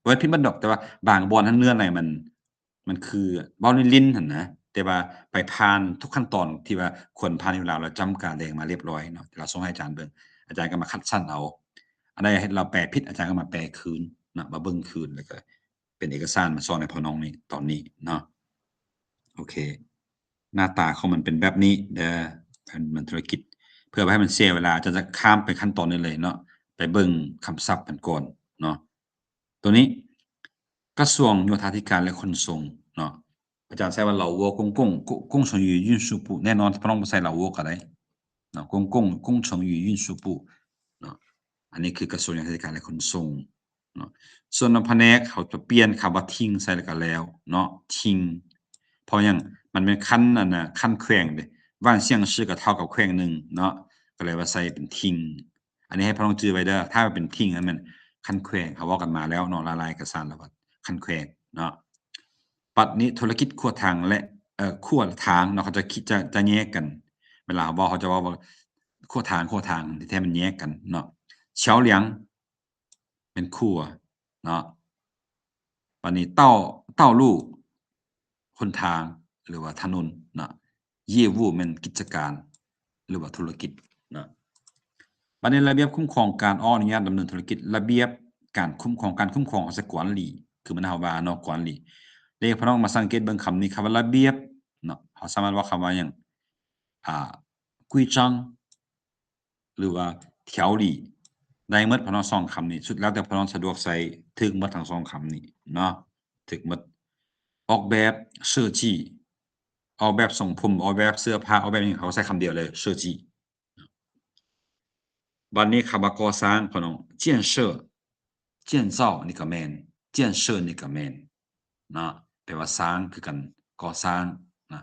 ບໍ່ແມ່ນຜິດໝົດດອກ ແຕ່ວ່າບາງບ່ອນຫັ້ນເນື້ອໃນມັນ ມັນຄືເວົ້າຫຼິ້ນໆຫັ້ນນະ ແຕ່ວ່າໄປຜ່ານທຸກຂັ້ນຕອນທີ່ວ່າຄວນຜ່ານຢູ່ລາວ ແລ້ວຈ້ຳກາແດງມາລຽບຮ້ອຍເນາະ ທີ່ລາວສົ່ງໃຫ້ອາຈານເບິ່ງ ອາຈານກໍມາຄັດສັນເອົາ ອັນໃດເຮັດລາວແປຜິດ ອາຈານກໍມາແປຄືນເນາະ ມາເບິ່ງຄືນ ແລ້ວກໍ ເປັນເອກະສານມາສອນໃຫ້ພໍ່ນ້ອງນີ້ຕອນນີ້ເນາະ. ໂອເຄ ໜ້າຕາຂອງມັນເປັນແບບນີ້ເດີ ມັນ ມັນທຸລະກິດ ເພື່ອບໍ່ໃຫ້ມັນເສຍເວລາ ຈະ ຈະຂ້າມໄປຂັ້ນຕອນນີ້ເລີຍເນາະ ໄປເບິ່ງຄຳສັບມັນກ່ອນເນາະ. ໂຕນີ້ ກະຊວງໂຍທາທິການ ແລະ ຂົນສົ່ງເນາະ ອາຈານໃຊ້ວ່າ 劳务公共 工，工程与运输部 ແນ່ນອນ ພວກນ້ອງບໍ່ໃສ່ 劳务 ກໍໄດ້ເນາະ 公共工程与运输部ເນາະ ອັນນີ້ຄືກະຊວງໂຍທາທິການ ແລະ ຂົນສົ່ງ ເນາະ. ສ່ວນພະແນກເຮົາຈະປ່ຽນຄຳວ່າ厅ໃສ່ແລ້ວກໍແລ້ວເນາະ 厅 ເພາະຫຍັງ? ມັນແມ່ນຂັ້ນ ອັນນະ ຂັ້ນແຂວງເດ້ 万象市ກໍເທົ່າກັບແຂວງໜຶ່ງເນາະ ກໍເລີຍວ່າໃສ່ເປັນ厅. ອັນນີ້ໃຫ້ພວກນ້ອງຈື່ໄວ້ເດີ ຖ້າວ່າເປັນ厅ນັ້ນແມ່ນຂັ້ນແຂວງ ເຮົາເວົ້າກັນມາແລ້ວເນາະ ຫຼາຍໆເອກະສານແລ້ວວ່າຂັ້ນແຂວງເນາະ. ບັດນີ້ທຸລະກິດຂົວທາງ ແລະ ເອີ ຂົວທາງເນາະ ເຂົາຈະ ຈະ ຈະແຍກກັນ ເວລາເຮົາເວົ້າ ເຮົາຈະເວົ້າວ່າຂົວທາງ ຂົວທາງ ທີ່ແທ້ມັນແຍກກັນເນາະ. 桥梁 ແມ່ນຂົວເນາະ ບັດນີ້ 道，道路 ຫົນທາງ ຫຼືວ່າຖະໜົນເນາະ 业务 ແມ່ນກິດຈະການ ຫຼືວ່າທຸລະກິດເນາະ. ບັດນີ້ລະບຽບຄຸ້ມຄອງການອອກອະນຸຍາດດຳເນີນທຸລະກິດ ລະບຽບການຄຸ້ມຄອງ ການຄຸ້ມຄອງເຮົາໃຊ້ 管理 ຄືມື້ນັ້ນເຮົາວ່າເນາະ 管理 ເດ ພີ່ນ້ອງມາສັງເກດເບິ່ງຄຳນີ້ ຄຳວ່າລະບຽບເນາະ ເຮົາສາມາດເວົ້າຄຳວ່າຫຍັງ? ອ່າ 规章 ຫຼືວ່າ 条例 ໄດ້ໝົດ ພີ່ນ້ອງ ສອງຄຳນີ້ ສຸດແລ້ວແຕ່ພີ່ນ້ອງສະດວກໃຊ້ ຖືກໝົດທັງສອງຄຳນີ້ເນາະ ຖືກໝົດ. ອອກແບບ 设计 ອອກແບບຊົງຜົມ ອອກແບບເສື້ອຜ້າ ອອກແບບຫຍັງ ເຂົາໃຊ້ຄຳດຽວເລີຍ 设计. ບັດນີ້ຄຳວ່າກໍ່ສ້າງ ພີ່ນ້ອງ 建设 建造 ນີ້ກໍແມ່ນ 建设 ນີ້ກໍແມ່ນເນາະ ແປວ່າສ້າງຄືກັນ ກໍ່ສ້າງນະ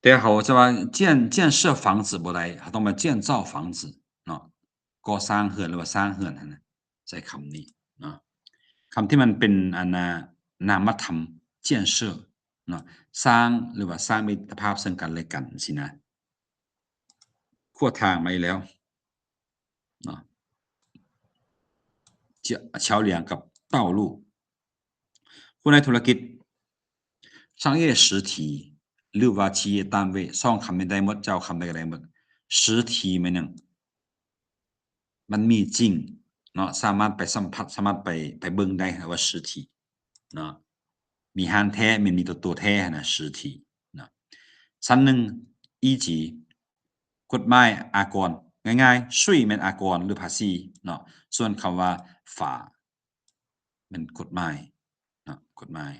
ແຕ່ເຮົາຈະວ່າ 建 建设房子 ບໍ່ໄດ້ ເຮົາຕ້ອງວ່າ 建造房子 ເນາະ ກໍ່ສ້າງເຮືອນ ຫຼືວ່າສ້າງເຮືອນຫັ້ນນະ ໃຊ້ຄຳນີ້ເນາະ. ຄຳທີ່ມັນເປັນ ອັນນາ ນາມະທຳ 建设 ເນາະ ສ້າງ ຫຼືວ່າສ້າງມິດຕະພາບເຊິ່ງກັນແລະກັນຊີ້ນະ. ຂົວທາງມາອີກແລ້ວເນາະ 桥梁 ກັບ 道路 ຜູ້ໃນທຸລະກິດ 商业实体 ຫຼືວ່າ 企业单位 ສອງຄຳນີ້ໄດ້ໝົດ ເຈົ້າຄຳໃດກໍໄດ້ໝົດ. 实体 ແມ່ນຫຍັງ? ມັນມີຈິງເນາະ ສາມາດໄປສຳຜັດ ສາມາດໄປ ໄປເບິ່ງໄດ້ ເອີ້ນວ່າ 实体 ເນາະ ມີຮ້ານແທ້ ແມ່ນມີຕົວ ຕົວແທ້ຫັ້ນນະ 实体 ເນາະ. ຊັ້ນໜຶ່ງ 一级 ກົດໝາຍ ອາກອນ ງ່າຍໆ 税 ແມ່ນອາກອນ ຫຼື ພາສີ ເນາະ ສ່ວນຄຳວ່າ 法 ແມ່ນກົດໝາຍເນາະ ກົດໝາຍ.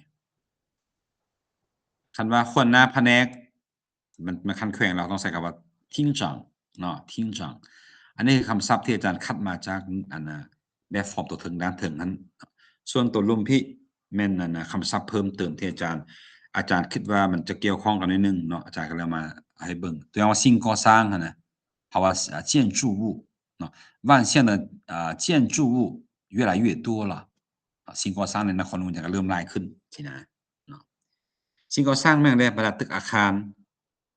ຄັນວ່າຫົວໜ້າພະແນກ ມັນ ມັນຂັ້ນແຂວງ ເຮົາຕ້ອງໃຊ້ຄຳວ່າ 厅长 ເນາະ 厅长. ອັນນີ້ຄືຄຳສັບທີ່ອາຈານຄັດມາຈາກ ອັນນະ ແບບຟອມຕົວເທິງດ້ານເທິງຫັ້ນ. ສ່ວນຕົວລຸ່ມພີ້ ແມ່ນ ອັນນະ ຄຳສັບເພີ່ມເຕີມທີ່ອາຈານ ອາຈານຄິດວ່າມັນຈະກ່ຽວຂ້ອງກັນໜ້ອຍໜຶ່ງເນາະ ອາຈານກໍເລີຍເອົາມາໃຫ້ເບິ່ງ. ຕົວຢ່າງວ່າ 新过山 ຫັ້ນນະ ເຮົາວ່າ อ่า 建筑物 ເນາະ 万象的 ອ່າ 建筑物越来越多了 新过山 ໃນນະຄອນຫຼວງວຽງຈັນກໍເລີ່ມຫຼາຍຂຶ້ນຊີ້ນະເນາະ. 新过山 ແມ່ນແຫຼະ ບັນດາຕຶກອາຄານ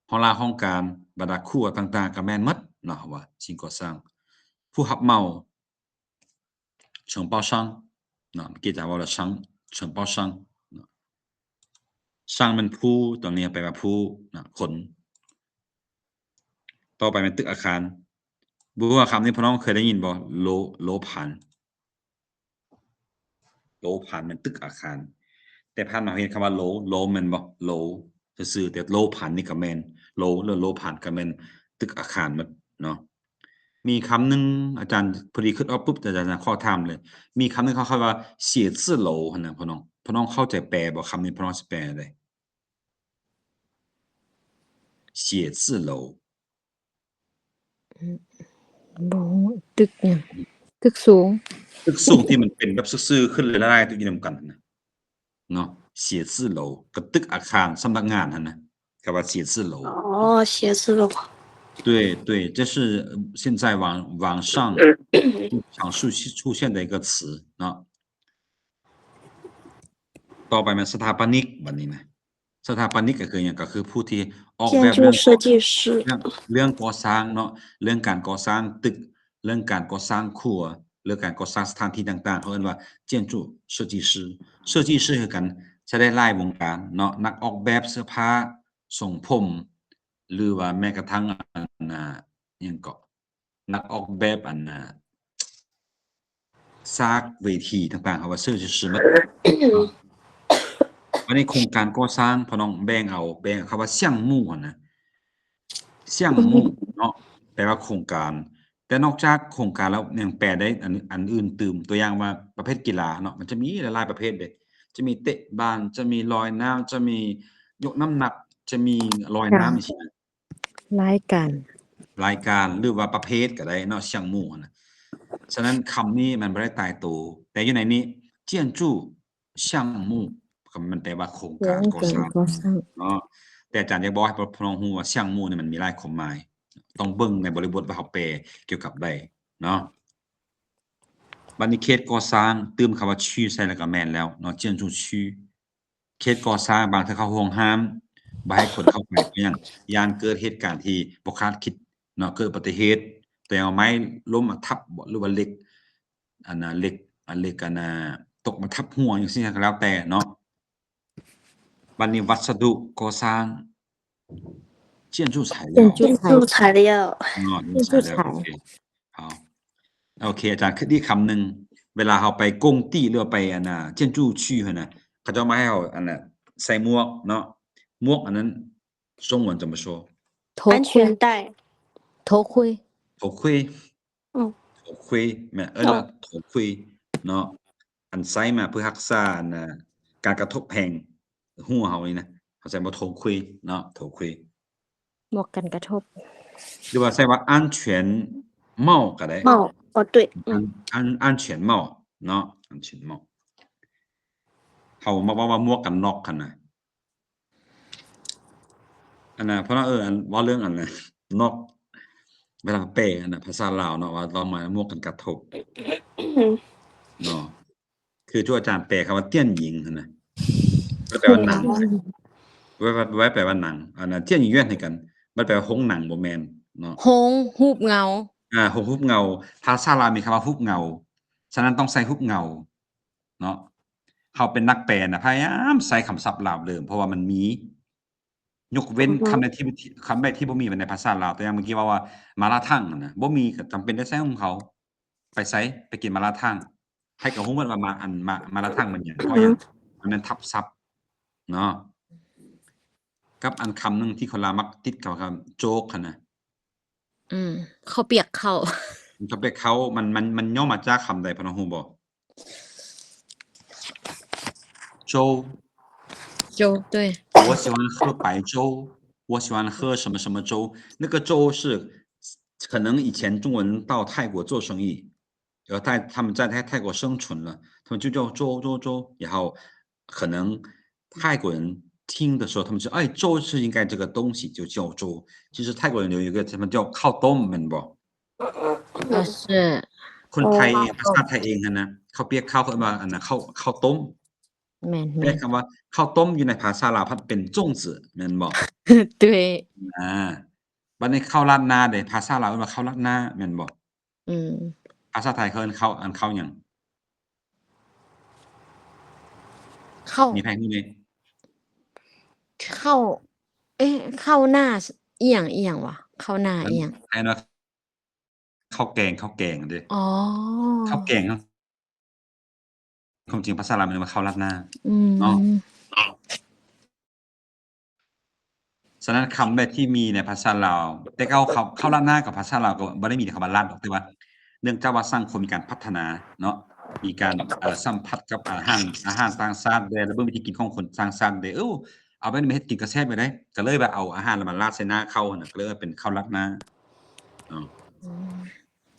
ຫ້ອງລາຫ້ອງການ ບັນດາຂົວຕ່າງໆ ກໍແມ່ນໝົດເນາະ ເຮົາວ່າ 新过山 ຜູ້ຮັບເໝົາ 承包商 ເນາະ ເມື່ອກີ້ຈະເວົ້າແລ້ວ 商 承包商 ເນາະ. 商 ແມ່ນຜູ້ ຕົງນີ້ແປວ່າຜູ້ນະ ຄົນ. ຕໍ່ໄປແມ່ນຕຶກອາຄານ ບໍ່ຮູ້ວ່າຄຳນີ້ພີ່ນ້ອງເຄີຍໄດ້ຍິນບໍ່? 楼 楼盘 楼盘 ແມ່ນຕຶກອາຄານ ແຕ່ຜ່ານມາເຮົາເຫັນຄຳວ່າ 楼 楼 ແມ່ນບໍ່? 楼 ຊື່ໆ ແຕ່ 楼盘 ນີ້ກໍແມ່ນ 楼 ຫຼື 楼盘 ກໍແມ່ນຕຶກອາຄານໝົດ. ເນາະ. ມີຄຳໜຶ່ງ ອາຈານ ພໍດີຄິດອອກປຸບ ອາຈານຂໍຖາມເລີຍ. ມີຄຳໜຶ່ງເຂົາເອີ້ນວ່າ ເສຍຊື່ໂຫຼຫັ້ນນະ ພໍ່ນ້ອງ. ພໍ່ນ້ອງເຂົ້າໃຈແປບໍ່? ຄຳນີ້ພໍ່ນ້ອງຊິແປໃດ? ເສຍຊື່ໂຫຼ. ອືມ ບໍ່ຮູ້ ຕຶກຫຍັງ? ຕຶກສູງ ຕຶກສູງທີ່ມັນເປັນແບບຊື່ໆ ຂຶ້ນຫຼາຍໆ ຢູ່ນຳກັນຫັ້ນນະ ເນາະ. ເສຍຊື່ໂຫຼ ກໍຕຶກອາຄານສຳນັກງານຫັ້ນນະ ເຂົາວ່າເສຍຊື່ໂຫຼ. 哦，写字楼。对，对，这是现在网，网上经常出，出现的一个词，เนาะ. ຕໍ່ໄປແມ່ນສະຖາປະນິກ ບັດນີ້ນະ. ສະຖາປະນິກກໍຄືຫຍັງ? ກໍຄືຜູ້ທີ່ອອກແບບເລື່ອງ 建筑设计师。 ເລື່ອງ ເລື່ອງກໍ່ສ້າງເນາະ, ເລື່ອງການກໍ່ສ້າງຕຶກ, ເລື່ອງການກໍ່ສ້າງຂົວ, ເລື່ອງການກໍ່ສ້າງສະຖານທີ່ຕ່າງໆ ເຂົາເອີ້ນວ່າ 建筑设计师. 设计师 ຄືກັນ ໃຊ້ໄດ້ຫຼາຍວົງການເນາະ, ນັກອອກແບບເສື້ອຜ້າ ຊົງຜົມ ຫຼືວ່າແມ້ກະທັ່ງ ອັນ ອາ ຫຍັງເກາະ ນັກອອກແບບ ອັນ ອາ ສາກເວທີຕ່າງໆ ເຂົາວ່າ 设计师 ໝົດ. ອັນນີ້ໂຄງການກໍ່ສ້າງ ພໍ່ນ້ອງແບ່ງເອົາ ແບ່ງເອົາ ເຂົາວ່າ 项目 ຫັ້ນນະ 项目 ເນາະ ແປວ່າໂຄງການ. ແຕ່ນອກຈາກໂຄງການແລ້ວ ຍັງແປໄດ້ອັນ ອັນອື່ນຕື່ມ. ຕົວຢ່າງວ່າ ປະເພດກິລາເນາະ ມັນຈະມີຫຼາຍໆປະເພດເດ້, ຈະມີເຕະບານ, ຈະມີລອຍນ້ຳ, ຈະມີຍົກນ້ຳໜັກ, ຈະມີລອຍນ້ຳ ຈັ່ງຊີ້ນະ. ລາຍການ ລາຍການ ຫຼືວ່າປະເພດກໍໄດ້ເນາະ 项目 ຫັ້ນນະ. ສະນັ້ນຄຳນີ້ມັນບໍ່ໄດ້ຕາຍໂຕ, ແຕ່ຢູ່ໃນນີ້ 建筑项目 ກໍມັນແປວ່າໂຄງການກໍ່ສ້າງ ໂຄງການກໍ່ສ້າງເນາະ. ແຕ່ອາຈານຢາກບອກໃຫ້ພວກນ້ອງຮູ້ວ່າ 项目 ນີ້ມັນມີຫຼາຍຄວາມໝາຍ, ຕ້ອງເບິ່ງໃນບໍລິບົດວ່າເຮົາແປກ່ຽວກັບໃດເນາະ. ບັດນີ້ເຂດກໍ່ສ້າງ ຕື່ມຄຳວ່າ 区 ໃສ່ແລ້ວກໍແມ່ນແລ້ວເນາະ 建筑区. ເຂດກໍ່ສ້າງ ບາງເທື່ອເຂົາຫ້ວງຫ້າມ ບໍ່ໃຫ້ຄົນເຂົ້າໄປ ເພາະຫຍັງ? ຢ້ານເກີດເຫດການທີ່ບໍ່ຄາດຄິດເນາະ, ເກີດອຸບັດຕິເຫດ ແຕ່ເອົາໄມ້ລົ້ມມາທັບບໍ ຫຼືວ່າເຫຼັກ ອັນນ່າ ເຫຼັກ ອັນ ເຫຼັກ ອັນນ່າ ຕົກມາທັບຫົວ ຈັ່ງຊີ້ກໍແລ້ວແຕ່ເນາະ. ບັດນີ້ວັດສະດຸກໍ່ສ້າງ 建筑材料 建筑材料 建筑材料 ເນາະ 建筑材料 建筑材 ໂອເຄ ເອົາ ໂອເຄ ອາຈານ ຄືອີກຄຳໜຶ່ງ ເວລາເຮົາໄປກົງຕີ ຫຼືວ່າໄປ ອັນນ່າ 建筑区 ຫັ້ນນະ ເຂົາເຈົ້າມາໃຫ້ເຮົາ ອັນນ່າ ໃສ່ໝວກເນາະ, ໝວກອັນນັ້ນ 中文怎么说? 头盔 安全带 头盔 头盔 ອືມ 头盔 ແມ່ນ ເອີ້ນວ່າ 头盔 ເນາະ, ອັນໃຊ້ມາເພື່ອຮັກສາ ອັນນ່າ ການກະທົບແຮງຫົວເຮົານີ້ນະ ເຮົາໃຊ້ວ່າ 头盔 ເນາະ 头盔 ໝວກກັນກະທົບ ຫຼືວ່າໃຊ້ວ່າ 安全帽 ກໍໄດ້ 帽 ອໍ 对 ອືມ 安 安 安全帽 ເນາະ 安全帽. ເຮົາມັກເວົ້າວ່າໝວກກັນນັອກຫັ້ນນະ ອັນນ່າ ເພາະວ່າ ເອີ ອັນ ເວົ້າເລື່ອງອັນນ່າ ນອກ ເວລາແປອັນນ່າ ພາສາລາວເນາະ ວ່າເວົ້າມາໝວກກັນກະທົບເນາະ. ຄືທີ່ອາຈານແປຄຳວ່າ 电影 ຫັ້ນນະ ມັນແປວ່າໜັງ ແປວ່າ ແປວ່າໜັງ. ອັນນ່າ 电影院 ຄືກັນ ມັນແປວ່າໂຮງໜັງ ບໍ່ແມ່ນເນາະ ໂຮງຮູບເງົາ ອ່າ ໂຮງຮູບເງົາ. ພາສາລາວມີຄຳວ່າຮູບເງົາ, ສະນັ້ນຕ້ອງໃສ່ຮູບເງົາເນາະ. ເຮົາເປັນນັກແປນະ ພະຍາຍາມໃຊ້ຄຳສັບລາວເດີມ ເພາະວ່າມັນມີ ຍົກເວັ້ນ ອືຮຶ ຄຳໃດທີ່ ຄຳໃດທີ່ບໍ່ມີໄວ້ໃນພາສາລາວ. ຕົວຢ່າງເມື່ອກີ້ເວົ້າວ່າ ໝາລາຖັງ ຫັ້ນນະ ບໍ່ມີ ກໍຈຳເປັນໄດ້ໃຊ້ຂອງເຂົາ. ໄປໃສ ໄປກິນໝາລາຖັງ ໃຜກໍຮູ້ໝົດວ່າ ມາ ອັນ ມາ ໝາລາຖັງແມ່ນຫຍັງ ເພາະຫຍັງ ມັນແມ່ນທັບສັບເນາະ. ກັບອັນຄຳໜຶ່ງທີ່ຄົນລາວມັກຕິດກັນ ໂຈກ ຫັ້ນນະ ອືມ ເຂົ້າປຽກເຂົ້າ ເຂົ້າປຽກເຂົ້າ ມັນ ມັນ ມັນຫຍໍ້ມາຈາກຄຳໃດ ພໍ່ນ້ອງຮູ້ບໍ່? 粥 粥 对 我喜欢喝白粥 我喜欢喝什么什么粥 那个粥是可能以前中国人到泰国做生意 然后在，他们在泰，泰国生存了，他们就叫粥，粥，粥。然后可能泰国人听的时候，他们说，哎，粥是应该这个东西，就叫粥。其实泰国人有一个，他们叫ข้าวต้ม แม่นบ่? อ่า ใช่ คนไทยเอง ภาษาไทยเองนะ ข้าวเปียก ข้าว เขาเรียกว่า อันนั้น ข้าว ข้าวต้ม แม่นๆ แต่คำว่าข้าวต้มอยู่ในภาษาลาวพัดเป็นจงจื้อ แม่นบ่? 对 อ่า บัดนี้ข้าวราดหน้าเด้ ภาษาลาวเอิ้นว่าข้าวราดหน้า แม่นบ่? ອືມ ພາສາໄທເຂົາເອີ້ນເຂົ້າ ອັນເຂົ້າຫຍັງ? ເຂົ້າ ມີໃຜຮູ້ແດ່? ເຂົ້າ ເອະ ເຂົ້າໜ້າ ອີ່ຫຍັງ ອີ່ຫຍັງຫວາ? ເຂົ້າໜ້າ ອັນ ອີ່ຫຍັງ? ໃຫ້ວ່າເຂົ້າແກງ ເຂົ້າແກງເດ້. ອໍ ເຂົ້າແກງເນາະ. ຄວາມຈິງພາສາລາວແມ່ນວ່າເຂົ້າລາດໜ້າ ອືມ ເນາະ. ສະນັ້ນຄຳໃດທີ່ມີໃນພາສາລາວ ແຕ່ເກົ່າ ເຂົ້າ ເຂົ້າລາດໜ້າກັບພາສາລາວກໍບໍ່ໄດ້ມີແຕ່ຄຳວ່າລາດດອກ ແຕ່ວ່າເນື່ອງຈາກວ່າສັງຄົມມີການພັດທະນາເນາະ ມີການ ເອີ ສຳຜັດກັບ ເອີ ອາຫານ ອາຫານຕ່າງຊາດແດ່ ແລ້ວເບິ່ງວິທີກິນຂອງຄົນຕ່າງຊາດແດ່ ເອີ ເອົາແບບນີ້ມາເຮັດກິນກໍແຊບຢູ່ເດ້ ກໍເລີຍວ່າເອົາອາຫານລະມາລາດໃສ່ໜ້າເຂົ້າຫັ້ນນະ ກໍເລີຍວ່າເປັນເຂົ້າລາດໜ້າເນາະ. ອືມ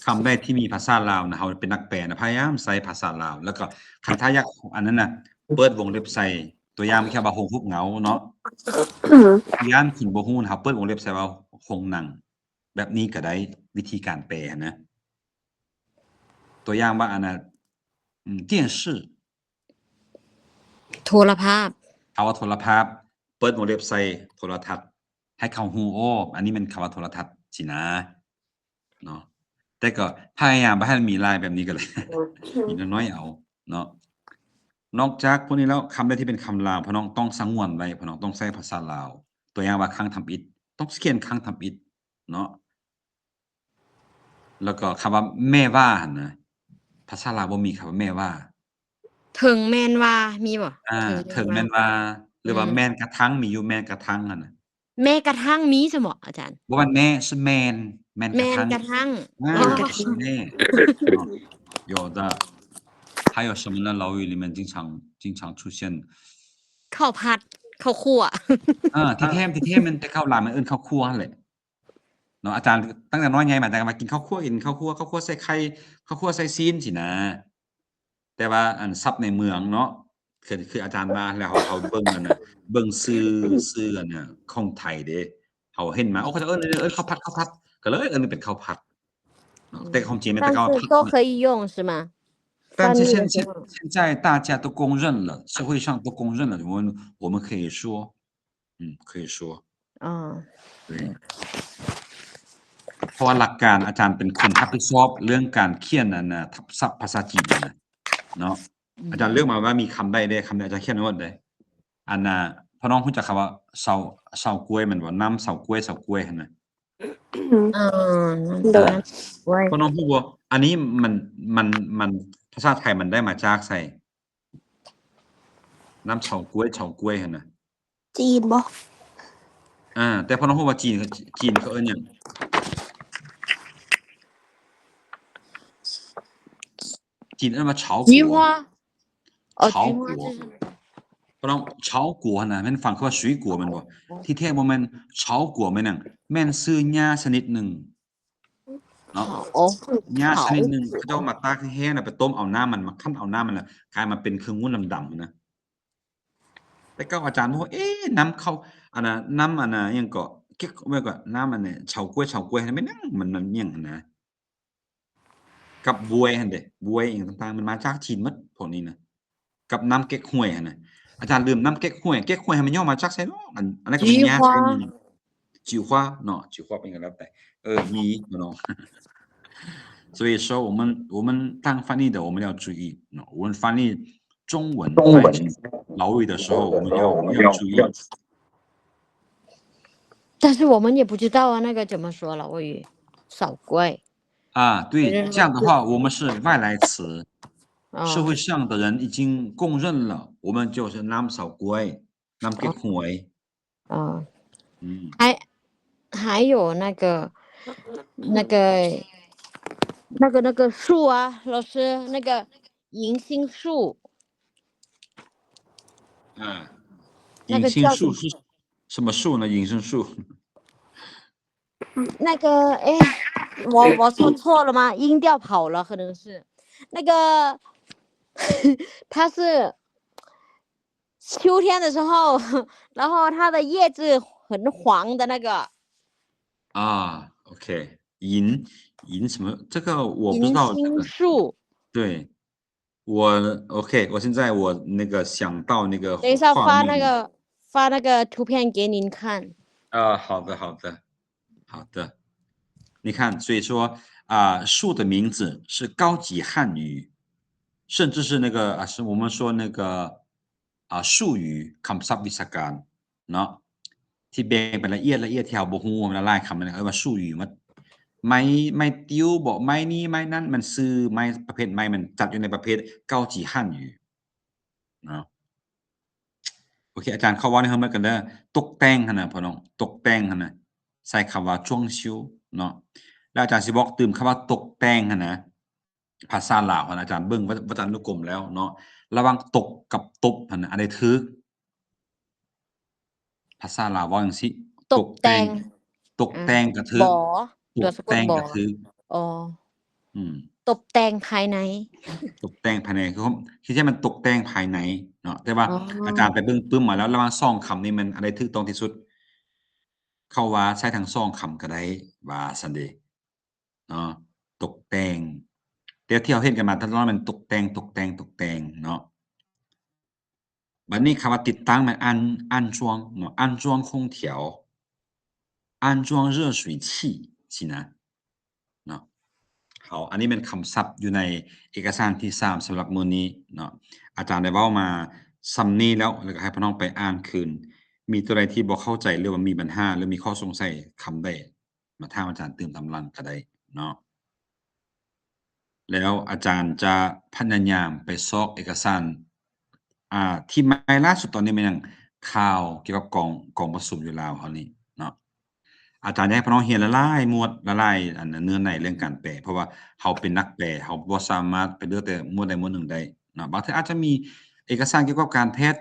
ຄຳໃດທີ່ມີພາສາລາວນະ ເຮົາເປັນນັກແປນະ ພະຍາຍາມໃຊ້ພາສາລາວ ແລ້ວກໍຄັນຖ້າຢາກ ອັນນັ້ນນະ ເປີດວົງເລັບໃສ່ ຕົວຢ່າງ ເມື່ອກີ້ວ່າໂຮງຮູບເງົາເນາະ ຢ້ານຄົນບໍ່ຮູ້ນະ ເຮົາເປີດວົງເລັບໃສ່ວ່າໂຮງໜັງ ແບບນີ້ກໍໄດ້ ວິທີການແປຫັ້ນນະ ຕົວຢ່າງວ່າ ອັນນະ ອືມ 电视 ໂທລະພາບ ເຮົາວ່າໂທລະພາບ ເປີດວົງເລັບໃສ່ໂທລະທັດ ໃຫ້ເຂົາຮູ້ ໂອ້ ອັນນີ້ແມ່ນຄຳວ່າໂທລະທັດຊີ້ນະເນາະ ແຕ່ກໍພະຍາຍາມບໍ່ໃຫ້ມັນມີຫຼາຍແບບນີ້ກໍແລ້ວ ມີນ້ອຍໆເອົາເນາະ. ນອກຈາກພວກນີ້ແລ້ວ ຄຳໃດທີ່ເປັນຄຳລາວ ພວກນ້ອງຕ້ອງສະຫງວນໄວ້ ພວກນ້ອງຕ້ອງໃຊ້ພາສາລາວ ຕົວຢ່າງວ່າຄັ້ງທຳອິດ ຕ້ອງຂຽນຄັ້ງທຳອິດເນາະ. ແລ້ວກໍຄຳວ່າແມ່ວ່າຫັ້ນນະ ພາສາລາວບໍ່ມີຄຳວ່າແມ່ວ່າ ເຖິງແມ່ນວ່າມີບໍ່? ອາ ເຖິງແມ່ນວ່າ ເຖິງແມ່ນວ່າ ຫຼືວ່າ ອືມ ແມ່ນກະທັ່ງ ມີຢູ່ແມ່ນກະທັ່ງຫັ້ນນະ ແມ່ກະທັ່ງມີຊັ້ນບໍ່ອາຈານ? ບໍ່ແມ່ນແມ່ ຊື່ແມ່ນ ແມ່ນກະທັ່ງ ແມ່ນກະທັ່ງ ອາ ແມ່ ເນາະ 有的 还有什么呢？老语里面经常经常出现 ເຂົ້າຜັດ ເຂົ້າຂົ້ວ ເອີ ທີ່ແທ້ ທີ່ແທ້ແມ່ນແຕ່ເກົ່າລາວມັນເອີ້ນເຂົ້າຂົ້ວຫັ້ນແຫຼະ ເນາະ ອາຈານຕັ້ງແຕ່ນ້ອຍໃຫຍ່ມາ ອາຈານກໍມາກິນເຂົ້າຂົ້ວ ກິນເຂົ້າຂົ້ວ ເຂົ້າຂົ້ວໃສ່ໄຂ່ ເຂົ້າຂົ້ວໃສ່ຊີ້ນຊີ້ນະ ແຕ່ວ່າອັນສັບໃນເມືອງເນາະ ຄື ຄືອາຈານວ່າແລ້ວ ເຮົາ ເຮົາເບິ່ງອັນນະ ເບິ່ງສື່ ສື່ອັນນະຂອງໄທເດ້ ເຮົາເຫັນມາ ໂອ້ ເຂົາເຈົ້າເອີ້ນ ເອີ້ນເຂົ້າຜັດ ເຂົ້າຜັດ ກໍເລີຍເອີ້ນເປັນເຂົ້າຜັດເນາະ ອືມ ແຕ່ຄວາມຈິງແມ່ນແຕ່ເກົ່າ 但是都可以用是吗？但是现在，现在大家都公认了，社会上都公认了，我们，我们可以说 ອືມ 可以说 ອໍ ເພາະວ່າຫຼັກການອາຈານເປັນຄົນຮັບຜິດຊອບເລື່ອງການຂຽນອັນນະ ທັບສັບພາສາຈີນຫັ້ນນະເນາະ ອືມ ອາຈານເລືອກມາວ່າມີຄຳໃດແດ່ ຄຳໃດອາຈານຂຽນໄວ້ໝົດເດ້ ອັນນະ ພໍ່ນ້ອງຮູ້ຈັກຄຳວ່າເຊົາ ເຊົາກ້ວຍແມ່ນບໍ່? ນ້ຳເຊົາກ້ວຍ ເຊົາກ້ວຍຫັ້ນນະ ອໍ ໂດຍ ນ້ຳເຊົາກ້ວຍ ພໍ່ນ້ອງຮູ້ບໍ່? ອັນນີ້ມັນ ມັນ ມັນ ພາສາໄທມັນໄດ້ມາຈາກໃສ? ນ້ຳເຊົາກ້ວຍ ເຊົາກ້ວຍຫັ້ນນະ ຈີນບໍ່? ອ່າ ແຕ່ພໍ່ນ້ອງຮູ້ວ່າຈີນ ຈີນເຂົາເອີ້ນຫຍັງ? ຈີນເອີ້ນວ່າເຊົາ 菊花 ອໍ ເຊົາ 菊花 就是 ພໍ່ນ້ອງ ເຊົາກົວຫັ້ນນະ ແມ່ນຟັງຄືວ່າຊຸຍກົວແມ່ນບໍ່? ອໍ ທີ່ແທ້ບໍ່ແມ່ນ ເຊົາກົວແມ່ນຫຍັງ? ແມ່ນຊື່ຫຍ້າຊະນິດໜຶ່ງ ເນາະ ໂອ້ ຫຍ້າຊະນິດໜຶ່ງ ເຂົາເຈົ້າມາຕາກໃຫ້ແຫ້ງ ແລ້ວໄປຕົ້ມເອົານ້ຳມັນ ມາຄັ້ນເອົານ້ຳມັນ ລະກາຍມາເປັນເຄື່ອງງຸ່ນດຳໆຫັ້ນນະ ແຕ່ເກົ່າອາຈານບອກວ່າ ເອ ນ້ຳເຂົ້າ ອັນນະ ນ້ຳອັນນະ ຫຍັງເກາະ ເກັກ ແມ່ນກະ ນ້ຳອັນນະ ເຊົາກ້ວຍ ເຊົາກ້ວຍຫັ້ນ ແມ່ນຫຍັງ ມັນ ມັນຫຍັງຫັ້ນນະ ກັບບວຍຫັ້ນເດ ບວຍອີ່ຫຍັງຕ່າງໆ ມັນມາຈາກຈີນໝົດ ພວກນີ້ນະ ກັບນ້ຳເກັກຮວຍຫັ້ນນະ ອາຈານລືມ ນ້ຳເກັກຮວຍ ເກັກຮວຍຫັ້ນມັນຫຍໍ້ມາຈາກໃສເນາະ? ອັນ ອັນນັ້ນກໍແມ່ນຫຍ້າ 菊花 ເນາະ 菊花ເປັນຫຍັງກໍແລ້ວແຕ່ ເອີ ມີເນາະ 所以说我们，我们当翻译的，我们要注意，我们翻译中文、翻译老语的时候，我们要，我们要注意。但是我们也不知道啊，那个怎么说了，我也少怪。 啊，对，这样的话，我们是外来词，社会上的人已经公认了，我们就是 ນ້ຳເຊົາກ້ວຍ ນ້ຳເກັກຮວຍ 哦，嗯，还，还有那个，那个，那个，那个树啊，老师，那个银杏树。啊，那个叫什么？银杏树是什么树呢？银杏树。 那个，诶，我，我说错了吗？音调跑了，可能是。那个，它是秋天的时候，然后它的叶子很黄的那个。啊，OK，银，银什么？这个我不知道。银杏树。对。 我，OK，我现在我那个想到那个，等一下发那个，画面。发那个图片给您看。啊，好的，好的，好的。你看，所以说，啊，树的名字是高级汉语，甚至是那个，啊，是我们说那个，啊，术语 ຄຳສັບວິຊາການ ເນາະ ທີ່ແບ່ງເປັນລະອຽດ ລະອຽດທີ່ເຮົາບໍ່ຮູ້ ເວລາຫຼາຍຄຳ ເອີ້ນວ່າ 术语 ໝົດ ໄມ້ ໄມ້ຕິ້ວເບາະ ໄມ້ນີ້ໄມ້ນັ້ນ ມັນຊື່ໄມ້ ປະເພດໄມ້ ມັນຈັດຢູ່ໃນປະເພດ 高级汉语 ເນາະ. ໂອເຄ ອາຈານຂໍເວົ້າໃຫ້ເຮົາໝົດກັນເດີ. ຕົກແຕ່ງຫັ້ນນະ ພໍ່ນ້ອງ, ຕົກແຕ່ງຫັ້ນນະ ໃຊ້ຄຳວ່າ 装修 ເນາະ. ແລ້ວອາຈານຊິບອກຕື່ມຄຳວ່າຕົກແຕ່ງຫັ້ນນະ ພາສາລາວຫັ້ນ ອາຈານເບິ່ງວັດ ວັດທະນານຸກົມແລ້ວເນາະ, ລະຫວ່າງຕົກກັບຕົບຫັ້ນນະ ອັນໃດຖືກ? ພາສາລາວເວົ້າຈັ່ງຊີ້ ຕົກແຕ່ງ ຕົກແຕ່ງກະຖືກ ບໍ່ ຕົວສະກົດບໍ່ ຕົກແຕ່ງກະຖືກ. ອໍ ອືມ ຕົບແຕ່ງພາຍໃນ ຕົກແຕ່ງພາຍໃນ ຄື ຄືຊິແມ່ນຕົກແຕ່ງພາຍໃນເນາະ. ແຕ່ວ່າ ອໍ ອາຈານໄປເບິ່ງປຶ້ມມາແລ້ວ ລະຫວ່າງສອງຄຳນີ້ແມ່ນອັນໃດຖືກຕ້ອງທີ່ສຸດ? ເຂົາວ່າໃຊ້ທັງສອງຄຳກະໄດ້ ວ່າຊັ້ນເດ. ເນາະ ຕົກແຕ່ງ ແຕ່ທີ່ເຮົາເຫັນກັນມາຕະຫຼອດແມ່ນຕົກແຕ່ງ ຕົກແຕ່ງ ຕົກແຕ່ງເນາະ. ບັດນີ້ຄຳວ່າຕິດຕັ້ງແມ່ນ 安 安装 ເນາະ 安装空调 安装热水器 ຊີ້ນະເນາະ. ເຮົາ ອັນນີ້ແມ່ນຄຳສັບຢູ່ໃນເອກະສານທີສາມສຳລັບມື້ນີ້ເນາະ. ອາຈານໄດ້ເວົ້າມາສ່ຳນີ້ແລ້ວ ແລ້ວກໍໃຫ້ພວກນ້ອງໄປອ່ານຄືນ ມີຕົວໃດທີ່ບໍ່ເຂົ້າໃຈ ຫຼືວ່າມີບັນຫາ ຫຼືມີຂໍ້ສົງໄສຄຳໃດ ມາຖາມອາຈານຕື່ມຕາມຫຼັງກໍໄດ້ເນາະ. ແລ້ວອາຈານຈະພະຍາຍາມໄປຊອກເອກະສານ ອ່າ ທີ່ໃໝ່ລ່າສຸດຕອນນີ້ແມ່ນຫຍັງ? ຂ່າວກ່ຽວກັບກອງ ກອງປະຊຸມຢູ່ລາວເຮົານີ້ເນາະ. ອາຈານຢາກໃຫ້ພວກນ້ອງຮຽນຫຼາຍໆໝວດ ຫຼາຍໆ ອັນ ເນື້ອໃນເລື່ອງການແປ ເພາະວ່າເຮົາເປັນນັກແປ ເຮົາບໍ່ສາມາດໄປເລືອກແຕ່ໝວດໃດໝວດໜຶ່ງໄດ້ເນາະ. ບາງເທື່ອອາດຈະມີເອກະສານກ່ຽວກັບການແພດ,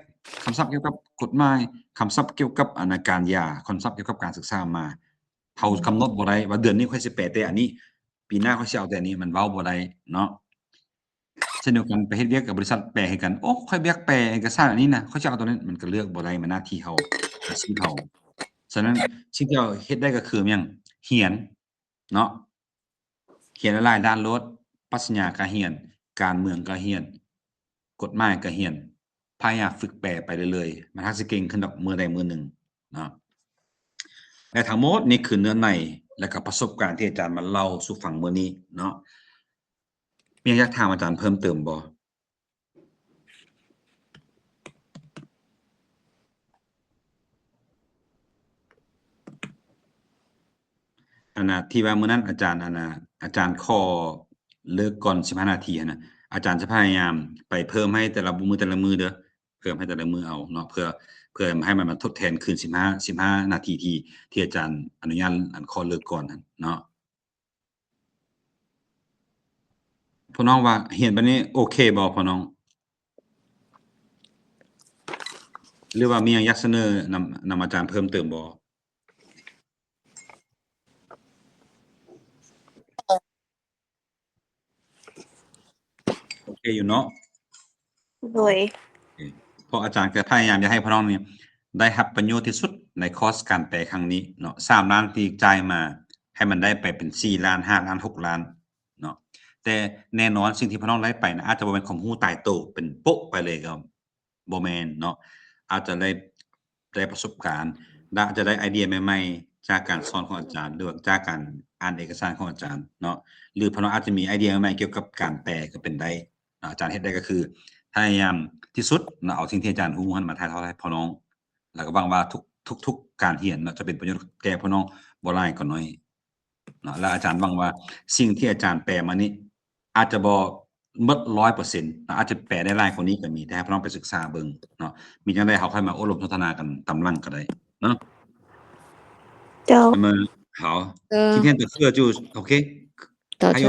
ຄຳສັບກ່ຽວກັບກົດໝາຍ, ຄຳສັບກ່ຽວກັບ ອັນ ການຢາ, ຄຳສັບກ່ຽວກັບການສຶກສາມາ ເຮົາກຳນົດບໍ່ໄດ້ວ່າເດືອນນີ້ຂ້ອຍຊິແປແຕ່ອັນນີ້ ປີໜ້າຂ້ອຍຊິເອົາແຕ່ອັນນີ້ ມັນເວົ້າບໍ່ໄດ້ເນາະ. ເຊັ່ນດຽວກັນໄປເຮັດວຽກກັບບໍລິສັດແປຄືກັນ ໂອ້ ຂ້ອຍຢາກແປເອກະສານອັນນີ້ນະ ຂ້ອຍຊິເອົາຕົວນັ້ນ ມັນກໍເລືອກບໍ່ໄດ້ ມັນໜ້າທີ່ເຮົາ ອາຊີບເຮົາ. ສະນັ້ນ ສິ່ງທີ່ເຮົາເຮັດໄດ້ກໍຄືຫຍັງ? ຮຽນເນາະ ຮຽນຫຼາຍໆດ້ານໂລດ, ປັດຊະຍາກໍຮຽນ, ການເມືອງກໍຮຽນ, ກົດໝາຍກໍຮຽນ, ພະຍາຍາມຝຶກແປໄປເລື້ອຍໆ ມັນຫາກຊິເກັ່ງຂຶ້ນດອກມື້ໃດມື້ໜຶ່ງເນາະ. ແລະ ທັງໝົດນີ້ຄືເນື້ອໃນ ແລະ ກໍປະສົບການທີ່ອາຈານມາເລົ່າສູ່ຟັງມື້ນີ້ເນາະ. ມີຫຍັງຢາກຖາມອາຈານເພີ່ມເຕີມບໍ່? ອັນນ່າ ທີ່ວ່າມື້ນັ້ນອາຈານ ອັນນ່າ ອາຈານຂໍເລີກກ່ອນສິບຫ້ານາທີຫັ້ນນະ ອາຈານຈະພະຍາຍາມໄປເພີ່ມໃຫ້ແຕ່ລະມື້ ແຕ່ລະມື້ເດີ ເພີ່ມໃຫ້ແຕ່ລະມື້ເອົາເນາະ ເພື່ອ ເພື່ອໃຫ້ມັນມາທົດແທນຄືນສິບຫ້າ ສິບຫ້ານາທີທີ່ ທີ່ອາຈານອະນຸຍາດ ອັນ ຂໍເລີກກ່ອນຫັ້ນເນາະ. ພວກນ້ອງວ່າຮຽນແບບນີ້ໂອເຄບໍ່ພວກນ້ອງ? ຫຼືວ່າມີຫຍັງຢາກສະເໜີນຳ ນຳອາຈານເພີ່ມເຕີມບໍ່? ໂອເຄຢູ່ເນາະ? ໂດຍ ໂອເຄ ເພາະອາຈານກໍພະຍາຍາມຢາກໃຫ້ພວກນ້ອງນີ້ໄດ້ຮັບປະໂຫຍດທີ່ສຸດໃນຄອສການແປຄັ້ງນີ້ເນາະ. ສາມລ້ານທີ່ຈ່າຍມາ ໃຫ້ມັນໄດ້ໄປເປັນສີ່ລ້ານ ຫ້າລ້ານ ຫົກລ້ານເນາະ. ແຕ່ແນ່ນອນສິ່ງທີ່ພວກນ້ອງໄດ້ໄປນະ ອາດຈະບໍ່ແມ່ນຄວາມຮູ້ຕາຍໂຕເປັນໂປະໄປເລີຍກໍ ບໍ່ແມ່ນເນາະ ອາດຈະໄດ້ ໄດ້ປະສົບການ ແລະ ອາດຈະໄດ້ໄອເດຍໃໝ່ໆ ຈາກການສອນຂອງອາຈານ ຫຼືວ່າຈາກການອ່ານເອກະສານຂອງອາຈານເນາະ ຫຼືພວກນ້ອງອາດຈະມີໄອເດຍໃໝ່ໆ ກ່ຽວກັບການແປກໍເປັນໄດ້ເນາະ. ອາຈານເຮັດໄດ້ກໍຄືພະຍາຍາມທີ່ສຸດເນາະ ເອົາສິ່ງທີ່ອາຈານຮູ້ຫັ້ນມາຖ່າຍທອດໃຫ້ພວກນ້ອງ ແລ້ວກໍຫວັງວ່າທຸກ ທຸກໆການຮຽນເນາະ ຈະເປັນປະໂຫຍດແກ່ພວກນ້ອງບໍ່ຫຼາຍກໍໜ້ອຍ ເນາະ ແລະ ອາຈານຫວັງວ່າສິ່ງທີ່ອາຈານແປມານີ້ ອາດຈະບໍ່ໝົດຮ້ອຍເປີເຊັນເນາະ ອາດຈະແປໄດ້ຫຼາຍກວ່ານີ້ກໍມີ ແຕ່ໃຫ້ພວກນ້ອງໄປສຶກສາເບິ່ງເນາະ. ມີຫຍັງໃດເຮົາຄ່ອຍມາໂອ້ລົມສົນທະນາກັນຕາມຫຼັງກໍໄດ້ເນາະ. ເຈົ້າ 好 今天的课就 OK，还有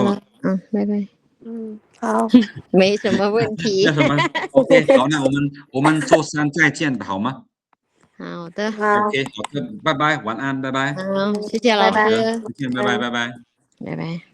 拜拜。嗯，好，没什么问题。没什么，OK，好，那我们，我们周三再见吧，好吗？好的。好。OK，好的，拜拜，晚安，拜拜。好，谢谢老师。拜拜。再见，拜拜，拜拜。拜拜。